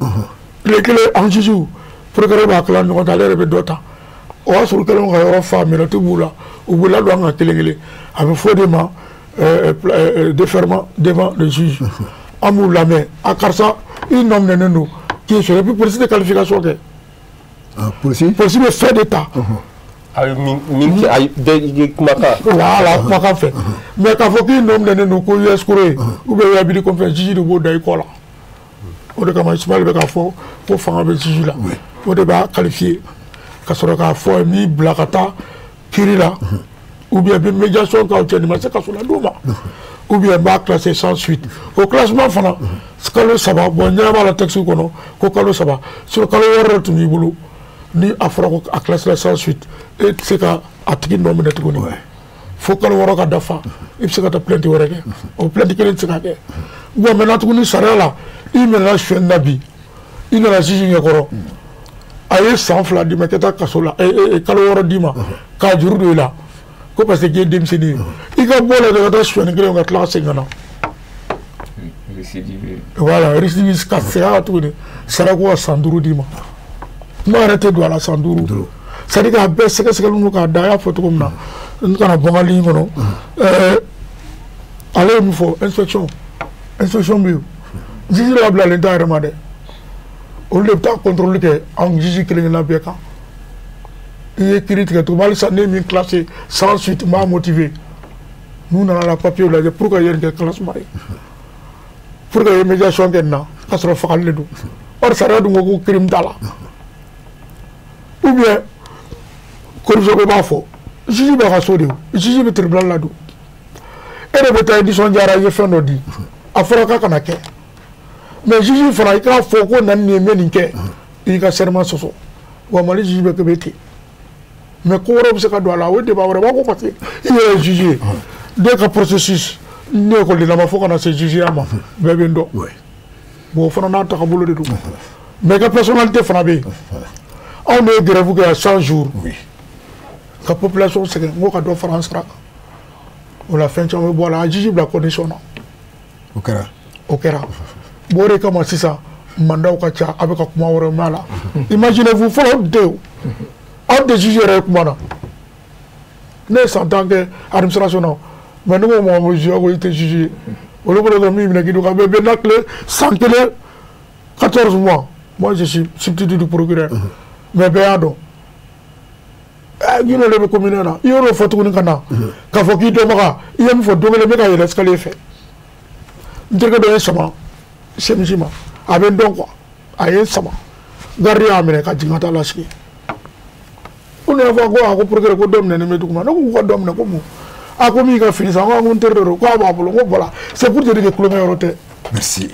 tile kelen. An juge, procureur b'a tila ɲɔgɔn cɛ, ale yɛrɛ bɛ dɔ ta. O y'a sɔrɔ u kɛlen don ka yɔrɔ fa, minɛti b'u la, u b'u ladon an kan kelen kelen. A bɛ fɔ o de ma déferment devant le juge. An b'u lamɛn, a karisa, i nɔ minɛnen don k'i sɔrɔ. Et puis polisi tɛ qualification kɛ. Polisi? Polisi bɛ fɛn de ta. A ye min kɛ, a ye bɛɛ ye kumakan. Voilà, kumakan fɛ. Mais k'a fɔ k'i nɔ minɛnen don ko i ye escroc ye, ou bien i ye abus de confiance, juge de b'o da i kɔ la. O de kama Ismaël bɛ k'a fɔ ko fanga bɛ juge la. O de b'a qualifier ka sɔrɔ k'a fɔ n'i bila ka taa kiiri la, ou bien bɛ médiation k'aw cɛ, nin ma se kaso la d'o ma, ou bien n b'a classé sans suite. O classement fana, kalo 3. Bon, ɲɛ b'a la texte kɔnɔ ko kalo 3 sur kalo 6 de tun b'i bolo. Ni a fɔra ko a classé sans suite, e tɛ se ka a tigi nɔ minɛ tuguni fo kalo 6 ka dafa. I bɛ se ka taa plainte wɛrɛ kɛ, o plainte kelen tɛ se ka kɛ. Bon, maintenant tuguni, sariya la, i minɛna sonyɛni na bi, i nana juge ɲɛkɔrɔ, a ye san 2 d'i ma k'i taa kaso la, kalo 6 d'i ma k'a juru don i la ko parce que k'i ye denmisɛnnin ye, i ka bɔ la ka taa sonyɛni kelen ka tila ka segin ka na. Voilà, récidive, ka segin a kan tuguni, sariya ko ka san 5 d'i ma. Kuma yɛrɛ tɛ don a la, san 5. C'est à dire k'a bɛɛ sɛgɛsɛgɛli don k'a da. A y'a fɔ cogo min na, n kana bɔ n ka ligne kɔnɔ. Ale ye min fɔ, inspection bɛ yen, juge labilalen t'a yɛrɛ ma dɛ. Olu de bɛ taa contrôle kɛ anw juge kelen kelenna bɛɛ kan. I ye kiiri tigɛ cogo min, halisa ne ye min classé sans suite, n b'a motiver. N'u nana la papier lajɛ, pour que i ye nin kɛ classement ye, pour que i ye médiation kɛ nin na k'a sɔrɔ fagali de don, or sariya dun ko ko crime t'a la, ou bien Corruption ko b'a fɔ juge b'a ka so de, juge bɛ tribunal la don. E de bɛ taa i nisɔndiyara, i ye fɛn dɔ di, a fɔra k'a kana kɛ, mais juge fana i k'a fɔ ko na nin ye, n bɛ nin kɛ, i y'i ka serment sɔsɔ. Wa Mali juge bɛ kɛ bɛ ten, mais ko wɛrɛw bɛ se ka don a la, o ye débat wɛrɛ b'a ko, parce que i yɛrɛ ye juge ye, ne ka processus ne ekɔliden ma fo ka na se jugeya ma, bɛɛ bɛ n dɔn. Bon, o fana n'a tagabolo de don, mais i ka personnalité fana bɛ yen. Anw de ye grève kɛ yan 100 jours ka population sɛgɛn, n ko ka dɔ fara an sara kan. O la fɛn caman bɛ bɔ a la, a juge bila condition na. O kɛra. O kɛra. Bon, o de kama sisan mandatw ka ca, a bɛ ka kuma wɛrɛ mɛn a la. Imaginez-vous, fɔlɔ o tun tɛ yen, o anw tɛ juge yɛrɛ ye kuma na. Ne ye san 10 kɛ administration na, mais ne ko mɔgɔ ma juge ko i tɛ juge ye, olu bolo dɔrɔn min minɛ k'i don ka bɛn na tile san kelen 14 mois. Moi, je suis substitut du procureur, mais bɛɛ y'a dɔn ɲinɛ de bɛ commune na. I y'o fɔ tuguni ka na k'a fɔ k'i dɔnbaga, i ye min fɔ don kelen n bɛ ka yɛlɛ escalier fɛ, n terikɛ dɔ ye sama chemise ma, a bɛ n dɔn quoi, a ye n sama, garde y'a minɛ ka jigin ka taa lasigi. Ko ne y'a fɔ ko a ko procureur ko dɔ minɛnen bɛ dugu ma. Ne ko k'u ka dɔ minɛ ko mun? A ko min ka fini san. Ko n teri dɔ don, ko a b'a bolo. N ko voilà, c'est pour te dire que tulonkɛ yɔrɔ tɛ. Merci.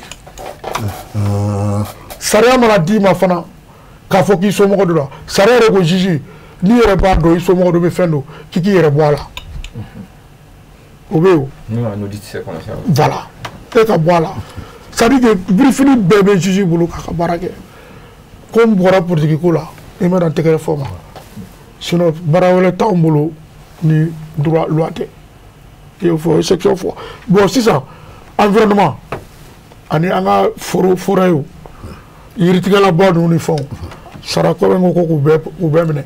Sariya mana d'i ma fana k'a fɔ k'i somɔgɔ dɔ la, sariya yɛrɛ ko juge n'i yɛrɛ b'a dɔn i somɔgɔ dɔ bɛ fɛn don, k'i k'i yɛrɛ bɔ a la, o bɛ yen o. Voilà, e ka bɔ a la, c'est à dire que birifini bɛɛ bɛ juge bolo k'a ka baara kɛ. Ko n bɔra politique ko la, i ma dan tɛgɛrɛ fɔ ma, sinon baara wɛrɛ t'anw bolo ni droit loi tɛ. I y'o fɔ, o ye section fɔ. Bon, sisan environnement ani an ka foro forêt o yiritigɛlaba ninnu ni fɛnw sara kɔbɛn ko k'u bɛɛ minɛ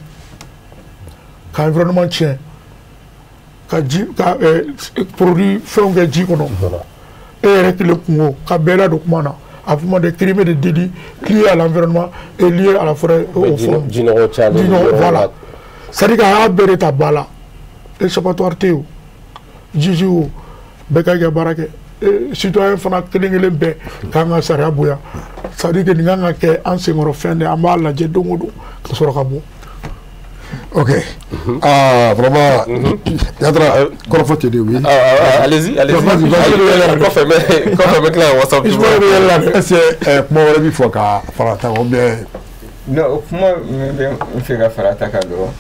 ka environnement tiɲɛ, ka ji ka produit fɛnw kɛ ji kɔnɔ, e yɛrɛ kelen kungo ka bɛɛ ladon kuma na, a fɔ ma des crimes de délit liés à l'environnement et liés à la forêt, au fond. Jinɔgɔ cayalen. Voilà, c'est à dire k'a y'a bɛɛ de ta ba la, échappatoire tɛ yen, o juge o bɛɛ ka kɛ baara kɛ, citoyen fana kelen kelen bɛɛ k'an ka sariya bonya, c'est à dire que nin kan ka kɛ an senkɔrɔ fɛn de, an b'a lajɛ don o don ka sɔrɔ ka bɔ. Ok. Ah, vraiment, Yatra, kɔrɔfɔ tɛ de, oui. Allez-y, allez-y. Kɔfɛ bɛ, kɔfɛ bɛ tila ka WhatsApp. Ismaël bɛ yɛlɛ la dɛ. Est-ce que kuma wɛrɛ bɛ fɔ ka fara ta kan ou bien? Non, kuma min bɛ n fɛ ka fara ta kan dɔrɔn,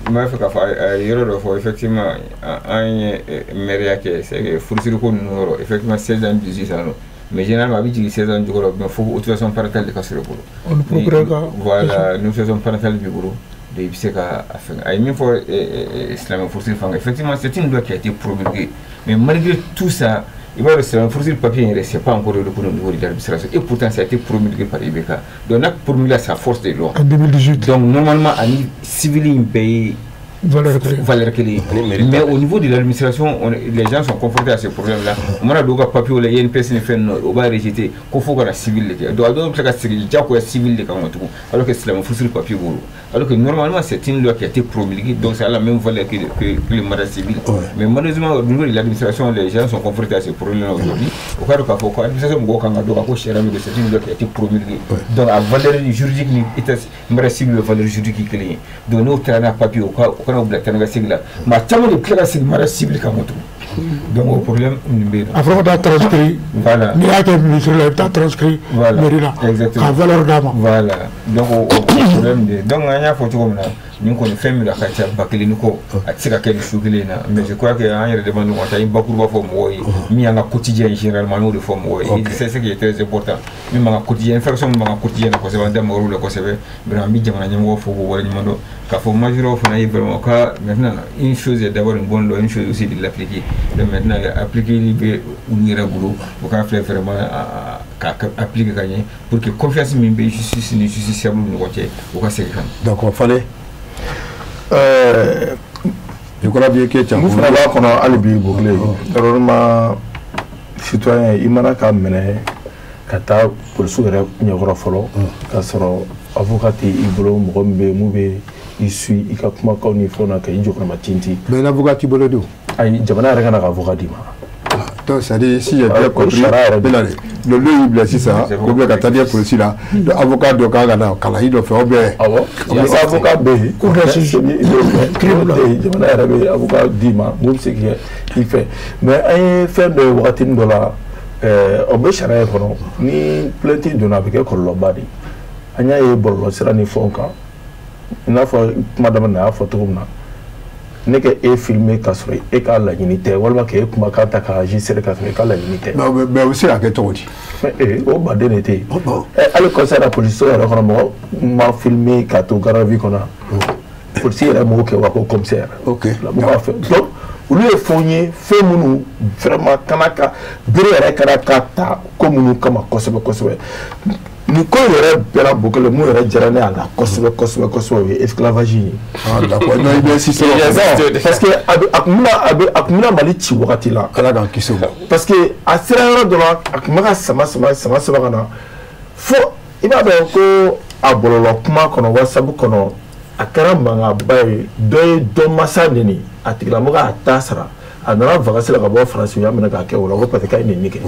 n b'a fɛ ka fɔ a ye yɔrɔ dɔ fɔ. Effectivement, an ye maire kɛ, c'est que furusiri ko ninnu yɔrɔ, effectivement 16 ans, 18 ans don, mais généralement a bɛ jigin 16 ans jukɔrɔ, mais fo autorisation parentale de ka sɔrɔ i bolo. Procureur ka. Voilà, ni autorisation parentale b'i bolo de, i bɛ se ka a fɛn. A ye min fɔ silamɛ furusiri fan kan, effectivement c'est une loi qui a été promulguée, mais malgré tout ça, i b'a dɔn silamɛ furusiri papier in yɛrɛ, c'est pas encore reconnu au niveau de l'administration, et pourtant ça a été promulgué par IBK. Donc n'a promulgué, sa force de loi. En 2018. Donc normalement ani civil in bɛɛ ye valeur kelen. Valeur kelen. Mais au niveau de l'administration, les gens sont confrontés à ce problème-là. O mana don u ka papier la, INPS ni fɛn ninnu, o b'a rejeter ko fo ka na civil de kɛ. Donc a dɔw bɛ tila ka segin diyagoya civil de kan tugun, alors que silamɛ furusiri papier b'o bolo. Alors que normalement c'est une loi qui a été promulguée, donc c'est à la même valeur que le mariage civil. Mais malheureusement, au niveau de l'administration, les gens sont confrontés à ce problème-là aujourd'hui. O k'a dɔn k'a fɔ ko administration mɔgɔw kan ka dɔn k'a ko sariya min don, c'est une loi qui a été promulguée. Donc a valeur juridique ni état mariage civil bɛ valeur juridique kelen ye. Donc n'o taara n'a papier, o ka o kana o bila taa ni ka segin la, maa caman de bɛ tila ka segin mariage civil kan tugun. Donc o problème nin bɛ yen nɔ. A fɔra ka taa transcrit. Voilà. N'i y'a kɛ ministre la, i bɛ taa transcrit mairie la. Exactement. Ka valeur d'a ma. Voilà. Donc o problème de, donc an y'a fɔ cogo min na, nin kɔni fɛn min don, a ka ca 1000 ni kɔ, a tɛ se ka kɛ nin su kelen in na, mais je crois que an yɛrɛ de ma ɲɔgɔn ta, an ye bakuruba fɔ mɔgɔw ye min y'an ka quotidien ye, généralement an y'o de fɔ mɔgɔw ye. C'est ce qui est très important, min b'an ka quotidien, infraction min b'an ka quotidien na kosɛbɛ, an da magar'o la kosɛbɛ. Vraiment, an bɛ jamana ɲɛmɔgɔw fo k'u waleɲuman dɔn, k'a fɔ majorw fana ye vraiment ka maintenant, une chose est d'avoir une bonne loi, une chose aussi de l'appliquer. Donc maintenant appliquer bɛ olu yɛrɛ bolo, u k'a filɛ vraiment k'a appliquer ka ɲɛ pour que confiance min bɛ justice ni justiciable ni ɲɔgɔn cɛ, o ka segin ka na. D'accord, Fale. Je crois bien que tu as. Mun fana b'a kɔnɔ hali bi, Bokele, normalement citoyen i mana ka minɛ ka taa polisiw yɛrɛ ɲɛkɔrɔ fɔlɔ, k'a sɔrɔ avocat tɛ i bolo, mɔgɔ min bɛ yen mun bɛ i suit i ka kumakanw ni fɛnw na ka i jɔkɔrɔma tintin. Mais l'avocat t'i bolo don. Ayi, jamana yɛrɛ kana ka avocat d'i ma. Donc c'est-à-dire si j'ai bien compris, le y'i bila sisan ou bien ka taa di polisi la, donc avocat dɔ kan ka na kalan dɔ fɛ ou bien. Awɔ, avocat bɛ yen. Cour d'assises. Jamana yɛrɛ bɛ avocat d'i ma mun bɛ se k'i kɛ i fɛ, mais an ye fɛn dɔ ye wagatinin dɔ la, o bɛ sariya kɔnɔ, ni plainte donna a bɛ kɛ kɔlɔlɔba de ye. An y'a ye bɔlɔlɔsira ni fɛnw kan, i n'a fɔ kuma daminɛ na a y'a fɔ cogo min na, ne ka e filmer k'a sɔrɔ e ka laɲini tɛ, walima k'e kumakan ta k'a enregistrer k'a sɔrɔ e ka laɲini tɛ. Mais o bɛ se ka kɛ cogo di? O baden de tɛ yen. Hali concert la polisiso yɛrɛ kɔnɔ, mɔgɔ ma filmer k'a to garde à vue kɔnɔ, polisi yɛrɛ m'o kɛ wa ko commissaire. Ok. Mɔgɔ fɛ donc olu ye fɛnw ye, fɛn minnu vraiment kana ka bere yɛrɛ kana ka ta ko minnu kama kosɛbɛ kosɛbɛ. Nin ko yɛrɛ bɛɛ la Bokele, mun yɛrɛ diyara ne a la kosɛbɛ kosɛbɛ kosɛbɛ, o ye esclavage ye. Ah d'accord, non i bɛ insister. Parce que a tun bɛna Mali ci wagati la. Ala k'an kisi o ma. Parce que a sera yɔrɔ dɔ la, a tun bɛ ka sama sama sama sama ka na fo i b'a dɔn ko a bɔlɔlɔ kuma kɔnɔ, WhatsApp kɔnɔ, a kɛra mankanba ye. Dɔ ye dɔ masa neni, a tigilamɔgɔ y'a ta sara, a nana vacances la ka bɔ France, u y'a minɛ k'a kɛ o la ko parce que k'a ye neni kɛ.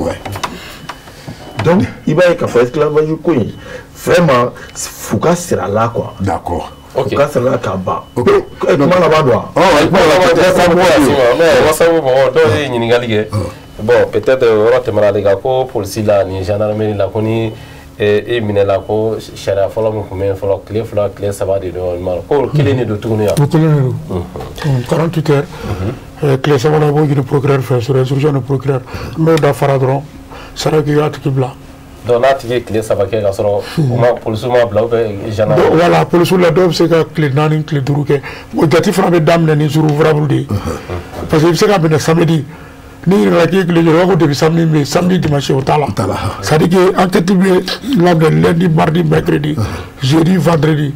Donc i b'a ye k'a fɔ esclavage ko in vraiment f'u ka sira la quoi. D'accord. Ok. U ka sira la k'a ban. Ok. Kuma laban don wa? Ɔ kuma laban. WhatsApp mɔgɔw dɔw ye ɲininkali kɛ. Bon peut-être yɔrɔ tɛmɛna ale kan ko polisi la ni gendarmerie la ko ni e minɛla ko sariya fɔlɔ min tun bɛ yen fɔlɔ, tile 2 tile 3 de don, ko kelen de don tuguni wa? O kelen de don. 48 heures. Tile sabanan i b'o ɲini procureur fɛ, sur instruction du procureur, n'o dafara dɔrɔn sariya k'i k'a tigi bila. Donc n'a tigi ye tile 3 kɛ k'a sɔrɔ u ma polisiw ma bila ou bien gendarme. Voilà, polisiw la dɔw bɛ se ka tile 4 tile 5 kɛ. O jate fana bɛ daminɛ ni jour ouvrable de ye. Parce que i bɛ se ka minɛ samedi, n'i ɲininkala k'i ye tile joli, u b'a fɔ depuis samedi bɛ yen, samedi dimanche o t'a la. C'est à dire que enquête bɛ laminɛ lundi, mardi, mercredi, jeudi, vendredi.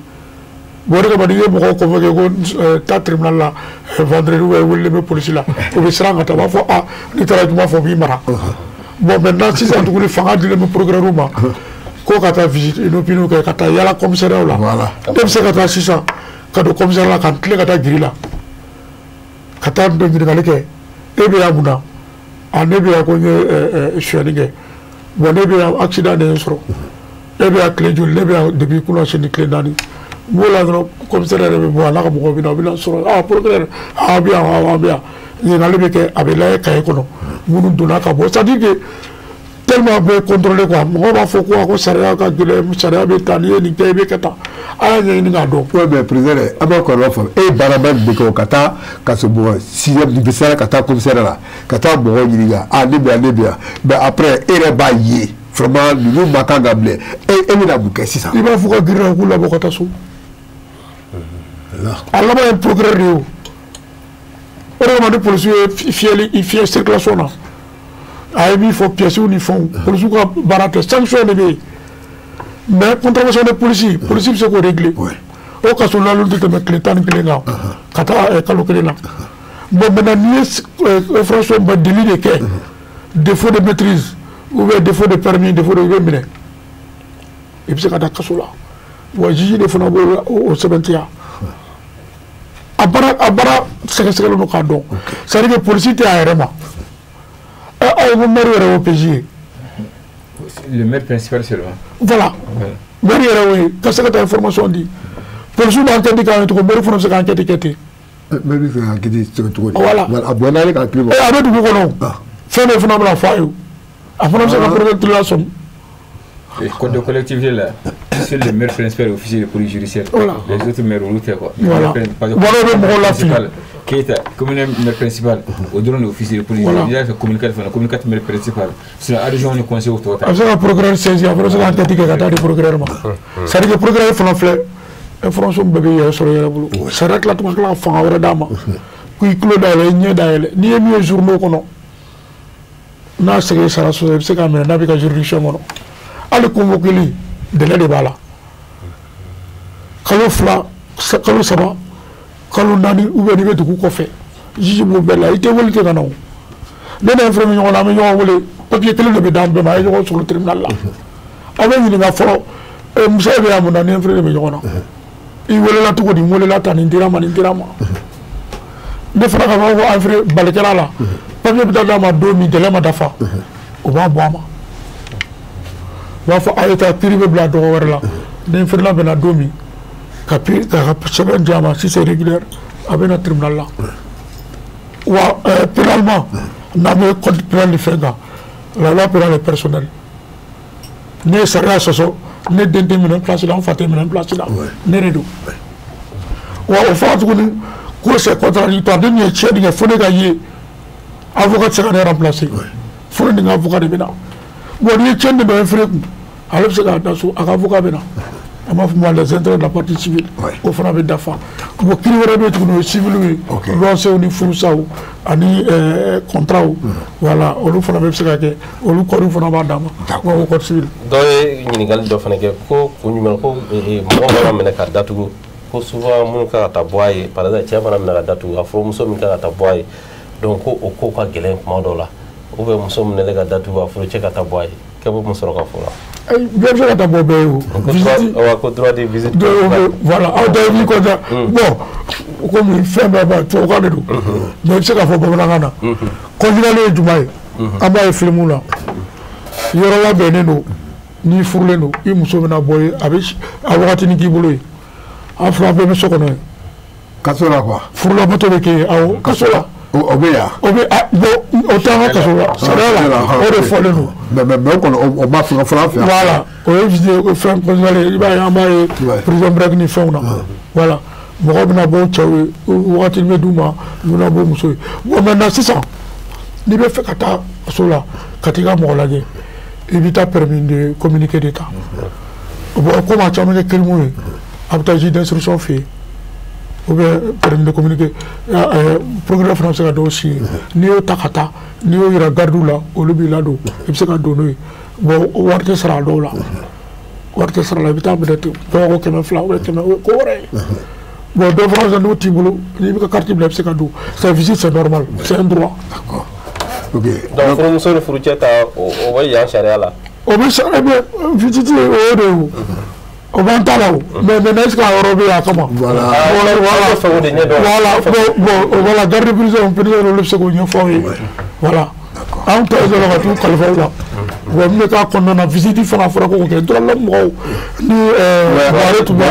Bon o de kama n'i ye mɔgɔw convoqué ko taa tribunal la vendredi ou bien welelen bɛ polisi la, u bɛ siran ka taa, u b'a fɔ ah n'i taara juma fɔ u b'i mara. Bon maintenant sisan tuguni fanga dilen bɛ procureur ma ko ka taa visite inopinée kɛ, ka taa yala commissariat la. Ne bɛ se ka taa sisan ka don commissariat la ka n tilen ka taa giri la ka taa dɔ ɲininkali kɛ, e bɛ yan mun na? Ah ne bɛ yan ko n ye sonyali kɛ. Bon ne bɛ yan accident de ye n sɔrɔ. E bɛ yan tile joli? Ne bɛ yan depuis kunun sini tile 4. N b'o la dɔrɔn commissaire yɛrɛ bɛ bɔ a n'a ka mɔgɔw bɛ na, u bɛ na sɔrɔ ah procureur ah bɛ yan ah bɛ yan. Ɲininkali bɛ kɛ, a bɛ lajɛ cahier kɔnɔ minnu donna ka bɔ, c'est à dire que tellement bɛ contrôler quoi. Mɔgɔw b'a fɔ ko a ko sariya ka gɛlɛn, sariya bɛ tan, n'i ye nin kɛ i bɛ kɛ tan, a y'a ɲɛɲini k'a dɔn. Oui mais président dɛ, an b'a kɔlɔlɔ faamu, e ye baaraba min bɛ kɛ o ka taa kaso bɔ sixième sara ka taa commissariat la ka taa mɔgɔw ɲininka, ah ne bɛ yan ne bɛ yan, mais après e yɛrɛ b'a ye vraiment ninnu ma kan ka minɛ, e bɛna mun kɛ sisan? I b'a fɔ ka girin k'u labɔ ka taa so. A laban ye procureur de ye o. O de kama ni polisiw ye fiyɛli i fiyɛ circulation na, a ye min fɔ pièces ni fɛnw, polisiw ka baara tɛ, sanction de bɛ yen, mais contravention de polisi, polisi bɛ se k'o régler. O kaso lalon tɛ tɛmɛ tile 11 kan ka taa kalo 1 na. Bon maintenant n'i ye infraction ba délit de kɛ, défaut de maîtrise ou bien défaut de permis, défaut de, i bɛ minɛ, i bɛ se ka taa kaso la. Wa juge de fana b'o o sɛbɛntiya. A baara sɛgɛsɛgɛlen don k'a dɔn. C'est à dire que polisi tɛ a yɛrɛ ma. Aw ko maire yɛrɛ y'o PJ ye. Le maire principal seulement. Voilà. Maire yɛrɛ y'o ye ka se ka taa information di. Polisiw bɛ enquête kɛ an ye cogo, maire fana bɛ se ka enquête kɛ ten. Maire bɛ se ka enquête kɛ cogo di? Voilà. A bɔ n'ale ka hakili ma. A bɛ dugu kɔnɔ. Fɛn dɔ fana bɛna fɔ a ye o. A fana bɛ se ka préfecture lasɔmi. Code de collectivité là, seul le maire principal est officier de police judiciaire. Voilà. Les autres maires olu tɛ quoi. Voilà. Voilà. Keita, commune maire principal, o dɔrɔn de officier de police judiciaire, commune 4 fana, commune 4 maire principal. Sinon adjoint ni conseil o tɔgɔ ta. A bɛ se ka procureur saisir, a fana bɛ se ka enquête kɛ ka taa di procureur ma. C'est à dire que procureur fana filɛ, information bɛɛ bɛ yɛrɛ sɔrɔ i yɛrɛ bolo. Sariya tila tun ka tila ka fanga wɛrɛ d'a ma. K'i tulo dayɛlɛ, i ɲɛ dayɛlɛ. N'i ye min ye journaux kɔnɔ, n'a sɛgɛn sara sɔsɔ, i bɛ se k'a minɛ n'a b'i ka juridiction kɔnɔ. Hali convoquer délai de b'a la. Kalo 2, kalo 3, kalo 4 ou bien n'i bɛ dugu kɔfɛ, juge b'o bɛɛ la, i tɛ wele ten ka na o. Ne ni infirmier ɲɔgɔn na, an bɛ ɲɔgɔn wele, papier kelen de bɛ d'an bɛɛ ma, a ye ɲɔgɔn sɔrɔ tribunal la. Aw bɛ ɲininka fɔlɔ, muso bɛ yan mun na, ni infirmier bɛ ɲɔgɔn na. I welela cogo di, n welela tan, nin dira ma, nin dira ma. Ne fana ka fɔ ko infirmier balikɛla la, Papier bɛ taa d'a ma don min délai ma dafa, o b'a bɔ a ma. U b'a fɔ a ye taa kiiri bɛ bila dɔgɔ wɛrɛ la, ni infirila bɛna don min ka ka sɛbɛn di a ma, si c'est régulier, a bɛ na tribunal la. Wa pénalement, n'an bɛ code pénal ni fɛn kan, la loi pénale est personnelle. Ne ye sariya sɔsɔ, ne den tɛ minɛ place la, n fa tɛ minɛ place la, ne de don. Wa o fɔra tuguni ko c'est contradictoire, ne min ye tiɲɛni kɛ fo ne ka ye, avocat tɛ se ka ne remplacer, fo ne ni n ka avocat de bɛ na. Bon, n'i ye tiɲɛni dɔ infiré kun, ale bɛ se k'a da so, a ka avocat bɛ na. An b'a fɔ ma les intérêts de la partie civile, o fana bɛ dafa. Bon, kiiri wɛrɛ bɛ yen tuguni, o ye civil ye, luwansew ni furusaw ani contrat, voilà, olu fana bɛ se ka kɛ, olu code fana b'a dama, o code civil. Dɔ ye ɲininkali dɔ fana kɛ ko kun jumɛn ko mɔgɔ mana minɛ ka datugu, ko souvent minnu kan ka taa bɔ a ye, par exemple cɛ mana minɛ ka datugu, a furumuso min kan ka taa bɔ a ye, donc ko o ko ka gɛlɛn kuma dɔw la, ou bien muso minɛlen ka datugu, a furucɛ ka taa bɔ a ye, k'e bɛ mun sɔrɔ ka fɔ o la? Bɛɛ bɛ se ka taa bɔ bɛɛ ye o. Visite, ko droit de visite. Voilà, aw ta ye min kɔnta, bon, komi fɛn bɛɛ b'a tubabukan de don, mais i bɛ se k'a fɔ bamanankan na. Conjugal ye jumɛn ye? An b'a ye filimu la, yɔrɔ labɛnnen don, n'i furulen don, i muso bɛna bɔ ye, a bɛ a wagatinin k'i bolo ye, an fila bɛɛ bɛ so kɔnɔ yen. Kaso la quoi. Furulabato bɛ kɛ yen, awɔ, kaso la. O bɛ yan. O bɛ bon, o t'an ka kaso la, sariya la, o de fɔlen don. Mais o kɔni o ma fɔ fɔlɔ an fɛ yan. Voilà, o ye visite fɛn conjugal ye, i b'a ye an b'a ye prison break ni fɛnw na. Voilà, mɔgɔw bɛna bɔ cɛw ye, wagati bɛ d'u ma, u bɛna bɔ muso ye. Bon, maintenant sisan, n'i bɛ fɛ ka taa kaso la ka t'i ka mɔgɔ lajɛ, i bɛ taa permis de communiquer de ta. Bon, komi a caman kɛ crime ye, a bɛ taa juge d'instruction fɛ yen, ou bien permis de communiquer, procureur fana bɛ se ka dɔw signer. N'i y'o ta ka taa, n'i y'o yira gardiw la, olu b'i ladon, i bɛ se ka don n'o ye. Bon, wari tɛ sara a dɔw la, wari tɛ sara la, i bɛ taa minɛ ten, dɔw ko 200 ou bien 100, o ye ko wɛrɛ ye. Bon, dɔw fana n'o t'i bolo, n'i bɛ ka carte bila, i bɛ se ka don. C'est visite, c'est normal, c'est un droit. D'accord. Ok. Donc furumuso ni furucɛ ta, o bɛ yan sariya la. O bɛ sariya bɛ visite, o y'o de ye o. O b'an ta la o, mais maintenant est-ce que a yɔrɔ bɛ yen a kama? Voilà. Voilà, voilà, bon, voilà, garde prison, prison olu bɛ se k'o ɲɛfɔ aw ye. Voilà. Anw ta ye dɔrɔn ka t'u kalifa u la. Bon, min bɛ k'a kɔnɔna na, visite fana fɔra ko k'o kɛ droit de l'homme mɔgɔw ni Buhari tun bɛ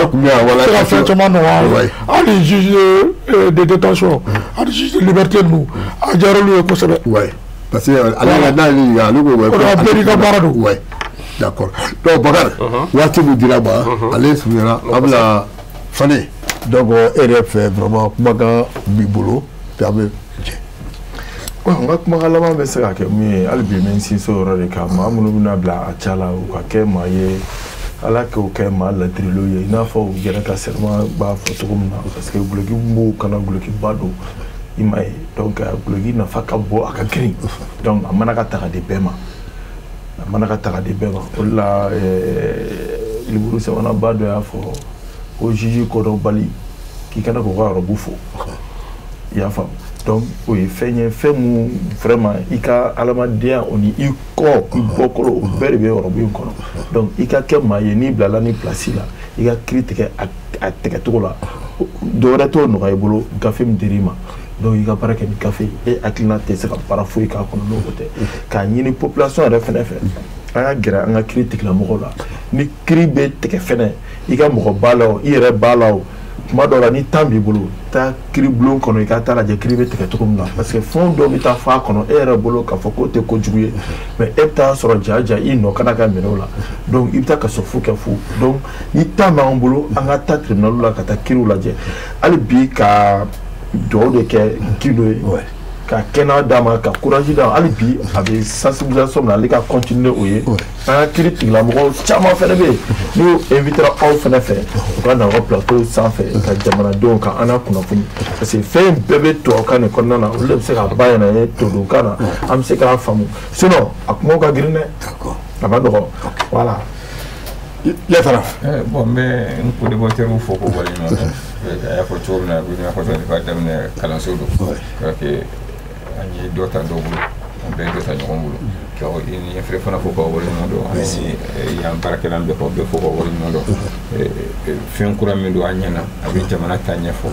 se ka fɛn caman nɔgɔya an ye. Hali juge de détention, hali juge de liberté ninnu, a diyara olu ye kosɛbɛ. Parce que ale yɛrɛ n'ale ɲininka, ale ko O de la bɛɛ n'i ka baara don. Ouais. D'accord. Donc Bakari, waati min dira ma, ale surunyana, an bɛna Fane. Donc e yɛrɛ fɛ vraiment kumakan b'i bolo, puis an bɛ jɛ. N ka kumakan laban bɛ se ka kɛ mun ye, hali bi n bɛ n sinsin o yɔrɔ de kan, maa minnu bɛna bila a ca la, u ka kɛ maa ye, Ala k'o kɛ maa ladirilenw ye, i n'a fɔ u yɛrɛ ka serment b'a fɔ cogo min na, parce que guloki b'u kana gulokiba don, i m'a ye, donc guloki nafa ka bon, a ka girin, donc a mana ka ta ka di bɛɛ ma, a mana ka ta ka di bɛɛ ma. O de la liburu sabananba dɔ y'a fɔ ko juge kodɔnbali k'i kana k'o ka robe fo, i y'a faamu. Donc o ye fɛn ye, fɛn mun vraiment i ka adamadenya o ni i kɔ i bɔkolo o bɛɛ de bɛ robe in kɔnɔ. Donc i ka kɛ maa ye, n'i bilala ni place la, i ka kiiri tigɛ a tigɛcogo la, dɔ wɛrɛ t'o nɔgɔya i bolo, gafe min dir'i ma. Donc i ka baara kɛ ni gafe ye, e hakilina tɛ se ka baara foyi k'a kɔnɔ n'o tɛ. K'a ɲini population yɛrɛ fɛnɛ fɛ, an ka gɛrɛ an ka kiiri tigilamɔgɔw la, ni kiiri bɛ tigɛ fɛnɛ, i ka mɔgɔ b'a la o, i yɛrɛ b'a la o, tuma dɔw la ni temps b'i bolo, taa kiiri bulon kɔnɔ, i ka taa lajɛ kiiri bɛ tigɛ cogo min na, parce que fɛn dɔw bɛ taa fɔ a kɔnɔ e yɛrɛ bolo k'a fɔ k'o tɛ kojugu ye, mais e bɛ taa sɔrɔ ja i nɔ kana ka minɛ o la, donc i bɛ taa kaso fu kɛ fu. Donc ni temps b'an bolo, an ka taa tribunal la ka taa kiiriw lajɛ, hali bi ka dugawu de kɛ Gindo ye, ka kɛnɛya d'a ma, ka courage d'a ma, hali bi a bɛ sensibilisation min na, ale ka continuer o ye. An ka kiiri tigilamɔgɔw caman fɛnɛ bɛ yen, n'u invitera aw fɛnɛ fɛ, u ka na aw ka plateau sanfɛ ka jamanadenw ka an na kunnafoni, parce que fɛn bɛɛ bɛ tubabukan de kɔnɔna na, olu de bɛ se k'a bayɛlɛma ye todunkan na, an bɛ se k'a faamu, sinon a kumaw ka girin dɛ, a ma nɔgɔn, voilà. Yatara. Bon, n bɛ n co-débatteur fo k'o waleɲuman dɔn. A y'a fɔ cogo min na, Burkina Faso de b'a daminɛ kalanso don. K'a kɛ an ye dɔ ta dɔ bolo. An bɛɛ tɛ taa ɲɔgɔn bolo. Ka ɲɛfɛ fana fo ka waleɲuman dɔn, ani yan baarakɛla bɛɛ ka bɛɛ fo ka waleɲuman dɔn. Fɛn kura min don an ɲɛna, a bɛ jamana ta ɲɛfɔ.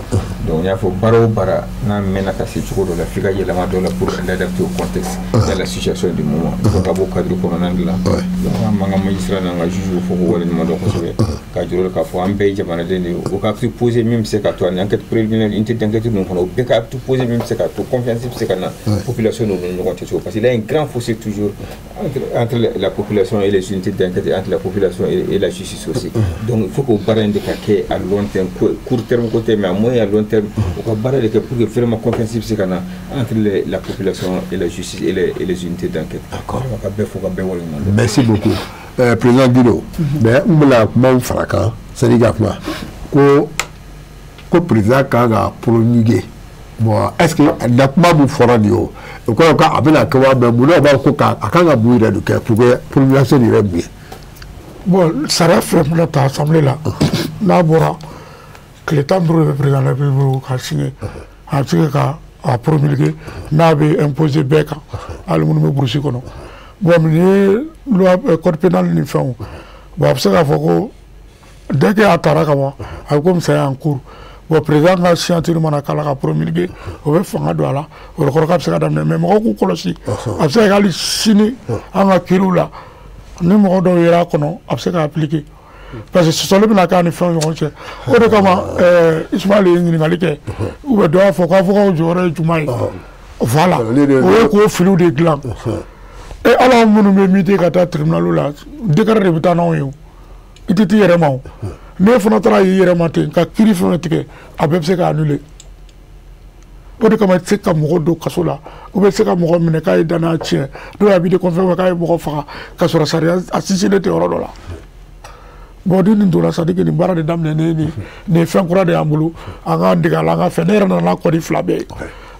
Donc n y'a fɔ, baara o baara n'a mɛnna ka se cogo dɔ la, f'i ka yɛlɛma dɔ la pour l'adapter au contexte et à la situation du moment. Donc a b'o cadre kɔnɔna de la. Donc an b'an ka magistrat n'an ka juge fo k'u waleɲuman dɔn kosɛbɛ, k'a jira k'a fɔ an bɛɛ ye jamanaden de ye. O ka acte posé min bɛ se ka to ani enquête préliminaire, unité d'enquête ninnu kɔnɔ, o bɛɛ ka acte posé min bɛ se ka to confiance bɛ se ka na population ninnu ni ɲɔgɔn cɛ cogo, parce qu'il y a un grand fossé toujours entre la population et les unités d'enquête et entre la population et la justice aussi. Donc il faut qu'o baara in de ka kɛ à long terme, court terme côté, mais à moyen et à long terme, o ka baara de kɛ pour que vraiment confiance bɛ se ka na entre la population et la justice et les unités d'enquête. D'accord. Ka bɛɛ fo ka bɛɛ waleɲuman dɔn. Merci beaucoup. Président Guido, mais n bɛna kuma fara kan sani ka kuma ko président kan ka promulguer. Bon, est ce que na kuma min fɔra nin ye, o kɔrɔ k'a bɛna kɛ wa? Mais mun na o b'a fɔ ko a kan ka mun yɛrɛ de kɛ pour que promulgation yɛrɛ mun ye? Bon, sariya fɛn fɛn ta assemblée la, n'a bɔra, tile 15 de bɛ président de la République bolo k'a signer. A bɛ se ka a promulguer n'a bɛ imposer bɛɛ kan, hali minnu bɛ brousse kɔnɔ. Bon, nin ye loi code pénal ni fɛnw. Bon, a bɛ se k'a fɔ ko dès que a taara ka ban, a bɛ komi ça est en cours. Bon, président ka signature mana k'a la ka promulguer, o bɛ fanga don a la, o kɔrɔ k'a bɛ se ka daminɛ. Mais mɔgɔw k'u kɔlɔsi, a bɛ se ka kɛ hali sini an ka kiiriw la, ni mɔgɔ dɔw yera a kɔnɔ, a bɛ se ka appliquer, parce que sɔsɔli bɛna k'a ni fɛnw ɲɔgɔn cɛ. O de kama Ismaël ye ɲininkali kɛ, ou bien dɔ y'a fɔ k'a fɔ k'aw jɔyɔrɔ ye jumɛn ye. Voilà, o ye k'o filiw de dilan. E ala, minnu bɛ muté ka taa tribunal la, décret de bɛ taa n'anw ye. O i tɛ t'i yɛrɛ ma, o n'e fana taara y'i yɛrɛ ma ten ka kiiri fɛn tigɛ, a bɛɛ bɛ se ka annuler. O de kama i tɛ se ka mɔgɔ don kaso la, ou bien i tɛ se ka mɔgɔ minɛ k'a ye danaya tiɲɛ, n'o ye abus de confiance, k'a ye mɔgɔ faga, ka sɔrɔ sariya a sinsinlen tɛ yɔrɔ dɔ la. Bon, ni nin donna, c'est à dire que nin baara de daminɛ nin ye fɛn kura de y'an bolo, an k'an dege a la, an ka fɛn. Ne yɛrɛ nana n'a code fila bɛɛ ye.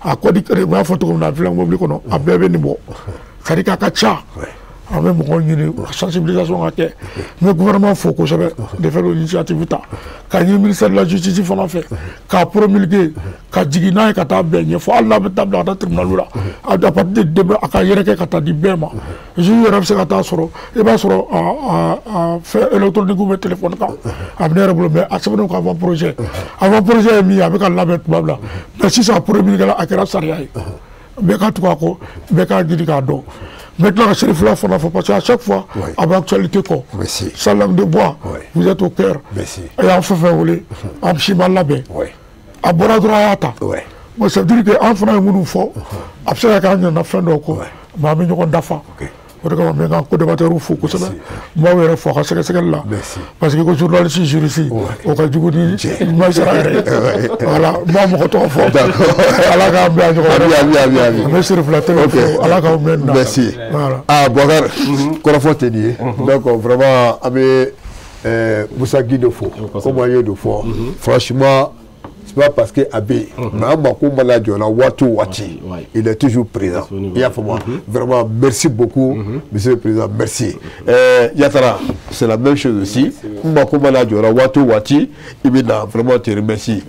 A code, n y'a fɔ cogo min na, a filɛ mobili kɔnɔ, a bɛɛ bɛ nin bɔ, c'est à dire k'a ka ca. An bɛ mɔgɔw ɲini sensibilisation ka kɛ. N bɛ gouvernement fo kosɛbɛ de fait initiative ta ka ɲini ministère de la Justice fana fɛ k'a promulguer, ka jigin n'a ye ka taa bɛɛ ɲɛfɔ, hali n'a bɛ taa bila ka taa tribunal la, à partir de demain a ka yɛrɛkɛ ka taa di bɛɛ ma. Juge yɛrɛ bɛ se ka taa sɔrɔ, i b'a sɔrɔ a fɛn électronique bɛ téléphone kan, a bɛ ne yɛrɛ bolo, mais a sɛbɛnnen ko avant projet. Avant projet ye min ye, a bɛ ka labɛn tuma min na, mais sisan a promulguer la, a kɛra sariya ye, bɛɛ ka tugu a kɔ, bɛɛ k'a ɲini k'a dɔn. N bɛ tila ka Serifula fana fɔ, parce que à chaque fois a bɛ actualité kɔ. Sans langue de bois, vous êtes au cœur. A y'an fɛn fɛn wele, an si ma labɛn, a bɔra dɔrɔn a y'a ta. Bon, ça veut dire que an fana ye minnu fɔ, a bɛ se ka kɛ an ɲinɛna fɛn dɔw kɔ, mais an bɛ ɲɔgɔn dafa. O de kama n bɛ n ka co-débatteur fo kosɛbɛ, n b'aw yɛrɛ fo a ka sɛgɛsɛgɛli la, parce que ko journaliste juriste, o ka jugu ni magistrat yɛrɛ ye. Voilà, n b'a mɔgɔ tɔgɔ fɔ, Ala k'an bɛn a ɲɔgɔn wɛrɛ. N bɛ Serifula tɛgɛ fo, Ala k'aw mɛn nin na. Merci. Ah, Boubacar, kɔrɔfɔ tɛ nin ye. Donc vraiment, an bɛ Musa Guindo fo, komi an ye dɔ fɔ, franchement, c'est pas parce que a bɛ yen, mais an mako mana jɔ la waati o waati, il est toujours présent. I y'a faamu? Vraiment, merci beaucoup, monsieur le président, merci. Yatara, c'est la même chose aussi. N mako mana jɔ la waati o waati, i bɛ na, vraiment te remercie.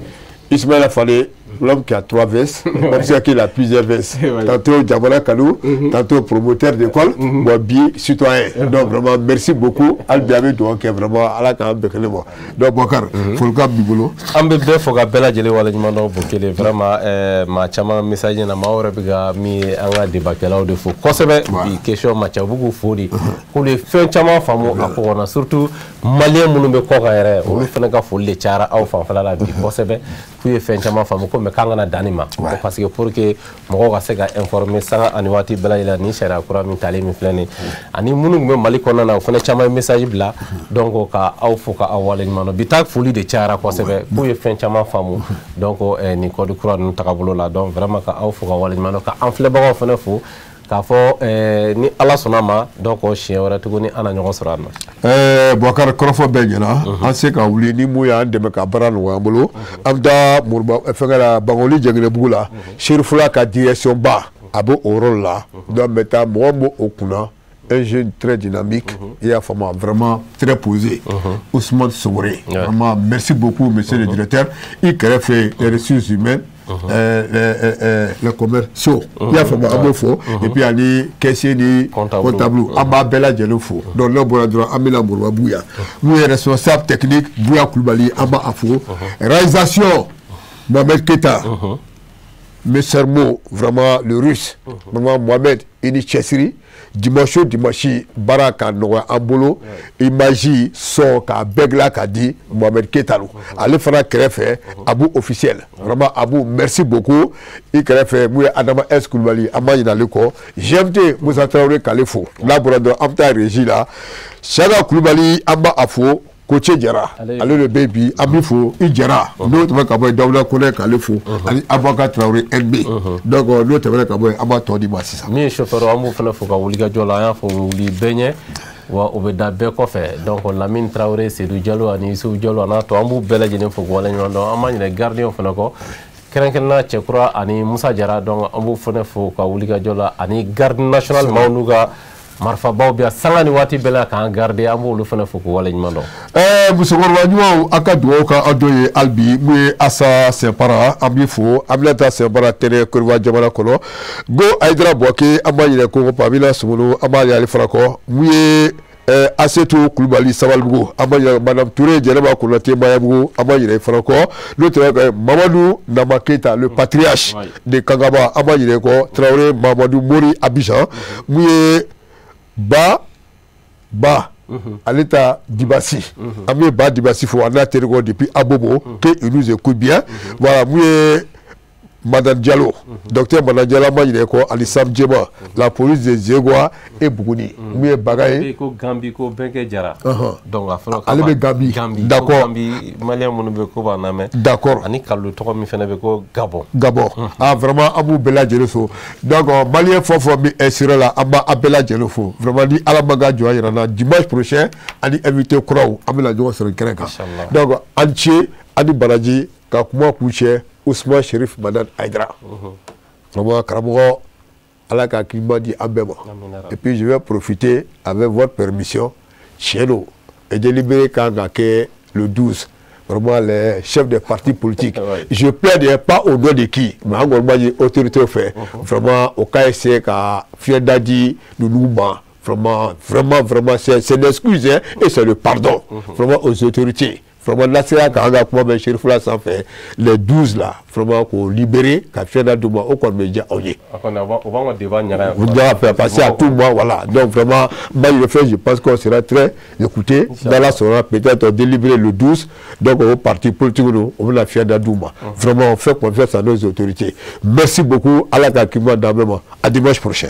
Ismaël Fale, l'homme qui a trois vestes, même si qu'il a plusieurs vestes. Tantôt Djabala Kalou, tantôt promoteur d'école, bon, bi citoyen. Donc vraiment, merci beaucoup. Al Biami, donc vraiment, Ala k'an bɛɛ kelen ma. Donc Bokar, folikan b'i bolo. An bɛ bɛɛ fo ka bɛɛ lajɛlen waleɲuman dɔn. Bokele, vraiment, maa caman message na, maa wɛrɛ bɛ ka min ye, an ka débatkɛlaw de fo kosɛbɛ bi. Question ma ca, u bɛ k'u fo de, k'olu ye fɛn caman faamu a ko kɔnɔ, surtout malien minnu bɛ kɔ kan yɛrɛ, olu fana ka foli de cayara aw fanfɛla la bi kosɛbɛ, k'u ye fɛn caman faamu ko, mais k'an kana dan nin ma, parce que pour que mɔgɔw ka se ka informer sanga ani waati bɛɛ lajɛlen, ni sariya kura min talen min filɛ nin ye, ani minnu tun bɛ Mali kɔnɔna na, o fana caman ye message bila. Donc ka aw fo ka aw waleɲuman dɔn. Bi ta foli de cayara kosɛbɛ, k'u ye fɛn caman faamu donc nin code kura ninnu tagabolo la. Donc vraiment, ka aw fo ka waleɲuman dɔn, ka an filɛbagaw fana fo k'a fɔ ni Ala sɔnna ma, donc siɲɛ wɛrɛ tuguni an na ɲɔgɔn sɔrɔ yan nɔ. Boubacar, kɔrɔfɔ bɛɛ ɲɛna. An se ka wuli ni mun y'an dɛmɛ ka baara nɔgɔya an bolo, an bɛ taa Moriba fɛnkɛ la, Bangoli Jɛngɛnɛbugu la, Serifula ka direction ba, a bɛ o yɔrɔ la. Donc n bɛ taa mɔgɔ min b'o kunna, un jeune très dynamique, i y'a faamu, vraiment très posé, Ousmane Sogore. Vraiment, merci beaucoup, monsieur le directeur. I kɛrɛfɛ, les ressources humaines. les commerciaux i y'a faamu, an b'o fo, et puis ani caissier ni comptable, an b'a bɛɛ lajɛlen fo. Donc n'o bɔra dɔrɔn, an bɛna Moriba Buya, mun ye responsable technique, Buya Kulubali, an b'a fo. Réalisation, Mohamed Keta, Monsieur Mo, vraiment le russe, vraiment Mohamed, i ni cɛsiri, dimanche o dimanche baara ka nɔgɔya an bolo, image son k'a bɛɛ dilan k'a di, Mohamed Keta don. Ale fana kɛrɛfɛ, Abu officiel, vraiment Abu, merci beaucoup. I kɛrɛfɛ, mun ye Adama S Kulubali, an b'a ɲinɛ ale kɔ. GMT Musa Tarawele, k'ale fo. N'a bɔra dɔrɔn, an bɛ taa régie la, Saka Kulubali, an b'a fo. Koce Jara, ale de bɛ bi, an b'i fo, i Jara. N'o tɛmɛ ka bɔ yen, Dawuda Konɛ, k'ale fo, ani Abubakar Tarawele NB. Donc n'o tɛmɛna ka bɔ yen, an b'a tɔ di ma sisan. Min ye chauffeur, an b'o fana fo ka wulikajɔ la. An y'a fɔ, u bɛ wuli bɛɛ ɲɛ, wa u bɛ da bɛɛ kɔfɛ. Donc Lamine Tarawele, Seydou Jalo ani Youssouf Jalo a n'a tɔ, an b'u bɛɛ lajɛlen fo k'u waleɲuman dɔn. An b'a ɲinɛ gardien fana kɔ, kɛrɛnkɛrɛnnenya Cɛkura ani Musa Jara. Donc an b'u fana fo ka wulikajɔ la, ani garde national maaw n'u ka marifabaw bɛ yan sanga ni waati bɛɛ la k'an garder, an b'olu fana fo k'u waleɲuman dɔn. Musokɔrɔba ɲumanw, aw ka dugawu ka aw dɔ ye hali bi. Mun ye Asa Sɛnpara, an b'i fo. Aminata Sɛnpara, tɛnɛ Kodiwari jamana kɔnɔ, Go Ayidara Bɔke, an b'a ɲinɛ ko Pamina Sumunu, an b'a ale fana kɔ. Mun ye Asetu Kulubali Sabalibugu, an b'a ɲinɛ Madame Touré, Jɛnɛba Konate Mayabugu, an b'a ɲinɛ fana kɔ. N'o tɛmɛna, Mamadu Nama Keyita, le patriarche de Kangaba, an b'a ɲinɛ kɔ. Tarawele Mamadu Mori Abidjan, mun ye Ba Ba, ale ta Dibasi, an bɛ Ba Dibasi fo, a n'a terikɛ depuis Abobo, que il nous écoute bien. Voilà, mun ye Madame Diallo, docteur Madame Diallo, an b'a ɲinɛ kɔ, ani Sam Djema, la police de Zegwa et Buguni. Mun ye Baga ye? Ko Gambi, ko Bɛnkɛ Jara. Donc a fɔra. Ale bɛ Gambi. D'accord. Gambi malien minnu bɛ ko b'an lamɛn. D'accord. Ani Kalilu tɔgɔ min fana bɛ ko Gabon. Gabon. Ah, vraiment, an b'u bɛɛ lajɛlen fo. Donc malien fɛn o fɛn bɛ extérieur la, an b'a bɛɛ lajɛlen fo. Vraiment, ni Ala ma ka jɔ yira n na, dimanche prochain, ani invité kuraw, an bɛna ɲɔgɔn sɔrɔ kɛnɛ kan. Donc an ce ani baraji ka kuma k'u cɛ. Ousmane Chérif Madani Haïdara. Vraiment, karamɔgɔ, Ala ka hakilima di an bɛɛ ma. Et puis je vais profiter avec votre permission, tiɲɛ don, et délibéré kan ka kɛ le 12. Vraiment, les chefs des partis politiques, je plaide pas au nom de qui, mais an kɔni b'a ɲini autorité fɛ, vraiment, o ka essayer ka fiɲɛda di ninnu ma. Vraiment, vraiment, vraiment, c'est l'excuse, hein, et c'est le pardon, vraiment, aux autorités. Vraiment, n'a sera k'an ka kuma bɛ Cherifula sanfɛ, les 12 là, vraiment, k'o libérer, ka fiɲɛ da d'u ma, o kɔni bɛ diya anw ye. A kɔni, o b'an ka débat ɲaga yan. O ɲaga fɛ, parce que à tout moment, voilà. Donc vraiment, moi je fais, je pense qu'on sera très écouté. N'Ala sera peut-être délibéré le 12, donc au parti politique, nous, on bɛna fiɲɛ da d'u ma. Vraiment, on fait confiance à nos autorités. Merci beaucoup. Ala ka kima d'an bɛɛ ma. À dimanche prochain.